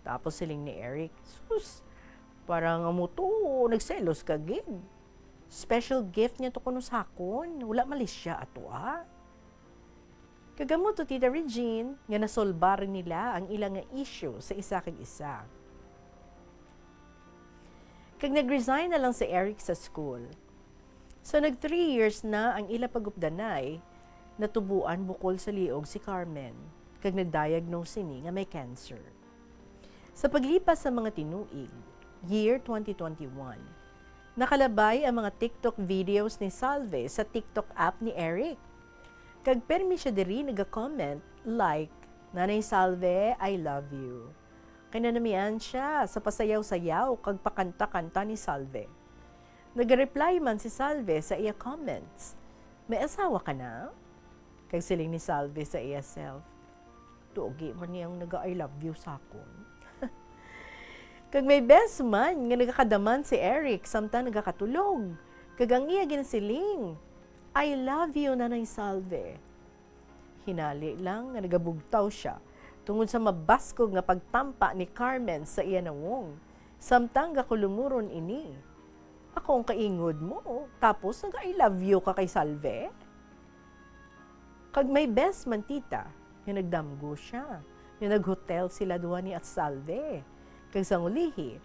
Tapos siling ni Eric, "Sus, parang amo to, nagselos ka gid. Special gift niya to kuno sa akon. Wala mali sia ato, ah." Kag amo to, Tita Regine, nga nasolbar nila ang ila nga issue sa isa kag isa. Kag nag-resign na lang si Eric sa school. So, nag three years na ang ila pagupdanay, natuboan bukol sa liog si Carmen, kag na-diagnose sini nga may cancer. Sa paglipas sa mga tinuig, year twenty twenty-one, nakalabay ang mga TikTok videos ni Salve sa TikTok app ni Eric. Kag permi siya diri naga-comment, like, "Nanay Salve, I love you." Kay nanamian siya sa pasayaw-sayaw kag pakanta-kanta ni Salve. Naga-reply man si Salve sa iya comments, "May asawa ka na?" Kag siling ni Salve sa iya self, "Tugi man niyang naga-I love you sa akon." Kag may best man nga nagakadaman si Eric samtang nagakatulog. Kag ang iya ginsiling, "I love you, Nanay Salve." Hinali lang nga nagabugtaw sia tungod sa mabaskog nga pagtampa ni Carmen sa iya nawong, samtang gakulumuron ini. "Ako ang kaingod mo, tapos nag-I love you ka kay Salve?" Kag may best man, tita, nga nagdamgo sia, nga nag-hotel sila duha ni Salve. Kag sang ulihi,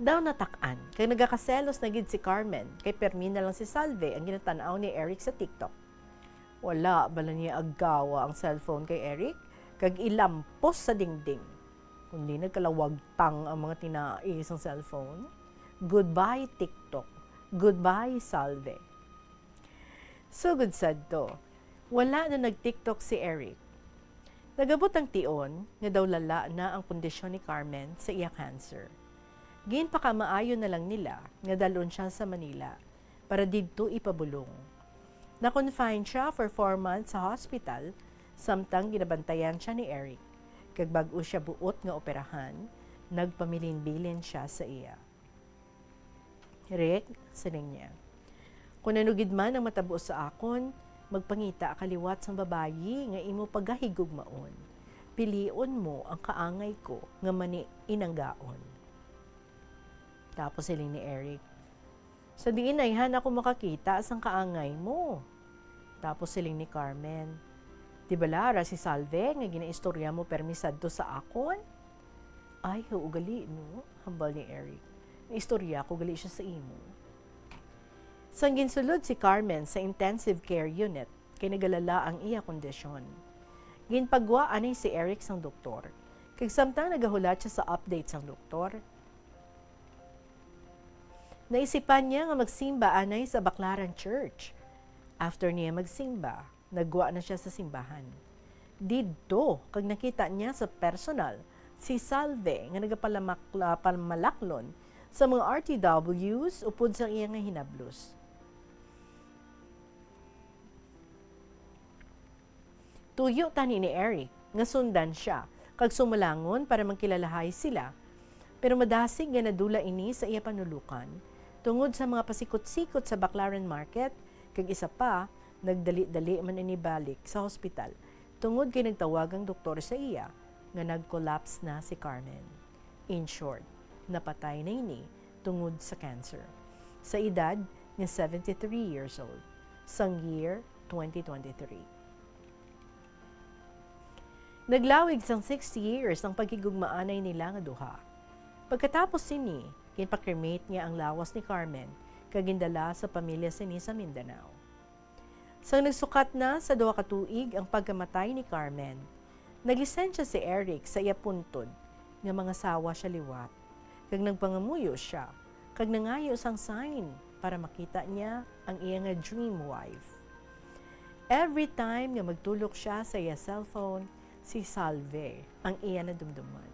daw natak-an, kag nagakaselos na gid si Carmen, kay permi na lang si Salve ang ginatan-aw ni Eric sa TikTok. Wala bala niya agawa ang cellphone kay Eric, kag ilampos sa dingding. Kundi nagkalawagtang ang mga tinai sang cellphone. Goodbye, TikTok. Goodbye, Salve. Sugod sadto, wala na nag-TikTok si Eric. Nagabot ang tion nga daw lala na ang kondisyon ni Carmen sa iya cancer. Ginpakamaayo na lang nila nga dalon siya sa Manila para didto ipabulong. Na-confine siya for four months sa hospital, samtang ginabantayan siya ni Eric. Kag bag-o siya buot nga operahan, nagpamilinbilin siya sa iya. "Rick," siling niya, "kung ano gid man ang matabo sa akon, magpangita ka liwat sang babayi nga imo pagahigugmaon. Pilion mo ang kaangay ko nga mani-inanggaon." Tapos siling ni Eric, "Sa diin ayhan ako makakita sang kaangay mo?" Tapos siling ni Carmen, "Di bala ara si Salve nga ginaistorya mo permi sadto sa akon?" "Ay, huo gali, no?" hambal ni Eric. "Naistorya ko gali siya sa imo." Sang ginsulod si Carmen sa intensive care unit, kay nagalala ang iya kondisyon. Ginpagwa anay si Eric sang doktor, kag samtang nagahulat siya sa update sang doktor, naisipan niya nga magsimba anay sa Baklaran Church. After niya magsimba, nagwa na siya sa simbahan. Didto, kag nakita niya sa personal si Salve nga nagapalamakla-, pamalaklon sa mga R T Ws upod sa iya nga hinablos. Tuyo tani ni Eric nga sundan siya kag sumalangon para magkilalahay sila, Pero madasig nga nadula ini sa iya panulokan tungod sa mga pasikot-sikot sa Baclaran Market, kag isa pa, nagdali-dali man ini balik sa hospital tungod kay nagtawag ang doktor sa iya nga nag-collapse na si Carmen. In short, napatay na ini tungod sa cancer sa edad nga seventy-three years old sang year twenty twenty-three. Naglawig sang six years ang paghigugmaanay nila nga duha. Pagkatapos sini, ginpa-cremate niya ang lawas ni Carmen kag gindala sa pamilya sini sa Mindanao. Sang nagsukat na sa duha ka tuig ang pagkamatay ni Carmen, naglisensya si Eric sa iya puntod nga mangasawa siya liwat, kag nagpangamuyo sia kag nangayo sang sign para makita niya ang iya nga dream wife. Every time nga magtulok siya sa iya cellphone, si Salve ang iya nadumduman.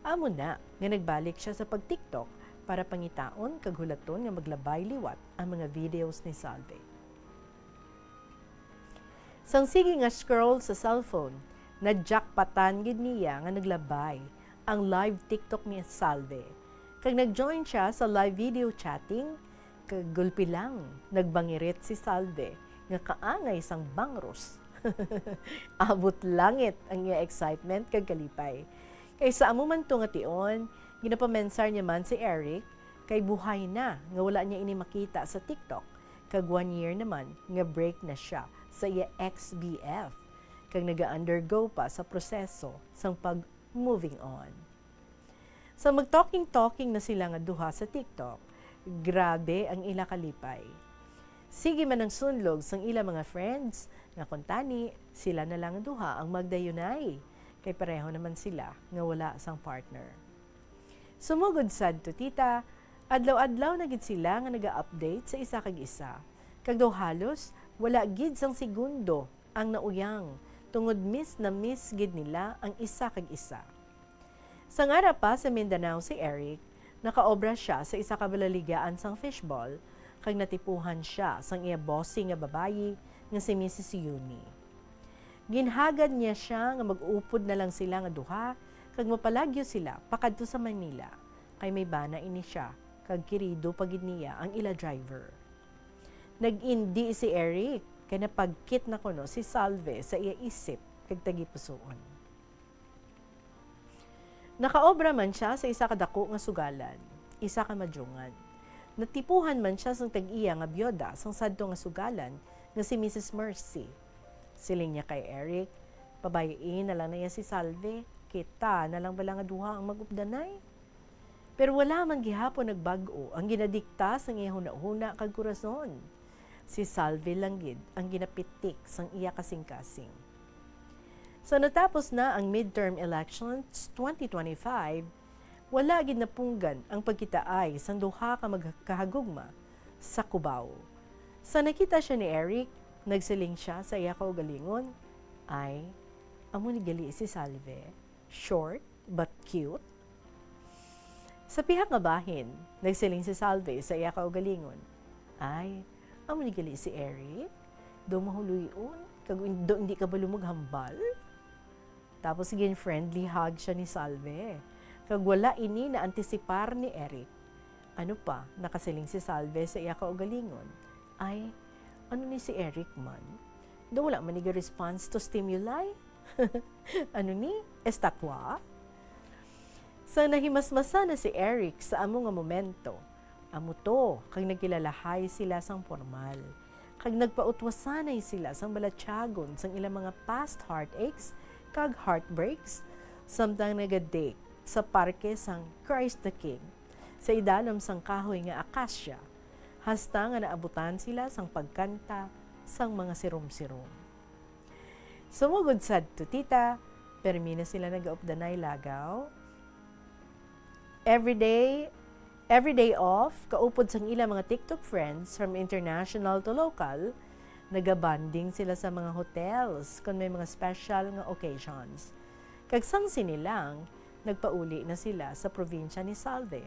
Amo na nga nagbalik sia sa pag-TikTok para pangitaon kag hulaton nga maglabay liwat ang mga videos ni Salve. Sang sige nga scroll sa cellphone, na-jackpotan gid niya nga naglabay ang live TikTok ni Salve. Kag nag-join siya sa live video chatting, kag gulpi lang, nagbangirit si Salve nga kaangay sang bangros. Abot langit ang iya excitement kag kalipay. Kay sa amo man to nga tion, ginapamensar niya man si Eric kay buhay na nga wala niya ini makita sa TikTok, kag one year naman nga break na siya sa iya ex-B F, kag naga-undergo pa sa proseso sang pag-moving on. Sa mag-talking-talking na sila nga duha sa TikTok, grabe ang ila kalipay. Sige man ang sunlog sang ila mga friends nga kuntani sila na lang duha ang magdayunay, kay pareho naman sila nga wala sang partner. Sumugod sad to, tita, adlaw-adlaw na gid sila nga naga-update sa isa kag isa, kag daw halos wala gid sang segundo ang nauyang, tungod miss na miss gid nila ang isa kag isa. Sang ara pa sa Mindanao si Eric, nakaobra sia sa isa ka balaligyaan sang fishball, kag natipuhan sia sang iya bossing nga babayi nga si Missus Yuni. Ginhagad niya sia nga mag-upod na lang sila nga duha kag mapalagyo sila pakadto sa Manila, kay may bana ini sia kag kirido pa gid niya ang ila driver. Nag-indi si Eric kay napagkit na kuno si Salve sa iya isip kag tagipusoon. Nakaobra man sia sa isa ka dako nga sugalan, isa ka madyungan. Natipuhan man sia sang tag-iya nga byuda sang sadto nga sugalan nga si Missus Mercy. Siling niya kay Eric, pabay-i na lang niya si Salve, kita na lang bala nga duha ang mag-updanay. Pero wala man gihapon nagbag-o ang ginadikta sang iya hunahuna kag kurason. Si Salve lang gid ang ginapitik sang iya kasingkasing. Sa natapos na ang midterm elections twenty twenty-five, wala gid napunggan ang pagkitaay sang duha ka magkahagugma sa Cubao. Sa nakita sia ni Eric, nagsiling sia sa iya kaugalingon, "Ay, amo ni gali si Salve. Short, but cute." Sa pihak nga bahin, nagsiling si Salve sa iya kaugalingon, "Ay, amo ni gali si Eric? Daw mahuloy-on, kag in-, daw indi kabalo maghambal." Tapos gin-friendly hug siya ni Salve, kag wala ini na-antisipar ni Eric. Ano pa, nakasiling si Salve sa iya kaugalingon, "Ay, ano ni si Eric man? Daw wala man ni ga-response to stimuli? Ano ni? Estatwa?" Sa nahimasmasan na si Eric sa amo nga momento, amo to kag nagkilalahay sila sang pormal, kag nagpautwasanay sila sang balatyagon sang ilang mga past heartaches kag heartbreaks, samtang naga-date sa parke sang Christ the King, sa idalom sang kahoy nga akasya, hasta nga naabutan sila sang pagkanta sang mga sirom-sirom. Sumugod sad to, tita, permi na sila nagaupdanay lagaw. Everyday, everyday off, kaupod sang ila mga TikTok friends from international to local, nagabonding sila sa mga hotels kon may mga special nga occasions. Kag sang sini lang, nagpauli na sila sa probinsya ni Salve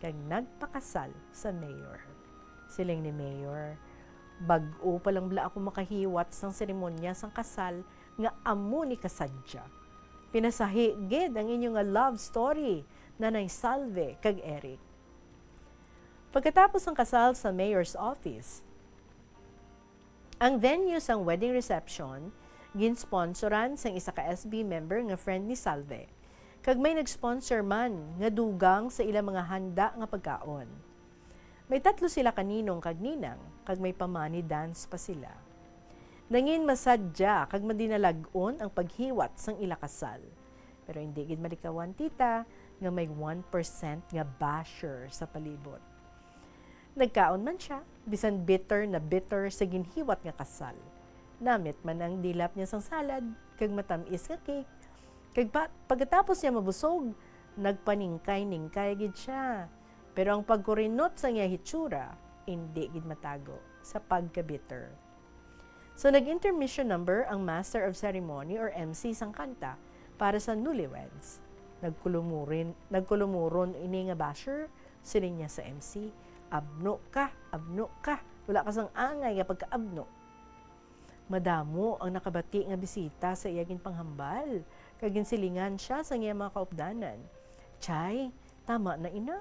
kag nagpakasal sa mayor. Siling ni mayor, "Bag-o pa lang bala ako makahiwat sang seremonya sang kasal nga amo ni kasadya. Pinasahi gid ang inyo nga love story Nanay Salve kag Eric. Pagkatapos ang kasal sa mayor's office, ang venue sang wedding reception ginsponsoran sang isa ka S B member nga friend ni Salve, kag may nag-sponsor man nga dugang sa ilang mga handa nga pagkaon. May tatlo sila ka ninong kag ninang, kag may pa-money dance pa sila. Nangin masadya kag madinalag-on ang paghiwat sang ila kasal. Pero hindi gid malikawan, tita, nga may one percent nga basher sa palibot. Nagkaon man sia, bisan bitter na bitter sa ginhiwat nga kasal. Namit man ang dilap niya sang salad, kag matamis nga cake. Kag pa, pagkatapos niya mabusog, nagpaningkay-ningkay gid sia. Pero ang pagkurinot sa iya hitsura, indi gid matago sa pagka-bitter. So, nag-intermission number ang Master of Ceremony or M C sang kanta para sa newlyweds. Nagkulumurin, nagkulumuron ini nga basher, siling niya sa M C, "Abno ka, abno ka. Wala ka sang angay nga pagkaabno." Madamo ang nakabati nga bisita sa iya ginpanghambal, kag ginsilingan sia sang iya mga kaupdanan, "Chay, tama na ina.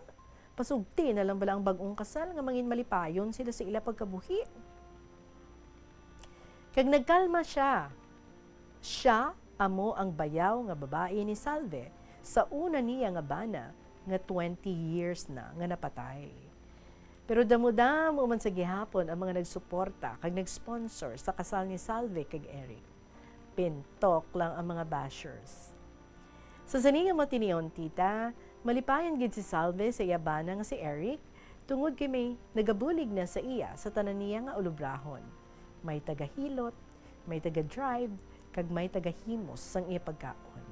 Pasugti na lang bala ang bag-ong kasal nga mangin malipayon sila sa ila pagkabuhi." Kag nagkalma sia. Sia amo ang bayaw nga babayi ni Salve sa una niya nga bana nga twenty years na nga napatay. Pero damo-damo man sa gihapon ang mga nagsuporta kag nag-sponsor sa kasal ni Salve kag Eric. Pintok lang ang mga bashers. Sa sini nga matinion, tita, malipayon gid si Salve sa iya bana nga si Eric, tungod kay may nagabulig na sa iya sa tanan niya nga ulobrahon. May tagahilot, may taga-drive, kag may tagahimos sang iya pagkaon.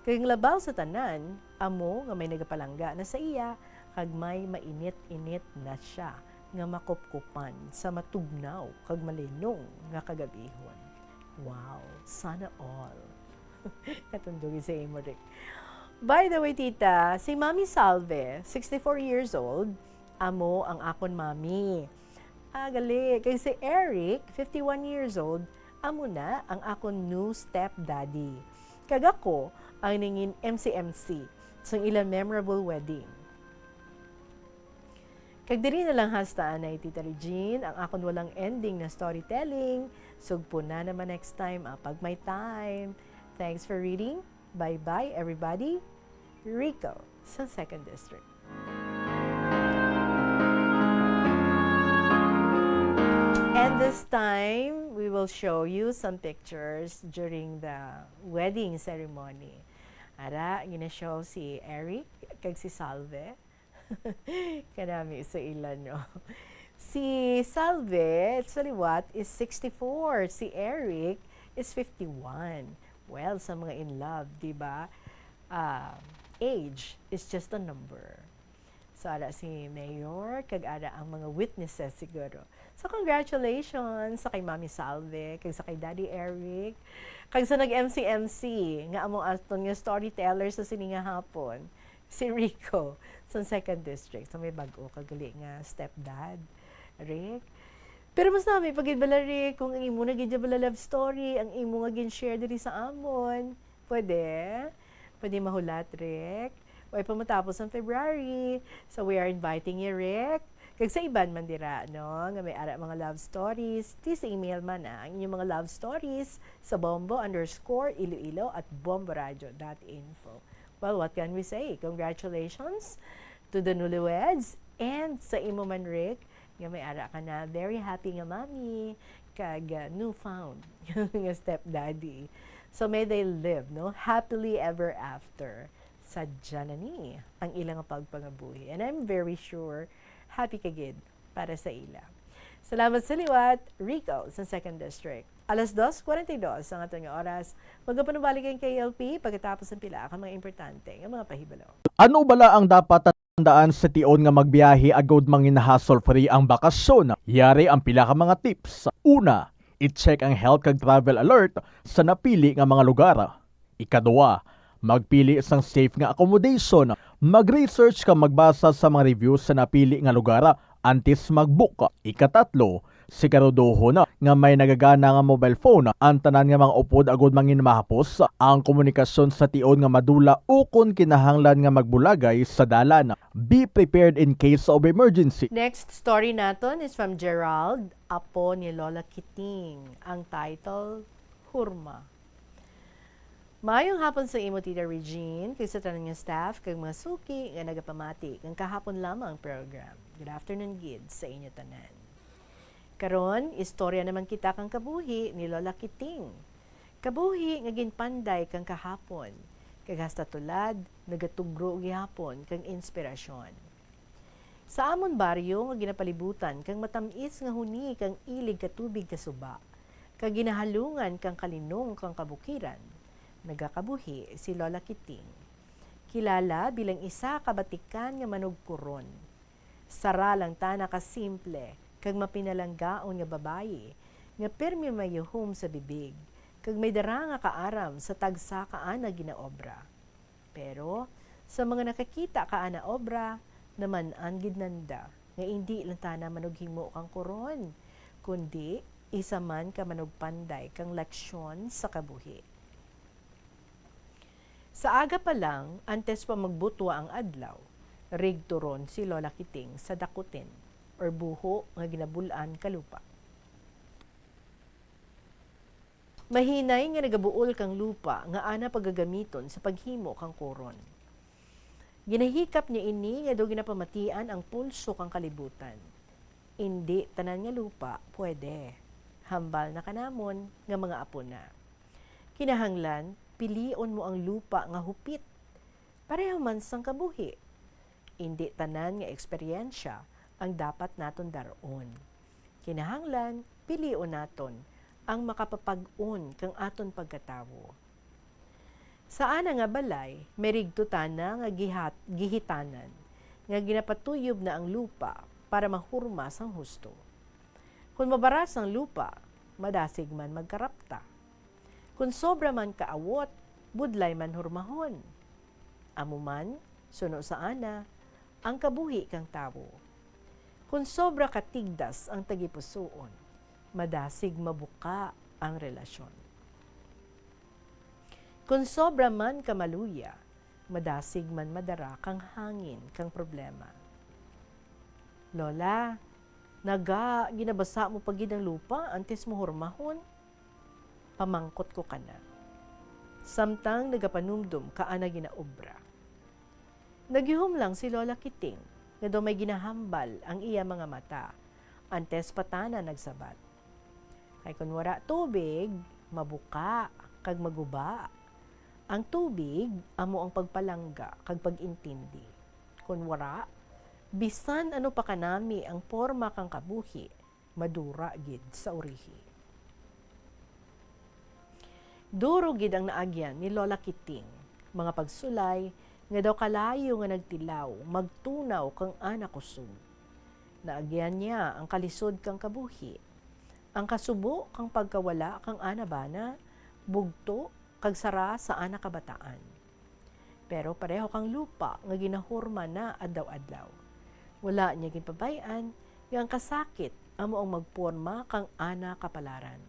Kag ang labaw sa tanan, amo nga may nagapalangga na sa iya, kag may mainit-init na sia nga makupkupan sa matugnaw kag malinong nga kagabihon. Wow, sana all. Katundog sa imo, Rick. By the way, tita, si Mami Salve, sixty-four years old, amo ang akon mami. Ah, gali. Kay si Eric, fifty-one years old, amo na ang akon new stepdaddy. Kag ako ang nangin M C M C sang ila memorable wedding. Kag diri na lang hasta anay, Tita Regine, ang akon walang ending na storytelling. Sugpo na naman next time, ah, pag may time. Thanks for reading. Bye-bye, everybody. Rico sa Second District. And this time, we will show you some pictures during the wedding ceremony. Ara, gina-show si Eric kag si Salve. Kanami sa ila, no? Si Salve, sa liwat, is sixty-four. Si Eric is fifty-one. Well, sa mga in love, di ba? Ah, age is just a number. So, ara si Mayor, kag ara ang mga witnesses siguro. So, congratulations sa kay Mami Salve, kag sa kay Daddy Eric, kag sa nag-M C M C, nga amo aton nga storyteller sa sini nga hapon, si Rico, sa Second District. So, may bag-o ka gali nga stepdad, Rick. Pero mas nami pa gid bala, Rick, kung ang imo na gid bala love story, ang imo nga gin-share diri sa amon. Pwede? Pwede mahulat, Rick? Way pa matapos ang February. So, we are inviting you, Rick. Kag sa iban man dira, no, nga may ara mga love stories, please email man, ah, ang inyong mga love stories sa bombo underscore iloilo at bomboradio dot info. Well, what can we say? Congratulations to the newlyweds and sa imo man, Rick, nga may ara ka na very happy nga mommy kag, uh, newfound nga stepdaddy. So may they live, no, happily ever after. Sadya na ni ang ila nga pagpangabuhi. And I'm very sure happy ka gid para sa ila. Salamat sa liwat, Rico sa Second District. Alas dos cuarenta y dos ang aton nga oras. Magapanubalik ang K L P pagkatapos ang pila ka mga importante nga mga pahibalo. Ano bala ang dapat tandaan sa tion nga magbiyahe agud mangin hassle-free ang bakasyon? Yari ang pila ka mga tips. Una, i-check ang health kag travel alert sa napili nga mga lugar. Ikadua, magpili sang safe nga accommodation. Mag-research kag magbasa sa mga reviews sa napili nga lugar antes mag-book. Ikatatlo, Siguraduhon nga may nagagana nga mobile phone ang tanan nga mga upod agod manginmahapos ang komunikasyon sa tion nga madula ukon kinahanglan nga magbulagay sa dalan. Be prepared in case of emergency. Next story naton is from Gerald, apo ni Lola Kiting. Ang title, Hurma. Maayong hapon sa imo, Tita Regine, kag sa tanan nga staff kag mga suki nga nagapamati kang kahapon lamang program. Good afternoon gid sa inyo tanan. Karon, istorya naman kita kang kabuhi ni Lola Kiting. Kabuhi nga ginpanday kang kahapon, kag hasta tulad nagatugro gihapon kang inspirasyon. Sa amon baryo nga ginapalibutan kang matam-is nga huni kang ilig ka tubig kasuba, kag ginahalungan kang kalinong kang kabukiran, nagakabuhi si Lola Kiting. Kilala bilang isa ka batikan nga manugkuron. Sara lang tana ka simple kag mapinalanggaon nga babayi nga pirmi mayuhom sa bibig kag may dara nga kaaram sa tagsa ka ana ginaobra. Pero sa mga nakakita ka ana obra, naman-an gid nanda nga indi lang tana manughimo kang kuron, kundi isa man ka manugpanday kang leksyon sa kabuhi. Sa aga pa lang, antes pa magbutwa ang adlaw, rigturon si Lola Kiting sa dakutin or buho nga ginabul-an ka lupa. Mahinay nga nagabuol kang lupa nga ana pagagamiton sa paghimo kang kuron. Ginahikap niya ini nga daw ginapamatian ang pulso kang kalibutan. Indi tanan nga lupa pwede. Hambal na kanamon nga mga apo na. Kinahanglan, pilion mo ang lupa nga hupit. Pareho man sang kabuhi. Indi tanan nga eksperyensya ang dapat naton dar-on. Kinahanglan, pilion naton ang makapapag-on kang aton pagkatawo. Sa ana nga balay, may rigto tana nga gihat-, gihitanan nga ginapatuyob na ang lupa para mahurma sang husto. Kon mabaras ang lupa, madasig man magkarapta. Kon sobra man kaawot, budlay man hurmahon. Amo man, suno sa ana, ang kabuhi kang tawo. Kon sobra ka tigdas ang tagipusoon, madasig mabuka ang relasyon. Kon sobra man ka maluya, madasig man madara kang hangin kang problema. Lola, naga ginabasa mo pa gid ang lupa antes mo hurmahon? Pamangkot ko kana. Samtang nagapanumdom ka ana ginaobra. Naghihom lang si Lola Kiting nga daw may ginahambal ang iya mga mata, antes pa tana nagsabat. Kay kon wara tubig, mabuka kag maguba. Ang tubig amo ang pagpalangga kag pag-intindi. Kon wara, bisan ano pa kanami ang porma kang kabuhi, madura gid sa urihi. Duro gid ang naagyan ni Lola Kiting, mga pagsulay nga daw kalayo nga nagtilaw, magtunaw kang ana kusog. Naagyan niya ang kalisod kang kabuhi, ang kasubo kang pagkawala kang ana bana, bugto, kag sara sa ana kabataan. Pero pareho kang lupa nga ginahurma na adlaw-adlaw. Wala niya ginpabay-an nga ang kasakit amo ang magporma kang ana kapalaran.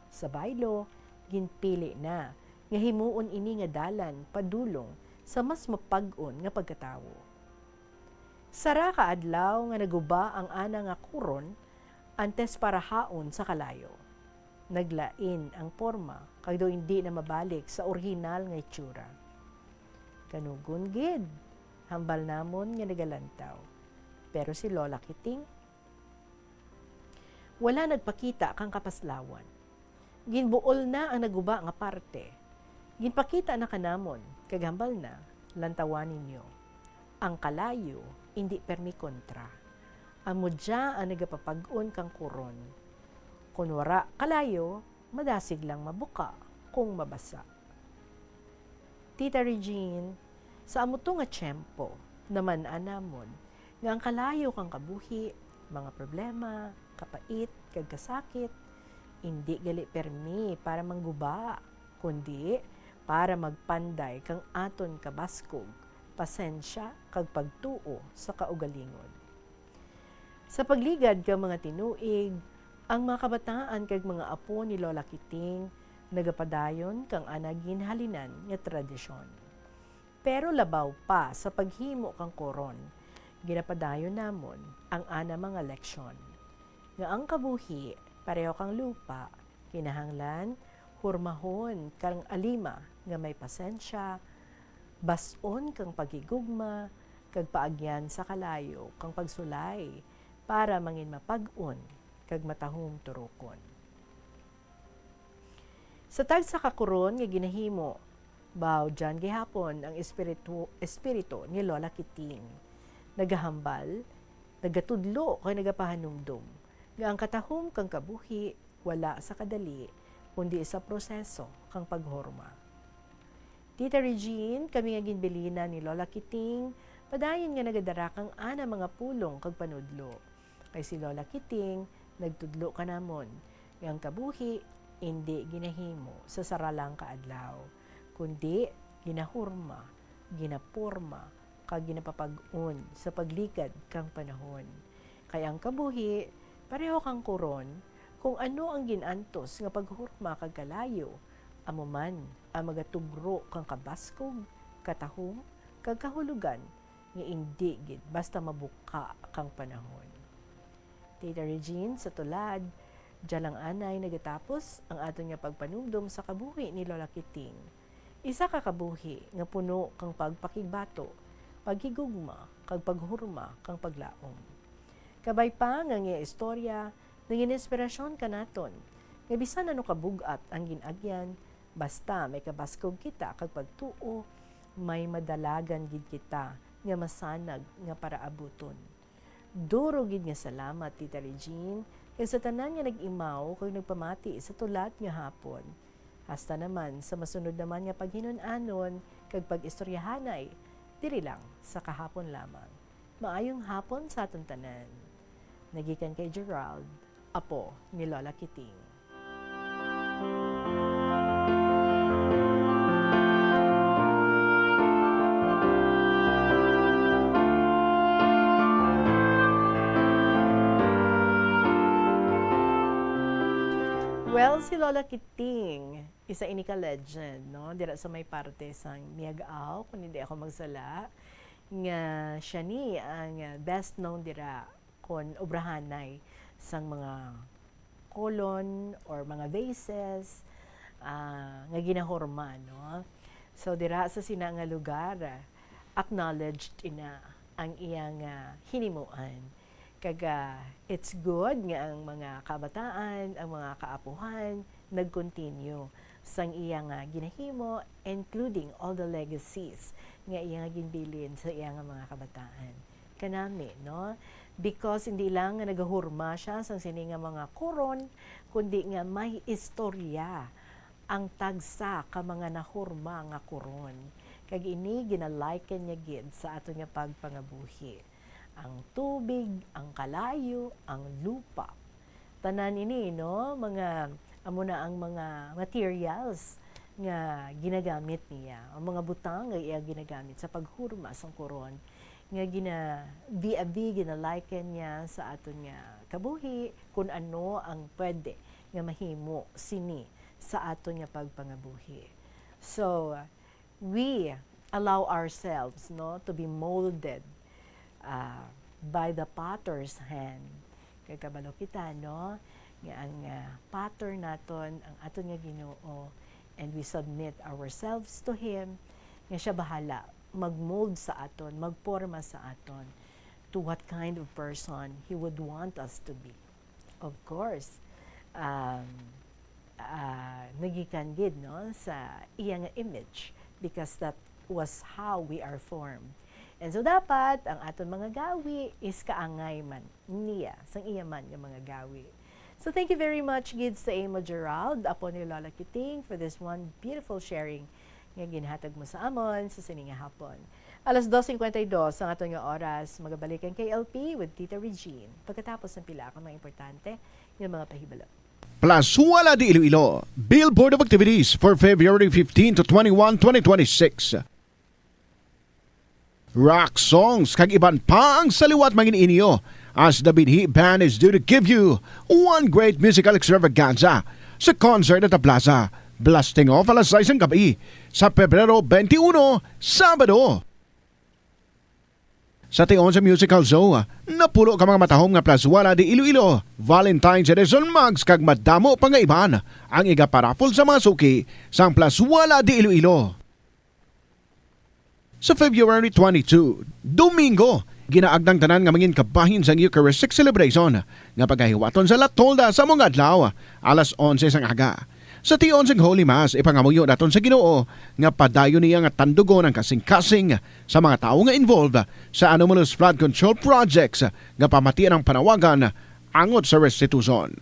Sa baylo, ginpili na nga himuon ini nga dalan padulong sa mas mapag-on nga pagkatawo. Sara ka adlaw nga naguba ang ana nga kuron antes parahaon sa kalayo. Naglain ang porma kag daw indi na mabalik sa orihinal nga itsura. Kanugon gid, hambal namon nga nagalantaw. Pero si Lola Kiting, wala nagpakita kang kapaslawan. Ginbuol na ang naguba nga parte. Ginpakita na kanamon, kag hambal na, lantawan ninyo. Ang kalayo, indi permi kontra. Amo dia ang nagapapag-on kang kuron. Kon wara kalayo, madasig lang mabuka kung mabasa. Tita Regine, sa amo to nga tiyempo, naman-an namon nga ang kalayo kang kabuhi, mga problema, kapait, kag kasakit, indi gali permi para mangguba, kundi para magpanday kang aton kabaskog, pasensya, kag pagtuo sa kaugalingon. Sa pagligad kang mga tinuig, Ang mga kabataan kag mga apo ni Lola Kiting nagapadayon kang ana ginhalinan nga tradisyon. Pero labaw pa sa paghimo kang koron, ginapadayon namon ang ana mga leksyon, nga ang kabuhi pareho kang lupa, kinahanglan hurmahon kang alima nga may pasensya, bas-on kang paghigugma, kag paagyan sa kalayo kang pagsulay para mangin mapag-on kag matahom turokon. Sa tagsa ka koron nga ginahimo, baw diyan gihapon ang espiritu, espiritu ni Lola Kiting. Nagahambal, nagatudlo kag nagapahanumdom nga ang katahom kang kabuhi wala sa kadali, kundi sa proseso kang paghurma. Tita Regine, kami nga ginbilinan ni Lola Kiting, padayon nga nagadara kang ana mga pulong kag panudlo. Kay si Lola Kiting nagtudlo kanamon nga ang kabuhi indi ginahimo sa sara lang ka adlaw, kundi ginahurma, ginaporma, kag ginapapag-on sa pagligad kang panahon. Kay ang kabuhi pareho kang koron, kung ano ang gin-antos nga paghurma kag kalayo, amo man ang magatugro kang kabaskog, katahom, kag kahulogan nga indi gid basta mabuka kang panahon. Tita Regine, sa tulad, dya lang anay nagatapos ang aton nga pagpanumdom sa kabuhi ni Lola Kiting. Isa ka kabuhi nga puno kang pagpakigbato, paghigugma, kag paghurma kang paglaom. Kabay pa nga ang iya istorya naging inspirasyon kanaton nga bisan ano kabug-at ang gin-agyan, basta may kabaskog kita kag pagtuo, may madalagan gid kita nga masanag nga paraabuton. Duro gid nga salamat, Tita Regine, kag sa tanan nga nag-imaw kag nagpamati sa tulad nga hapon. Hasta naman sa masunod naman nga paghinun-anon kag pag-istoryahanay, diri lang sa kahapon lamang. Maayong hapon sa aton tanan. Nagikan kay Gerald, apo ni Lola Kiting. Well, si Lola Kiting, isa ini ka legend, no? Dira sa may parte sang Miag-ao, kung hindi ako magsala, nga siya ni ang, ah, best known dira kon obrahanay sang mga kolon or mga vases, ah, nga ginahurma, no? So, dira sa sina nga lugar, ah, acknowledged ina ang iyang, ah, hinimuan. Kag, ah, it's good nga ang mga kabataan, ang mga kaapuhan, nag-continue sang iya nga ginahimo, including all the legacies nga iya nga ginbilin sa iya nga mga kabataan. Kanami, no? Because hindi lang nga nagahurma siya sang sini nga mga koron, kundi nga may istorya ang tagsa ka mga nahurma nga koron. Kag ini ginaliken niya gid sa aton nga pagpangabuhi. Ang tubig, ang kalayo, ang lupa. Tanan ini, no, mga, amo na ang mga materials nga ginagamit niya, ang mga butang nga iya ginagamit sa paghurma sang koron, nga gina-, abi-abi, ginaliken niya sa aton nga kabuhi, kun ano ang pwede nga mahimo sini sa aton nga pagpangabuhi. So, we allow ourselves, no, to be molded, ah, by the potter's hand. Kay kabalo kita, no, nga ang, ah, potter naton ang aton nga Ginoo, and we submit ourselves to Him, nga siya bahala mag-mold sa aton, magporma sa aton to what kind of person He would want us to be. Of course, um, ah, nagikan gid, no, sa iya nga image, because that was how we are formed. And so dapat ang aton mga gawi is kaangay man niya sang iya man nga mga gawi. So thank you very much gid sa imo, Gerald, apo ni Lola Kiting, for this one beautiful sharing nga ginhatag mo sa amon sa sini nga hapon. Alas dos cincuenta y dos ang aton nga oras. Magabalik ang K L P with Tita Regine pagkatapos ng pila ka mga importante nga mga pahibalo. Plazuela de Iloilo, Billboard of Activities for February fifteen to twenty-one, twenty twenty-six. Rock songs kag iban pa ang sa liwat mangin inyo. As the Binhi Band is due to give you one great musical extravaganza sa concert at the plaza, blasting off alas sais ng gabi sa Pebrero twenty-one, Sabado. Sa tion sa musical show, napulo ka mga matahom nga Plazuela de Iloilo Valentine's Edition mugs kag madamo pa nga iban ang igaparaffle sa mga suki sang Plazuela de Iloilo. Sa February twenty-two, Domingo, ginaagdang tanan nga mangin kabahin sang Eucharistic celebration nga pagahiwaton sa La Tolda sa mga adlaw, alas onse sang aga. Sa tion sang Holy Mass, ipangamuyo naton sa Ginoo nga padayon niya nga tandugon ang kasing-kasing sa mga tawo nga involved sa anomalous flood control projects nga pamatian ang panawagan angot sa restitution.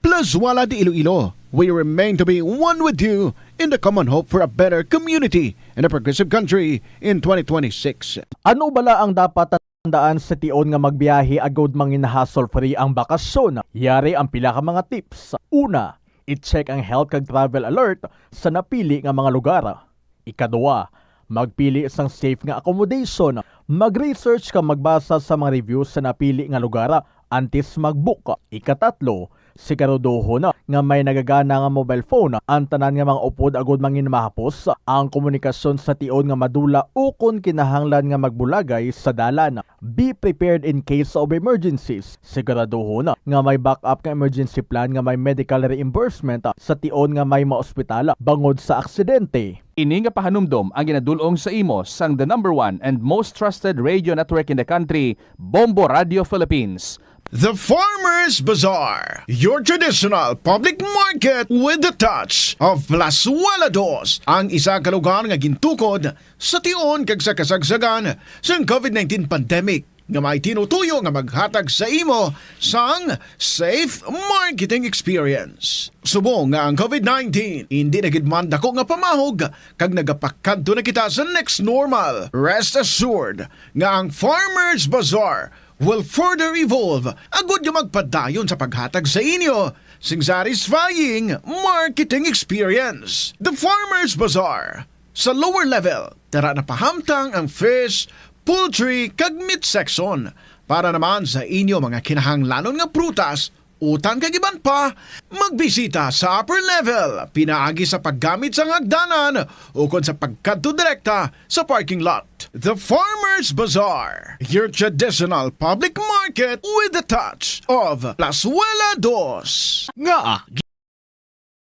Plazuela de Iloilo, we remain to be one with you in the common hope for a better community and a progressive country in twenty twenty-six. Ano bala ang dapat tandaan sa tion nga magbiyahe agud mangin hassle-free ang bakasyon? Yari ang pila ka mga tips. Una, i-check ang health kag travel alert sa napili nga mga lugar. Ikadua, magpili sang safe nga accommodation. Mag-research kag magbasa sa mga reviews sa napili nga lugar antes mag-book. Ikatatlo, siguraduhon nga may nagagana nga mobile phone ang tanan nga mga upod agud mangin mahapos ang komunikasyon sa tion nga madula ukon kinahanglan nga magbulagay sa dalan. Be prepared in case of emergencies. Siguraduhon nga may backup nga emergency plan nga may medical reimbursement sa tion nga may maospital bangod sa aksidente. Ini nga pahanumdom ang ginadul-ong sa imo sang the number one and most trusted radio network in the country, Bombo Radio Philippines. The Farmers Bazaar, your traditional public market with the touch of Plazuela Dos, ang isa ka lugar nga gintukod sa tion kag sa kasagsagan sang COVID nineteen pandemic, nga may tinutuyo nga maghatag sa imo sang safe marketing experience. Subong nga ang COVID nineteen indi na gid man dako nga pamahog kag nagapakadto na kita sa next normal, rest assured nga ang Farmers Bazaar will further evolve agud nga magpadayon sa paghatag sa inyo sing satisfying marketing experience. The Farmers Bazaar, sa lower level, tara na pahamtang ang fish, poultry, kag meat section. Para naman sa inyo mga kinahanglanon nga prutas, utan kag iban pa, magbisita sa upper level pinaagi sa paggamit sang hagdanan ukon sa pagkadto direkta sa parking lot. The Farmers Bazaar, your traditional public market with the touch of Plazuela Dos. Ngaa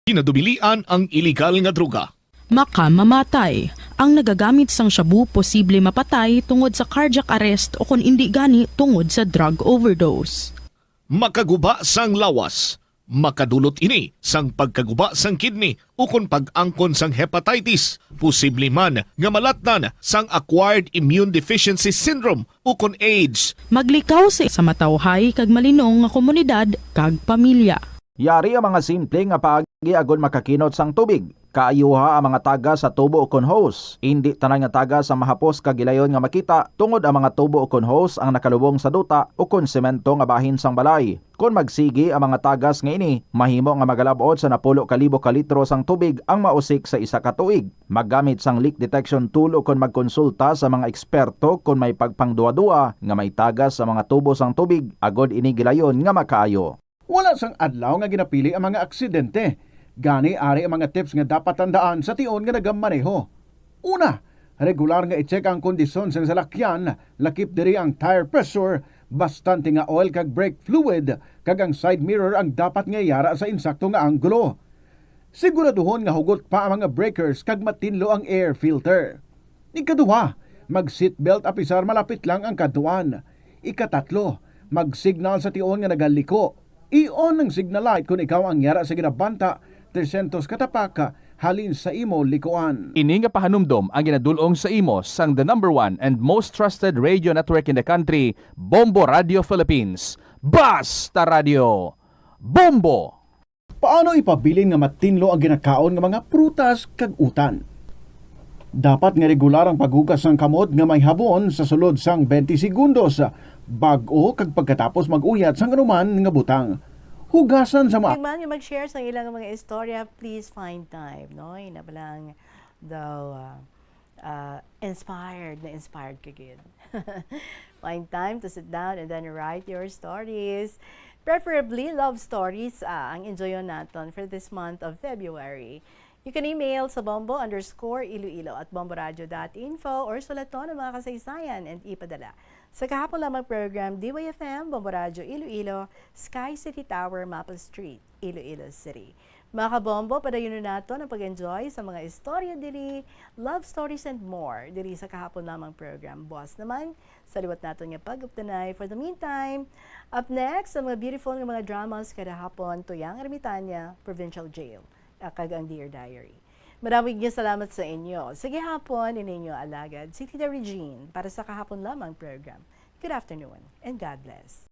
ginadubilian ang iligal nga droga? Makamamatay. Ang nagagamit sang shabu posible mapatay tungod sa cardiac arrest o kon indi gani tungod sa drug overdose. Makaguba sang lawas. Makadulot ini sang pagkaguba sang kidney ukon pag-angkon sang hepatitis. Posible man nga malatnan sang acquired immune deficiency syndrome ukon AIDS. Maglikaw sa, sa matawhay kag malinong nga komunidad kag pamilya. Yari ang mga simple nga paagi agod makakinot sang tubig. Kaayuha ang mga tagas sa tubo ukon hose. Indi tanan nga tagas ang mahapos kag gilayon nga makita, tungod ang mga tubo ukon hose ang nakalubong sa duta ukon semento nga bahin sang balay. Kon magsigi ang mga tagas nga ini, mahimo nga magalab-ot sa napulo ka libo ka litro sang tubig ang mausik sa isa ka tuig. Maggamit sang leak detection tool ukon magkonsulta sa mga eksperto kon may pagpangduwa-duwa nga may tagas sa mga tubo sang tubig, agod ini gilayon nga makaayo. Wala sang adlaw nga ginapili ang mga aksidente. Gani, ari ang mga tips nga dapat tandaan sa tion nga nagamaneho. Una, regular nga i-check ang kondisyon sang salakyan, lakip diri ang tire pressure, bastante nga oil kag brake fluid, kag ang side mirror ang dapat nga yara sa insakto nga anggulo. Siguraduhon nga hugot pa ang mga breakers kag matinlo ang air filter. Ikaduha, mag-seatbelt apisar malapit lang ang kadtuan. Ikatatlo, mag-signal sa tion nga nagaliko. I-on ang signal light kon ikaw ang yara sa ginabanta trescientos ka tapak halin sa imo likuan. Ini nga pahanumdom ang ginadul-ong sa imo sang the number one and most trusted radio network in the country, Bombo Radio Philippines. Basta Radio, Bombo! Paano ipabilin nga matinlo ang ginakaon nga mga prutas kag utan? Dapat nga regular ang paghugas sang kamot nga may habon sa sulod sang twenty segundos, bag-o kag pagkatapos mag-uyat sang anuman nga butang. Hugasan sa ma- Di man nga mag-share sang ilang mga istorya, please find time, no? Ina ba lang daw, ah, uh, inspired na inspired ka gid. Find time to sit down and then write your stories. Preferably love stories, ah, ang enjoyon naton for this month of February. You can email sa bombo underscore iloilo at bomboradio dot info or sulaton ang mga kasaysayan and ipadala sa kahapon lamang program, D Y F M, Bombo Radio Iloilo, Sky City Tower, Maple Street, Iloilo City. Mga kabombo, padayunon naton ang pag-enjoy sa mga istorya diri, love stories and more diri sa kahapon lamang program. Buwas naman, sa liwat naton nga pag-updanay. For the meantime, up next, ang mga beautiful nga mga dramas kada hapon, Tuyang Ermitanya, Provincial Jail, kag ang Dear Diary. Maraming nga salamat sa inyo. Sige hapon, ini inyo alagad, si Tita Regine, para sa kahapon lamang program. Good afternoon and God bless.